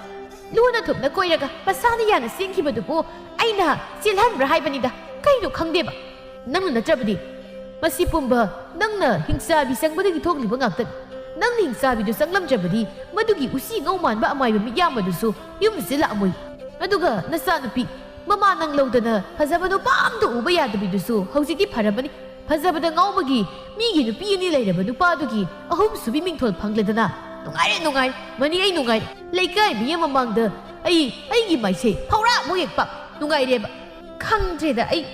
ꯂꯨꯅ ꯊꯨꯞꯅ ꯀꯣꯏꯔꯒ ꯃꯁꯥꯅ ꯌꯥꯅ ꯆꯦꯟꯈꯤꯕꯗꯨꯕꯨ ꯑꯩꯅ ꯆꯦꯜꯍꯟꯕ꯭ꯔꯥ ꯍꯥꯏꯕꯅꯤꯗ, ꯀꯩꯅꯣ ꯈꯪꯗꯦꯕ꯫ ꯅꯪꯅ ꯅꯠꯇ꯭ꯔꯕꯗꯤ ꯃꯁꯤ ꯄꯨꯝꯕ ꯅꯪꯅ ꯍꯤꯡꯆꯥꯕꯤ ꯆꯪꯕꯗꯒꯤ ꯊꯣꯛꯂꯤꯕ ꯉꯥꯛꯇꯅꯤ꯫ ꯅꯪꯅ ꯍꯤꯡꯆꯥꯕꯤꯗꯨ ꯆꯪꯂꯝꯗ꯭ꯔꯕꯗꯤ ꯃꯗꯨꯒꯤ ꯎꯆꯤ ꯉꯧ ꯃꯥꯟꯕ ꯑꯃꯥꯏꯕ ꯃꯤꯠꯌꯥꯝꯕꯗꯨꯁꯨ ꯌꯨꯝꯁꯤꯗ ꯂꯥꯛꯑꯝꯃꯣꯏ꯫ ꯑꯗꯨꯒ ꯅꯆꯥꯅꯨꯄꯤ, ꯃꯃꯥ ꯅꯪ ꯂꯧꯗꯅ ꯐꯖꯕ ꯅꯨꯄꯥ ꯑꯝꯇ ꯎꯕ ꯌꯥꯗꯕꯤꯗꯨꯁꯨ ꯍꯧꯖꯤꯛꯇꯤ ꯐꯔꯕꯅꯤ꯫ ꯐꯖꯕꯗ ꯉꯥꯎꯕꯒꯤ ꯃꯤꯒꯤ ꯅꯨꯄꯤ ꯑꯅꯤ ꯂꯩꯔꯕ ꯅꯨꯄꯥꯗꯨꯒꯤ ꯑꯍꯨꯝꯁꯨꯕꯤ ꯃꯤꯡꯊꯣꯜ ꯐꯪꯂꯗꯅ ꯅꯨꯡꯉꯥꯏꯔꯦ, ꯅꯨꯡꯉꯥꯏꯔꯦ꯫ ꯃꯅꯤ, ꯑꯩ ꯅꯨꯡꯉꯥꯏꯔꯦ꯫ ꯂꯩꯀꯥꯏ ꯃꯤ ꯑꯃ ꯃꯥꯡꯗ ꯑꯩ ꯑꯩꯒꯤ ꯃꯥꯏꯁꯦ ꯐꯧꯔꯥ ꯑꯃꯨꯛ ꯌꯦꯛꯄ ꯅꯨꯡꯉꯥꯏꯔꯦꯕ꯫ ꯈꯪꯗ꯭ꯔꯦꯗ ꯑꯩ꯫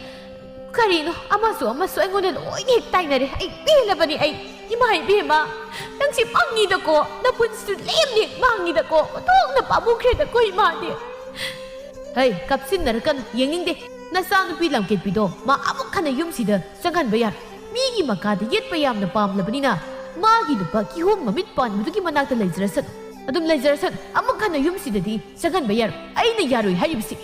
ꯀꯔꯤꯅꯣ, ꯑꯃꯁꯨ ꯑꯃꯁꯨ ꯑꯩꯉꯣꯟꯗ ꯂꯣꯏꯅ ꯍꯦꯛ ꯇꯥꯏꯅꯔꯦ꯫ ꯑꯩ ꯄꯦꯜꯂꯕꯅꯤ ꯑꯩ꯫ ꯏꯃꯥ ꯏꯕꯦꯝꯃ, ꯅꯪꯁꯤ ꯄꯪꯉꯤꯗꯀꯣ, ꯅꯄꯨꯟꯁꯤꯁꯨ ꯂꯦꯝꯅ ꯍꯦꯛ ꯃꯥꯡꯉꯤꯗꯀꯣ, ꯑꯣꯟꯊꯣꯛꯅ ꯄꯥꯝꯃꯨꯈ꯭ꯔꯦꯗꯀꯣ ꯏꯃꯥꯗꯤ꯫ ꯍꯩ, ꯀꯞꯁꯤꯟꯅꯔꯛꯀꯅꯨ, ꯌꯦꯡꯅꯤꯡꯗꯦ꯫ ꯅꯆꯥꯅꯨꯄꯤ ꯂꯝꯀꯦꯠꯄꯤꯗꯣ ꯃꯥ ꯑꯃꯨꯛ ꯍꯟꯅ ꯌꯨꯝꯁꯤꯗ ꯆꯪꯍꯟꯕ ꯌꯥꯔꯣꯏ꯫ ꯃꯤꯒꯤ ꯃꯀꯥꯗ ꯌꯦꯠꯄ ꯌꯥꯝꯅ ꯄꯥꯝꯂꯕꯅꯤꯅ ꯃꯥꯒꯤ ꯅꯨꯄꯥ ꯀꯤꯍꯣꯝ ꯃꯃꯤꯠ ꯄꯥꯟꯕꯗꯨꯒꯤ ꯃꯅꯥꯛꯇ ꯂꯩꯖꯔꯁꯅꯨ꯫ ꯑꯗꯨꯝ ꯂꯩꯖꯔꯁꯅꯨ꯫ ꯑꯃꯨꯛ ꯍꯟꯅ ꯌꯨꯝꯁꯤꯗꯗꯤ ꯆꯪꯍꯟꯕ ꯌꯥꯔꯣꯏ꯫ ꯑꯩꯅ ꯌꯥꯔꯣꯏ ꯍꯥꯏꯔꯤꯕꯁꯤ꯫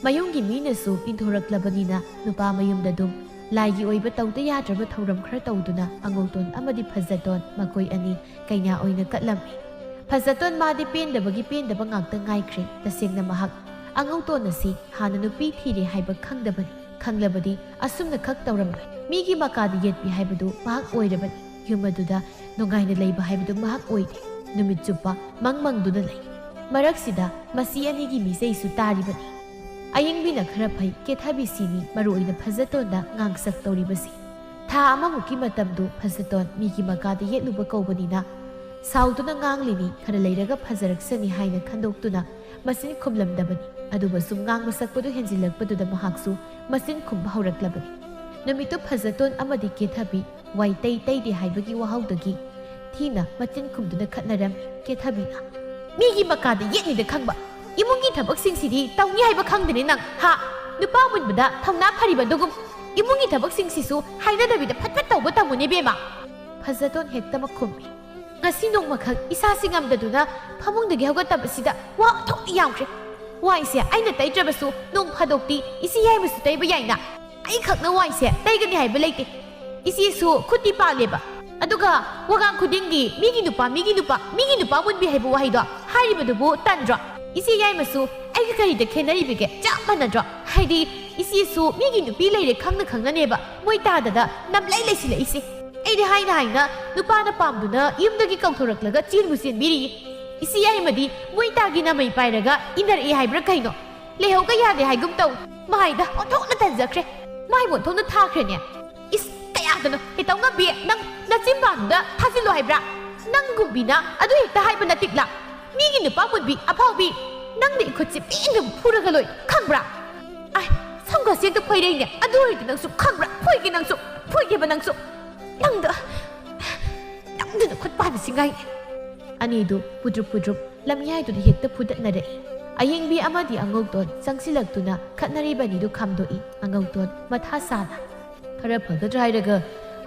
ꯃꯌꯨꯝꯒꯤ ꯃꯤꯅꯁꯨ ꯏꯟꯊꯣꯔꯛꯂꯕꯅꯤꯅ ꯅꯨꯄꯥ ꯃꯌꯨꯝꯗ ꯑꯗꯨꯝ ꯂꯥꯏꯒꯤ ꯑꯣꯏꯕ ꯇꯧꯗ ꯌꯥꯗ꯭ꯔꯕ ꯊꯧꯔꯝ ꯈꯔ ꯇꯧꯗꯨꯅ ꯑꯉꯧꯇꯣꯟ ꯑꯃꯗꯤ ꯐꯖꯇꯣꯟ ꯃꯈꯣꯏ ꯑꯅꯤ ꯀꯩꯅꯥ ꯑꯣꯏꯅ ꯀꯠꯂꯝꯃꯤ꯫ ꯐꯖꯇꯣꯟ ꯃꯥꯗꯤ ꯄꯦꯟꯗꯕꯒꯤ ꯄꯦꯟꯗꯕ ꯉꯥꯛꯇ ꯉꯥꯏꯈ꯭ꯔꯦ꯫ ꯇꯁꯦꯡꯅ ꯃꯍꯥꯛ ꯑꯉꯧꯇꯣꯟ ꯑꯁꯤ ꯍꯥꯟꯅ ꯅꯨꯄꯤ ꯊꯤꯔꯦ ꯍꯥꯏꯕ ꯈꯪꯗꯕꯅꯤ꯫ ꯈꯪꯂꯕꯗꯤ ꯑꯁꯨꯝꯅ ꯈꯛ ꯇꯧꯔꯝꯂꯣꯏ꯫ ꯃꯤꯒꯤ ꯃꯀꯥꯗ ꯌꯦꯠꯄꯤ ꯍꯥꯏꯕꯗꯨ ꯃꯍꯥꯛ ꯑꯣꯏꯔꯕꯅꯤ꯫ ꯌꯨꯝ ꯑꯗꯨꯗ ꯅꯨꯡꯉꯥꯏꯅ ꯂꯩꯕ ꯍꯥꯏꯕꯗꯨ ꯃꯍꯥꯛ ꯑꯣꯏꯗꯦ꯫ ꯅꯨꯃꯤꯠ ꯆꯨꯞꯄ ꯃꯪ ꯃꯪꯗꯨꯅ ꯂꯩ꯫ ꯃꯔꯛꯁꯤꯗ ꯃꯁꯤ ꯑꯅꯤꯒꯤ ꯃꯤꯖꯩꯁꯨ ꯇꯥꯔꯤꯕꯅꯤ꯫ ꯑꯌꯤꯡꯕꯤꯅ ꯈꯔ ꯐꯩ, ꯀꯦꯊꯕꯤꯁꯤꯅꯤ ꯃꯔꯨ ꯑꯣꯏꯅ ꯐꯖꯇꯣꯟꯗ ꯉꯥꯡꯁꯛ ꯇꯧꯔꯤꯕꯁꯤ꯫ ꯊꯥ ꯑꯃꯃꯨꯛꯀꯤ ꯃꯇꯝꯗꯨ ꯐꯖꯇꯣꯟ ꯃꯤꯒꯤ ꯃꯀꯥꯗ ꯌꯦꯠꯂꯨꯕ ꯀꯧꯕꯅꯤꯅ ꯁꯥꯎꯗꯨꯅ ꯉꯥꯡꯂꯤꯅꯤ, ꯈꯔ ꯂꯩꯔꯒ ꯐꯖꯔꯛꯁꯅꯤ ꯍꯥꯏꯅ ꯈꯟꯗꯣꯛꯇꯨꯅ ꯃꯆꯤꯟ ꯈꯨꯝꯂꯝꯗꯕꯅꯤ꯫ ꯑꯗꯨꯕꯨ ꯁꯨꯝ ꯉꯥꯡꯕ ꯁꯛꯄꯗꯨ ꯍꯦꯟꯖꯤꯜꯂꯛꯄꯗꯨꯗ ꯃꯍꯥꯛꯁꯨ ꯃꯆꯤꯟ ꯈꯨꯝꯕ ꯍꯧꯔꯛꯂꯕꯅꯤ꯫ ꯅꯨꯃꯤꯠꯇꯨ ꯐꯖꯇꯣꯟ ꯑꯃꯗꯤ ꯀꯦꯊꯕꯤ ꯋꯥꯏ ꯇꯩ ꯇꯩꯗꯦ ꯍꯥꯏꯕꯒꯤ ꯋꯥꯍꯧꯗꯒꯤ ꯊꯤꯅ ꯃꯆꯤꯟ ꯈꯨꯝꯗꯨꯅ ꯈꯠꯅꯔꯝꯃꯤ꯫ ꯀꯦꯊꯕꯤꯅ, "ꯃꯤꯒꯤ ꯃꯀꯥꯗ ꯌꯦꯠꯅꯤꯗ ꯈꯪꯕ, ꯏꯃꯨꯡꯒꯤ ꯊꯕꯛꯁꯤꯡꯁꯤꯗꯤ ꯇꯧꯅꯤ ꯍꯥꯏꯕ ꯈꯪꯗꯦꯅꯦ ꯅꯪ, ꯍꯥ? ꯅꯨꯄꯥ ꯃꯨꯟꯕꯗ ꯊꯧꯅꯥ ꯐꯔꯤꯕ ꯑꯗꯨꯒꯨꯝ꯫ ꯏꯃꯨꯡꯒꯤ ꯊꯕꯛꯁꯤꯡꯁꯤꯁꯨ ꯍꯥꯏꯅꯗꯕꯤꯗ ꯐꯠ ꯐꯠ ꯇꯧꯕ ꯇꯝꯃꯨꯅꯦ ꯕꯦꯝꯃ꯫" ꯐꯖꯇꯣꯟ ꯍꯦꯛꯇꯃꯛ ꯈꯨꯝꯃꯤ꯫ "ꯉꯁꯤ ꯅꯣꯡꯃꯈꯛ ꯏꯁꯥꯁꯤ ꯉꯝꯗꯗꯨꯅ ꯐꯃꯨꯡꯗꯒꯤ ꯍꯧꯒꯠꯇꯕꯁꯤꯗ ꯋꯥ ꯑꯣꯟꯊꯣꯛꯅ ꯌꯥꯝꯈ꯭ꯔꯦ꯫ ꯋꯥꯏꯁꯦ ꯑꯩꯅ ꯇꯩꯗ꯭ꯔꯕꯁꯨ ꯅꯣꯡ ꯐꯥꯗꯣꯛꯇꯤ ꯏꯆꯦ ꯌꯥꯏꯃꯁꯨ ꯇꯩꯕ ꯌꯥꯏꯅ꯫ ꯑꯩꯈꯛꯅ ꯋꯥꯏꯁꯦ ꯇꯩꯒꯅꯤ ꯍꯥꯏꯕ ꯂꯩꯇꯦ꯫ ꯏꯆꯦꯁꯨ ꯈꯨꯠꯇꯤ ꯄꯥꯜꯂꯦꯕ꯫ ꯑꯗꯨꯒ ꯋꯥꯉꯥꯡ ꯈꯨꯗꯤꯡꯒꯤ 'ꯃꯤꯒꯤ ꯅꯨꯄꯥ, ꯃꯤꯒꯤ ꯅꯨꯄꯥ, ꯃꯤꯒꯤ ꯅꯨꯄꯥ ꯃꯨꯟꯕꯤ' ꯍꯥꯏꯕ ꯋꯥꯍꯩꯗꯣ ꯍꯥꯏꯔꯤꯕꯗꯨꯕꯨ ꯇꯟꯗ꯭ꯔꯣ? ꯏꯆꯦ ꯌꯥꯏꯃꯁꯨ ꯑꯩꯒ ꯀꯔꯤꯗ ꯈꯦꯠꯅꯔꯤꯕꯒꯦ? ꯆꯞ ꯃꯥꯟꯅꯗ꯭ꯔꯣ? ꯍꯥꯏꯗꯤ ꯏꯆꯦꯁꯨ ꯃꯤꯒꯤ ꯅꯨꯄꯤ ꯂꯩꯔꯦ ꯈꯪꯅ ꯈꯪꯅꯅꯦꯕ ꯃꯣꯏ ꯇꯥꯗꯗ ꯅꯝꯂꯩ ꯂꯩꯁꯤꯜꯂꯛꯏꯁꯦ꯫ ꯑꯩꯗꯤ ꯍꯥꯏꯅ ꯍꯥꯏꯅ ꯅꯨꯄꯥꯅ ꯄꯥꯝꯗꯨꯅ ꯌꯨꯝꯗꯒꯤ ꯀꯧꯊꯣꯔꯛꯂꯒ ꯆꯦꯟꯕꯨ ꯆꯦꯟꯕꯤꯔꯤꯌꯦ꯫ ꯏꯆꯦ ꯌꯥꯏꯃꯗꯤ ꯃꯣꯏ ꯇꯥꯒꯤ ꯅꯥꯃꯩ ꯄꯥꯏꯔꯒ ꯏꯟꯅꯔꯛꯑꯦ ꯍꯥꯏꯕ꯭ꯔꯥ ꯀꯩꯅꯣ? ꯂꯩꯍꯧꯒ ꯌꯥꯗꯦ ꯍꯥꯏꯒꯨꯝ ꯇꯧ꯫ ꯃꯥꯏꯗ ꯑꯣꯟꯊꯣꯛꯅ ꯇꯟꯖꯈ꯭ꯔꯦ꯫ ꯃꯥꯏꯕꯨ ꯑꯣꯟꯊꯣꯛꯅ ꯊꯥꯈ꯭ꯔꯦꯅꯦ꯫ ꯏꯁ, ꯀꯌꯥꯗꯅꯣ? ꯍꯦꯇꯧ ꯉꯝꯕꯤ, ꯅꯪ ꯅꯆꯤꯟꯕꯥꯟꯗ ꯊꯥꯖꯤꯜꯂꯣ ꯍꯥꯏꯕ꯭ꯔꯥ? ꯅꯪꯒꯨꯝꯕꯤꯅ ꯑꯗꯨ ꯍꯦꯛꯇ ꯍꯥꯏꯕ ꯅꯠꯇꯤꯛꯂꯥ? ꯃꯤꯒꯤ ꯅꯨꯄꯥ ꯃꯨꯟꯕꯤ ꯑꯐꯥꯎꯕꯤ, ꯅꯪꯅ ꯏꯈꯨꯠꯁꯤ ꯄꯦꯡꯅ ꯐꯨꯔꯒ ꯂꯣꯏ, ꯈꯪꯕ꯭ꯔꯥ? ꯑꯥꯏ, ꯁꯝꯒꯁꯦ ꯍꯦꯛꯇ ꯐꯣꯏꯔꯩꯅꯦ꯫ ꯑꯗꯨ ꯑꯣꯏꯔꯗꯤ ꯅꯪꯁꯨ ꯈꯪꯕ꯭ꯔꯥ? ꯐꯣꯏꯒꯦ ꯅꯪꯁꯨ, ꯐꯣꯏꯒꯦꯕ ꯅꯪꯁꯨ꯫ ꯅꯪꯗ, ꯅꯪꯗꯨꯅ ꯈꯨꯠ ꯄꯥꯏꯕꯁꯤ ꯉꯥꯏꯅꯦ꯫ ꯑꯅꯤꯗꯨ ꯄꯨꯗ꯭ꯔꯨꯞ ꯄꯨꯗ꯭ꯔꯨꯞ ꯂꯝꯌꯥꯏꯗꯨꯗ ꯍꯦꯛꯇ ꯐꯨꯗꯠꯅꯔꯛꯏ꯫ ꯑꯌꯦꯡꯕꯤ ꯑꯃꯗꯤ ꯑꯉꯧꯇꯣꯟ ꯆꯪꯁꯤꯜꯂꯛꯇꯨꯅ ꯈꯠꯅꯔꯤꯕ ꯑꯅꯤꯗꯨ ꯈꯥꯝꯗꯣꯛꯏ꯫ ꯑꯉꯧꯇꯣꯟ ꯃꯊꯥ ꯁꯥꯅ, "ꯈꯔ ꯐꯒꯗ꯭ꯔꯥ ꯍꯥꯏꯔꯒ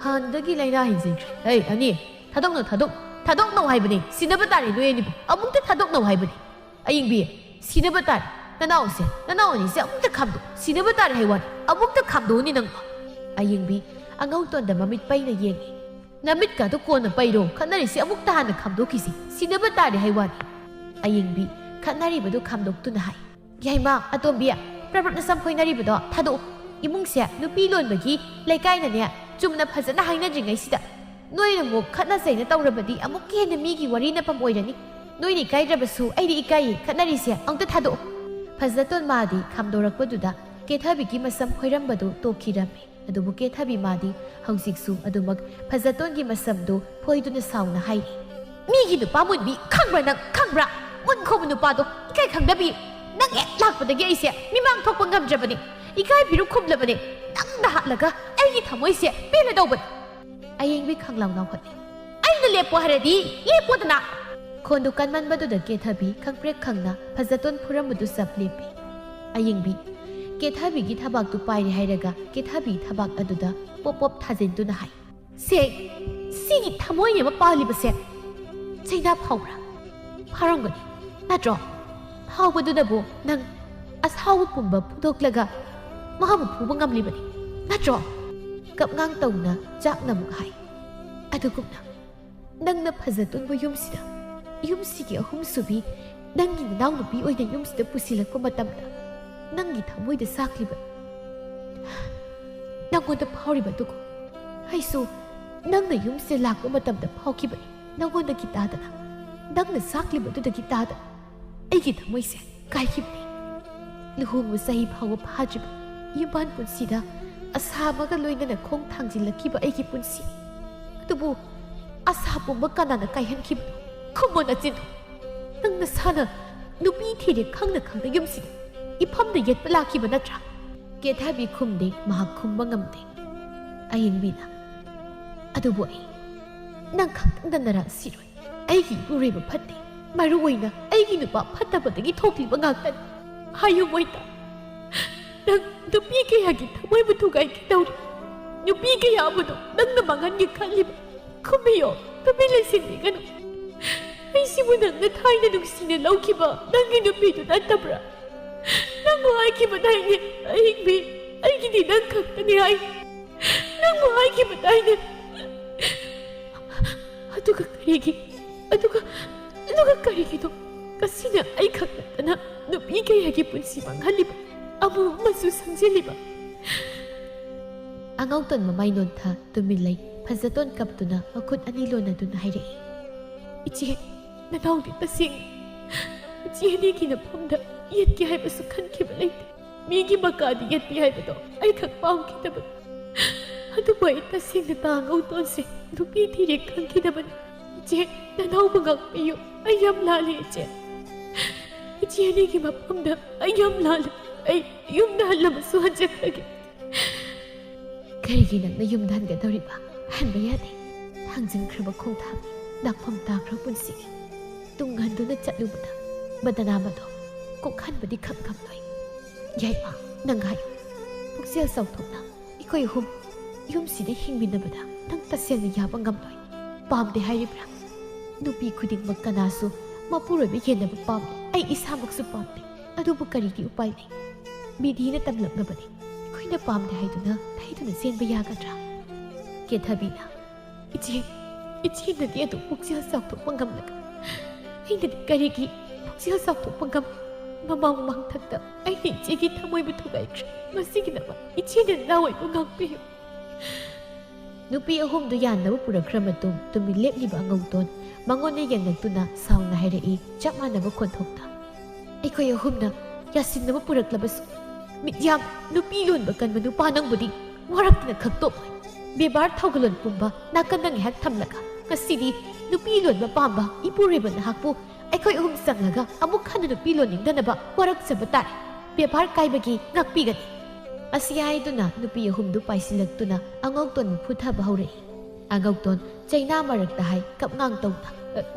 ꯍꯥꯟꯅꯗꯒꯤ ꯂꯥꯏꯅꯥ ꯍꯦꯟꯖꯤꯟꯈ꯭ꯔꯦ꯫ ꯍꯩ, ꯑꯅꯤ, ꯊꯥꯗꯣꯛꯅꯧ, ꯊꯥꯗꯣꯛ-, ꯊꯥꯗꯣꯛꯅꯧ ꯍꯥꯏꯕꯅꯤ, ꯁꯤꯅꯕ ꯇꯥꯔꯦ ꯅꯣꯏ ꯑꯅꯤꯕꯨ, ꯑꯃꯨꯛꯇ ꯊꯥꯗꯣꯛꯅꯧ ꯍꯥꯏꯕꯅꯤ꯫ ꯑꯌꯦꯡꯕꯤ, ꯁꯤꯅꯕ ꯇꯥꯔꯦ, ꯅꯅꯥꯎꯁꯦ, ꯅꯅꯥꯎ ꯑꯅꯤꯁꯦ ꯑꯃꯨꯛꯇ ꯈꯥꯝꯗꯣꯛ, ꯁꯤꯅꯕ ꯇꯥꯔꯦ ꯍꯥꯏ ꯋꯥꯅꯤ, ꯑꯃꯨꯛꯇ ꯈꯥꯝꯗꯣꯛꯎꯅꯤ ꯅꯪ꯫" ꯑꯌꯦꯡꯕꯤ ꯑꯉꯧꯇꯣꯟꯗ ꯃꯃꯤꯠ ꯄꯩꯅ ꯌꯦꯡꯉꯤ꯫ "ꯅꯃꯤꯠꯀꯥꯗꯣ ꯀꯣꯟꯅ ꯄꯩꯔꯣ, ꯈꯠꯅꯔꯤꯁꯤ ꯑꯃꯨꯛꯇ ꯍꯥꯟꯅ ꯈꯥꯝꯗꯣꯛꯈꯤꯁꯤ, ꯁꯤꯅꯕ ꯇꯥꯔꯦ ꯍꯥꯏ ꯋꯥꯅꯤ꯫" ꯑꯌꯦꯡꯕꯤ ꯈꯠꯅꯔꯤꯕꯗꯨ ꯈꯥꯝꯗꯣꯛꯇꯨꯅ ꯍꯥꯏ, "ꯌꯥꯏꯃ, ꯑꯇꯣꯝꯕꯤ, ꯄ꯭ꯔꯞ ꯄ꯭ꯔꯞ ꯅꯁꯝ ꯐꯣꯏꯅꯔꯤꯕꯗꯣ ꯊꯥꯗꯣꯛꯎ꯫ ꯏꯃꯨꯡꯁꯦ ꯅꯨꯄꯤ ꯂꯣꯟꯕꯒꯤ ꯂꯩꯀꯥꯏꯅꯅꯦ, ꯆꯨꯝꯅ ꯐꯖꯅ ꯍꯥꯏꯅꯗ꯭ꯔꯤꯉꯩꯁꯤꯗ ꯅꯣꯏꯅ ꯑꯃꯨꯛ ꯈꯠꯅ ꯆꯩꯅ ꯇꯧꯔꯕꯗꯤ ꯑꯃꯨꯛꯀ ꯍꯦꯟꯅ ꯃꯤꯒꯤ ꯋꯥꯔꯤ ꯅꯠꯐꯝ ꯑꯣꯏꯔꯅꯤ꯫ ꯅꯣꯏꯅ ꯏꯀꯥꯏꯗ꯭ꯔꯕꯁꯨ ꯑꯩꯗꯤ ꯏꯀꯥꯏꯌꯦ, ꯈꯠꯅꯔꯤꯁꯦ ꯑꯃꯨꯛꯇ ꯊꯥꯗꯣꯛꯎ꯫" ꯐꯖꯇꯣꯟ ꯃꯥꯗꯤ ꯈꯥꯝꯗꯣꯔꯛꯄꯗꯨꯗ ꯀꯦꯊꯕꯤꯒꯤ ꯃꯁꯝ ꯐꯣꯏꯔꯝꯕꯗꯨ ꯇꯣꯛꯈꯤꯔꯝꯃꯤ꯫ ꯑꯗꯨꯕꯨ ꯀꯦꯊꯕꯤ ꯃꯥꯗꯤ ꯍꯧꯖꯤꯛꯁꯨ ꯑꯗꯨꯃꯛ ꯐꯖꯇꯣꯟꯒꯤ ꯃꯁꯝꯗꯨ ꯐꯣꯏꯗꯨꯅ ꯁꯥꯎꯅ ꯍꯥꯏꯔꯤ, ꯃꯤꯒꯤ ꯅꯨꯄꯥ ꯃꯨꯟꯕꯤ ꯈꯪꯕ꯭ꯔꯥ ꯅꯪ? ꯈꯪꯕ꯭ꯔꯥ? ꯃꯨꯟ ꯈꯧꯕ ꯅꯨꯄꯥꯗꯣ ꯏꯀꯥꯏ ꯈꯪꯗꯕꯤ꯫ ꯅꯪ ꯍꯦꯛ ꯂꯥꯛꯄꯗꯒꯤ ꯑꯩꯁꯦ ꯃꯤꯃꯥꯡ ꯊꯣꯛꯄ ꯉꯝꯗ꯭ꯔꯕꯅꯤ꯫ ꯏꯀꯥꯏ ꯐꯤꯔꯨꯛ ꯈꯨꯝꯂꯕꯅꯤ꯫ ꯅꯪꯅ ꯍꯥꯠꯂꯒ ꯑꯩꯒꯤ ꯊꯃꯣꯏꯁꯦ ꯄꯦꯜꯂꯗꯧꯕꯅꯤ꯫ ꯑꯌꯦꯡꯕꯤ ꯈꯪꯂꯥꯎ ꯂꯥꯎꯍꯠꯂꯤ꯫ ꯑꯩꯅ ꯂꯦꯞꯄꯣ ꯍꯥꯏꯔꯗꯤ ꯂꯦꯞꯄꯣꯗꯅ꯫ ꯈꯣꯟꯗꯨ ꯀꯟꯃꯟꯕꯗꯨꯗ ꯀꯦꯊꯕꯤ ꯈꯪꯄ꯭ꯔꯦꯛ ꯈꯪꯅ ꯐꯖꯇꯣꯟ ꯐꯨꯔꯝꯕꯗꯨ ꯆꯞ ꯂꯦꯞꯄꯤ꯫ ꯑꯌꯦꯡꯕꯤ ꯀꯦꯊꯕꯤꯒꯤ ꯊꯕꯥꯛꯇꯨ ꯄꯥꯏꯔꯦ ꯍꯥꯏꯔꯒ ꯀꯦꯊꯕꯤ ꯊꯕꯥꯛ ꯑꯗꯨꯗ ꯄꯣꯞ ꯄꯣꯞ ꯊꯥꯖꯤꯟꯗꯨꯅ ꯍꯥꯏ, "ꯁꯦ, ꯁꯤꯒꯤ ꯊꯃꯣꯏ ꯑꯃ ꯄꯥꯜꯂꯤꯕꯁꯦ ꯆꯩꯅꯥ ꯐꯥꯎꯕ꯭ꯔꯥ? ꯐꯥꯎꯔꯝꯒꯅꯤ, ꯅꯠꯇ꯭ꯔꯣ? ꯐꯥꯎꯕꯗꯨꯅꯕꯨ ꯅꯪ ꯑꯁꯥꯎꯕ ꯄꯨꯝꯕ ꯐꯨꯗꯣꯛꯂꯒ ꯃꯥꯕꯨ ꯐꯨꯕ ꯉꯝꯂꯤꯕꯅꯤ, ꯅꯠꯇ꯭ꯔꯣ?" ꯀꯞꯉꯥꯡ ꯇꯧꯅ ꯆꯥꯛꯅ ꯑꯃꯨꯛ ꯍꯥꯏ, "ꯑꯗꯨꯒꯨꯝꯅ ꯅꯪꯅ ꯐꯖꯇꯣꯟꯕꯨ ꯌꯨꯝꯁꯤꯗ, ꯌꯨꯝꯁꯤꯒꯤ ꯑꯍꯨꯝꯁꯨꯕꯤ, ꯅꯪꯒꯤ ꯅꯅꯥꯎꯅꯨꯄꯤ ꯑꯣꯏꯅ ꯌꯨꯝꯁꯤꯗ ꯄꯨꯁꯤꯜꯂꯛꯄ ꯃꯇꯝꯗ ꯅꯪꯒꯤ ꯊꯃꯣꯏꯗ ꯁꯥꯛꯂꯤꯕ, ꯅꯪꯉꯣꯟꯗ ꯐꯥꯎꯔꯤꯕ ꯑꯗꯨꯒꯨꯝ ꯑꯩꯁꯨ ꯅꯪꯅ ꯌꯨꯝꯁꯤꯗ ꯂꯥꯛꯄ ꯃꯇꯝꯗ ꯐꯥꯎꯈꯤꯕꯅꯤ꯫ ꯅꯪꯉꯣꯟꯗꯒꯤ ꯇꯥꯗꯅ, ꯅꯪꯅ ꯁꯥꯛꯂꯤꯕ ꯑꯗꯨꯗꯒꯤ ꯇꯥꯗꯅ ꯑꯩꯒꯤ ꯊꯃꯣꯏꯁꯦ ꯀꯥꯏꯈꯤꯕꯅꯤ꯫ ꯂꯨꯍꯣꯡꯕ ꯆꯍꯤ ꯐꯥꯎꯕ ꯐꯥꯗ꯭ꯔꯤꯕ ꯌꯨꯝꯕꯥꯟ ꯄꯨꯟꯁꯤꯗ ꯑꯁꯥ ꯑꯃꯒ ꯂꯣꯏꯅꯅ ꯈꯣꯡ ꯊꯥꯡꯖꯤꯜꯂꯛꯈꯤꯕ ꯑꯩꯒꯤ ꯄꯨꯟꯁꯤ꯫ ꯑꯗꯨꯕꯨ ꯑꯁꯥ ꯄꯨꯝꯕ ꯀꯅꯥꯅ ꯀꯥꯏꯍꯟꯈꯤꯕꯅꯣ? ꯈꯨꯝꯃꯣ ꯅꯆꯤꯟ꯫ ꯅꯪ ꯅꯁꯥꯅ ꯅꯨꯄꯤ ꯊꯤꯔꯦ ꯈꯪꯅ ꯈꯪꯅ ꯌꯨꯝꯁꯤꯗ ꯏꯐꯝꯗ ꯌꯦꯠꯄ ꯂꯥꯛꯈꯤꯕ ꯅꯠꯇ꯭ꯔꯥ?" ꯀꯦꯊꯕꯤ ꯈꯨꯝꯗꯦ, ꯃꯍꯥꯛ ꯈꯨꯝꯕ ꯉꯝꯗꯦ꯫ ꯑꯌꯦꯡꯕꯤꯅ, "ꯑꯗꯨꯕꯨ ꯑꯩ ꯅꯪ ꯈꯛꯇꯪꯗ ꯅꯔꯥ ꯁꯤꯔꯣꯏ꯫ ꯑꯩꯒꯤ ꯏꯄꯨꯔꯣꯏꯕ ꯐꯠꯇꯦ꯫ ꯃꯔꯨ ꯑꯣꯏꯅ ꯑꯩꯒꯤ ꯅꯨꯄꯥ ꯐꯠꯇꯕꯗꯒꯤ ꯊꯣꯛꯂꯤꯕ ꯉꯥꯛꯇꯅꯤ꯫ ꯍꯥꯏꯌꯨ ꯃꯣꯏꯇ, ꯅꯪ ꯅꯨꯄꯤ ꯀꯌꯥꯒꯤ ꯊꯃꯣꯏꯕꯨ ꯊꯨꯒꯥꯏꯒꯦ ꯇꯧꯔꯤ? ꯅꯨꯄꯤ ꯀꯌꯥ ꯑꯃꯗꯣ ꯅꯪꯅ ꯃꯥꯡꯍꯟꯒꯦ ꯈꯜꯂꯤꯕ? ꯈꯨꯝꯕꯤꯌꯣ, ꯇꯨꯃꯤꯟ ꯂꯩꯁꯤꯟꯕꯤꯒꯅꯨ꯫ ꯑꯩꯁꯤꯕꯨ ꯅꯪꯅ ꯊꯥꯏꯅ ꯅꯨꯡꯁꯤꯅ ꯂꯧꯈꯤꯕ ꯅꯪꯒꯤ ꯅꯨꯄꯤꯗꯨ ꯅꯠꯇꯕ꯭ꯔꯥ? ꯅꯪꯕꯨ ꯍꯥꯏꯈꯤꯕꯗꯥꯏꯅꯦ, ꯑꯍꯤꯡꯕꯤ, ꯑꯩꯒꯤꯗꯤ ꯅꯪ ꯈꯛꯇꯅꯤ ꯍꯥꯏ꯫ ꯅꯪꯕꯨ ꯍꯥꯏꯈꯤꯕꯗꯥꯏꯅꯦ?" ꯑꯗꯨꯒ ꯀꯔꯤꯒꯤ, ꯑꯗꯨꯒ, ꯑꯗꯨꯒ ꯀꯔꯤꯒꯤꯅꯣ ꯉꯁꯤꯅ ꯑꯩ ꯈꯛ ꯅꯠꯇꯅ ꯅꯨꯄꯤ ꯀꯌꯥꯒꯤ ꯄꯨꯟꯁꯤ ꯃꯥꯡꯍꯜꯂꯤꯕ, ꯑꯃꯨ ꯑꯃꯁꯨ ꯁꯪꯖꯤꯜꯂꯤꯕ? ꯑꯉꯧꯇꯣꯟ ꯃꯃꯥꯏ ꯅꯣꯟꯊ ꯇꯨꯃꯤꯟ ꯂꯩ꯫ ꯐꯖꯇꯣꯟ ꯀꯞꯇꯨꯅ ꯃꯈꯨꯠ ꯑꯅꯤ ꯂꯣꯟꯅꯗꯨꯅ ꯍꯥꯏꯔꯛꯏ, "ꯏꯆꯦ, ꯅꯅꯥꯎꯗꯤ ꯇꯁꯦꯡꯅ ꯏꯆꯦ ꯑꯅꯤꯒꯤ ꯅꯐꯝꯗ ꯌꯦꯠꯀꯦ ꯍꯥꯏꯕꯁꯨ ꯈꯟꯈꯤꯕ ꯂꯩꯇꯦ꯫ ꯃꯤꯒꯤ ꯃꯀꯥꯗ ꯌꯦꯠꯄꯤ ꯍꯥꯏꯕꯗꯣ ꯑꯩꯈꯛ ꯄꯥꯝꯈꯤꯗꯕꯅꯤ꯫ ꯑꯗꯨꯕꯨ ꯑꯩ ꯇꯁꯦꯡꯅ ꯇꯥ ꯑꯉꯧꯇꯣꯟꯁꯦ ꯅꯨꯄꯤ ꯊꯤꯔꯦ ꯈꯪꯈꯤꯗꯕꯅꯤ꯫ ꯏꯆꯦ, ꯅꯅꯥꯎꯕꯨ ꯉꯥꯛꯄꯤꯌꯨ꯫ ꯑꯩ ꯌꯥꯝ ꯂꯥꯜꯂꯦ, ꯏꯆꯦ꯫ ꯏꯆꯦ ꯑꯅꯤꯒꯤ ꯃꯐꯝꯗ ꯑꯩ ꯌꯥꯝ ꯂꯥꯜꯂꯦ꯫ ꯑꯩ ꯌꯨꯝꯗ ꯍꯜꯂꯕꯁꯨ ꯍꯟꯖꯈ꯭ꯔꯒꯦ꯫ ꯀꯔꯤꯒꯤ ꯅꯪꯅ ꯌꯨꯝꯗ ꯍꯟꯒꯗꯧꯔꯤꯕ? ꯍꯟꯕ ꯌꯥꯗꯦ꯫ ꯊꯥꯡꯖꯤꯟꯈ꯭ꯔꯕ ꯈꯣꯡꯊꯥꯡꯅꯤ, ꯅꯥꯛꯐꯝ ꯇꯥꯈ꯭ꯔꯕ ꯄꯨꯟꯁꯤꯅꯤ꯫ ꯇꯨꯡ ꯍꯟꯗꯨꯅ ꯆꯠꯂꯨꯕꯗ ꯕꯗꯅꯥꯝ ꯑꯗꯣ ꯀꯣꯛꯍꯟꯕꯗꯤ ꯈꯪ ꯉꯝꯂꯣꯏ꯫ ꯌꯥꯏꯃ, ꯅꯪ ꯍꯥꯏꯌꯨ꯫ ꯄꯨꯛꯆꯦꯜ ꯆꯥꯎꯊꯣꯛꯅ ꯑꯩꯈꯣꯏ ꯑꯍꯨꯝ ꯌꯨꯝꯁꯤꯗ ꯍꯤꯡꯃꯤꯟꯅꯕꯗ ꯅꯪ ꯇꯁꯦꯡꯅ ꯌꯥꯕ ꯉꯝꯂꯣꯏ꯫ ꯄꯥꯝꯗꯦ ꯍꯥꯏꯔꯤꯕ꯭ꯔꯥ? ꯅꯨꯄꯤ ꯈꯨꯗꯤꯡꯃꯛ ꯀꯅꯥꯁꯨ ꯃꯄꯨꯔꯣꯏꯕ ꯌꯦꯟꯅꯕ ꯄꯥꯝꯗꯦ꯫ ꯑꯩ ꯏꯁꯥꯃꯛꯁꯨ ꯄꯥꯝꯗꯦ꯫ ꯑꯗꯨꯕꯨ ꯀꯔꯤꯗꯤ ꯎꯄꯥꯏ ꯂꯩ? ꯃꯤꯗꯤꯅ ꯇꯝꯂꯛꯂꯕꯅꯤ꯫ ꯑꯩꯈꯣꯏꯅ ꯄꯥꯝꯗꯦ ꯍꯥꯏꯗꯨꯅ ꯊꯩꯗꯨꯅ ꯆꯦꯟꯕ ꯌꯥꯒꯗ꯭ꯔꯥ? ꯀꯦꯊꯕꯤꯅ, ꯏꯆꯦ, ꯏꯆꯦꯅꯗꯤ ꯑꯗꯨ ꯄꯨꯛꯆꯦꯜ ꯆꯥꯎꯊꯣꯛꯄ ꯉꯝꯂꯒ ꯑꯩꯅꯗꯤ ꯀꯔꯤꯒꯤ ꯄꯨꯛꯆꯦꯜ ꯆꯥꯎꯊꯣꯛꯄ ꯉꯝ? ꯃꯃꯥꯡ ꯃꯃꯥꯡꯊꯛꯇ ꯑꯩꯅ ꯏꯆꯦꯒꯤ ꯊꯃꯣꯏꯕꯨ ꯊꯨꯒꯥꯏꯈ꯭ꯔꯦ꯫ ꯃꯁꯤꯒꯤꯗꯃꯛ ꯏꯆꯦꯅ ꯅꯅꯥꯎ ꯑꯩꯕꯨ ꯉꯥꯛꯄꯤꯌꯨ꯫ ꯅꯨꯄꯤ ꯑꯍꯨꯝꯗꯨ ꯌꯥꯟꯅꯕ ꯄꯨꯔꯛꯈ꯭ꯔ ꯃꯇꯨꯡ ꯇꯨꯃꯤꯟ ꯂꯦꯞꯂꯤꯕ ꯑꯉꯧꯇꯣꯟ ꯃꯉꯣꯟꯗ ꯌꯦꯡꯂꯛꯇꯨꯅ ꯁꯥꯎꯅ ꯍꯥꯏꯔꯛꯏ, ꯆꯞ ꯃꯥꯟꯅꯕ ꯈꯣꯟꯊꯣꯛꯇ꯫ ꯑꯩꯈꯣꯏ ꯑꯍꯨꯝꯅ ꯌꯥꯁꯤꯟꯅꯕ ꯄꯨꯔꯛꯂꯕꯁꯨ, ꯃꯤꯠꯌꯥꯝ, ꯅꯨꯄꯤ ꯂꯣꯟꯕ ꯀꯟꯕ ꯅꯨꯄꯥ ꯅꯪꯕꯨꯗꯤ ꯋꯥꯔꯛꯇꯅ ꯈꯛꯇꯣꯛꯂꯣꯏ꯫ ꯕꯦꯕꯥꯔ ꯊꯧꯒꯜꯂꯣꯟ ꯄꯨꯝꯕ ꯅꯥꯀꯟꯗ ꯉꯥꯏꯍꯥꯛ ꯊꯝꯂꯒ, ꯉꯁꯤꯗꯤ ꯅꯨꯄꯤ ꯂꯣꯟꯕ ꯄꯥꯝꯕ ꯏꯄꯨꯔꯣꯏꯕ ꯅꯍꯥꯛꯄꯨ ꯑꯩꯈꯣꯏ ꯑꯍꯨꯝ ꯆꯪꯂꯒ ꯑꯃꯨꯛ ꯍꯟꯅ ꯅꯨꯄꯤ ꯂꯣꯟꯅꯤꯡꯗꯅꯕ ꯋꯥꯔꯛꯆꯕ ꯇꯥꯔꯦ꯫ ꯕꯦꯕꯥꯔ ꯀꯥꯏꯕꯒꯤ ꯉꯥꯛꯄꯤꯒꯅꯤ꯫ ꯑꯁꯤ ꯍꯥꯏꯗꯨꯅ ꯅꯨꯄꯤ ꯑꯍꯨꯝꯗꯨ ꯄꯥꯏꯁꯤꯜꯂꯛꯇꯨꯅ ꯑꯉꯧꯇꯣꯟꯕꯨ ꯐꯨꯊꯕ ꯍꯧꯔꯛꯏ꯫ ꯑꯉꯧꯇꯣꯟ ꯆꯩꯅꯥ ꯃꯔꯛꯇ ꯍꯥꯏ ꯀꯞꯉꯥꯡ ꯇꯧꯅ,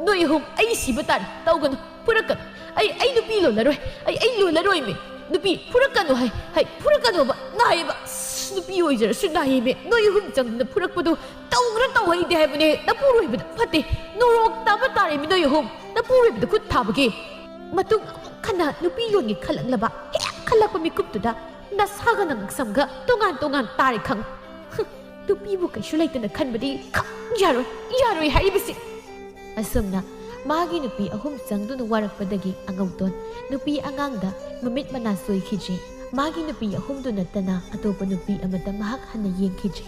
"ꯅꯣꯏ ꯑꯍꯨꯝ ꯑꯩ ꯁꯤꯕ ꯇꯥꯔꯦ, ꯇꯧꯒꯅꯨ, ꯐꯨꯔꯛꯀꯅꯨ꯫ ꯑꯩ, ꯑꯩ ꯅꯨꯄꯤ ꯂꯣꯜꯂꯔꯣꯏ, ꯑꯩ, ꯑꯩ ꯂꯣꯜꯂꯔꯣꯏꯃꯤ꯫ ꯅꯨꯄꯤ ꯐꯨꯔꯛꯀꯅꯨ ꯍꯥꯏ, ꯍꯥꯏ, ꯐꯨꯔꯛꯀꯅꯣꯕ, ꯅꯥꯏꯌꯦꯕ꯫ ꯑꯁ, ꯅꯨꯄꯤ ꯑꯣꯏꯖꯔꯁꯨ ꯅꯥꯏꯌꯦꯃꯤ꯫ ꯅꯣꯏ ꯑꯍꯨꯝ ꯆꯪꯗꯨꯅ ꯐꯨꯔꯛꯄꯗꯣ ꯇꯧꯒ꯭ꯔꯥ ꯇꯧꯍꯩꯗꯦ ꯍꯥꯏꯕꯅꯦ, ꯅꯄꯨꯔꯣꯏꯕꯗ ꯐꯠꯇꯦ꯫ ꯅꯣꯔꯣꯛ ꯇꯥꯕ ꯇꯥꯔꯦꯃꯤ ꯅꯣꯏ ꯑꯍꯨꯝ, ꯅꯄꯨꯔꯣꯏꯕꯗ ꯈꯨꯠ ꯊꯥꯕꯒꯤ꯫ ꯃꯇꯨꯡ ꯑꯃꯨꯛ ꯍꯟꯅ ꯅꯨꯄꯤ ꯂꯣꯟꯒꯦ ꯈꯜꯂꯛꯂꯕ ꯍꯦꯛ ꯈꯜꯂꯛꯄ ꯃꯤꯀꯨꯞꯇꯨꯗ ꯅꯁꯥꯒ ꯅꯉꯛꯁꯝꯒ ꯇꯣꯉꯥꯟ ꯇꯣꯉꯥꯟ ꯇꯥꯔꯦ ꯈꯪꯉꯨ꯫ ꯍꯨꯝ, ꯅꯨꯄꯤꯕꯨ ꯀꯩꯁꯨ ꯂꯩꯇꯅ ꯈꯟꯕꯗꯤ ꯈꯪ ꯌꯥꯔꯣꯏ, ꯌꯥꯔꯣꯏ ꯍꯥꯏꯔꯤꯕꯁꯤ꯫ ꯑꯁꯨꯝꯅ ꯃꯥꯒꯤ ꯅꯨꯄꯤ ꯑꯍꯨꯝ ꯆꯪꯗꯨꯅ ꯋꯥꯔꯛꯄꯗꯒꯤ ꯑꯉꯧꯇꯣꯟ ꯅꯨꯄꯤ ꯑꯉꯥꯡꯗ ꯃꯃꯤꯠ ꯃꯅꯥ ꯁꯣꯏꯈꯤꯗ꯭ꯔꯦ꯫ ꯃꯥꯒꯤ ꯅꯨꯄꯤ ꯑꯍꯨꯝꯗꯨ ꯅꯠꯇꯅ ꯑꯇꯣꯞꯄ ꯅꯨꯄꯤ ꯑꯃꯠꯇ ꯃꯍꯥꯛ ꯍꯟꯅ ꯌꯦꯡꯈꯤꯗ꯭ꯔꯦ꯫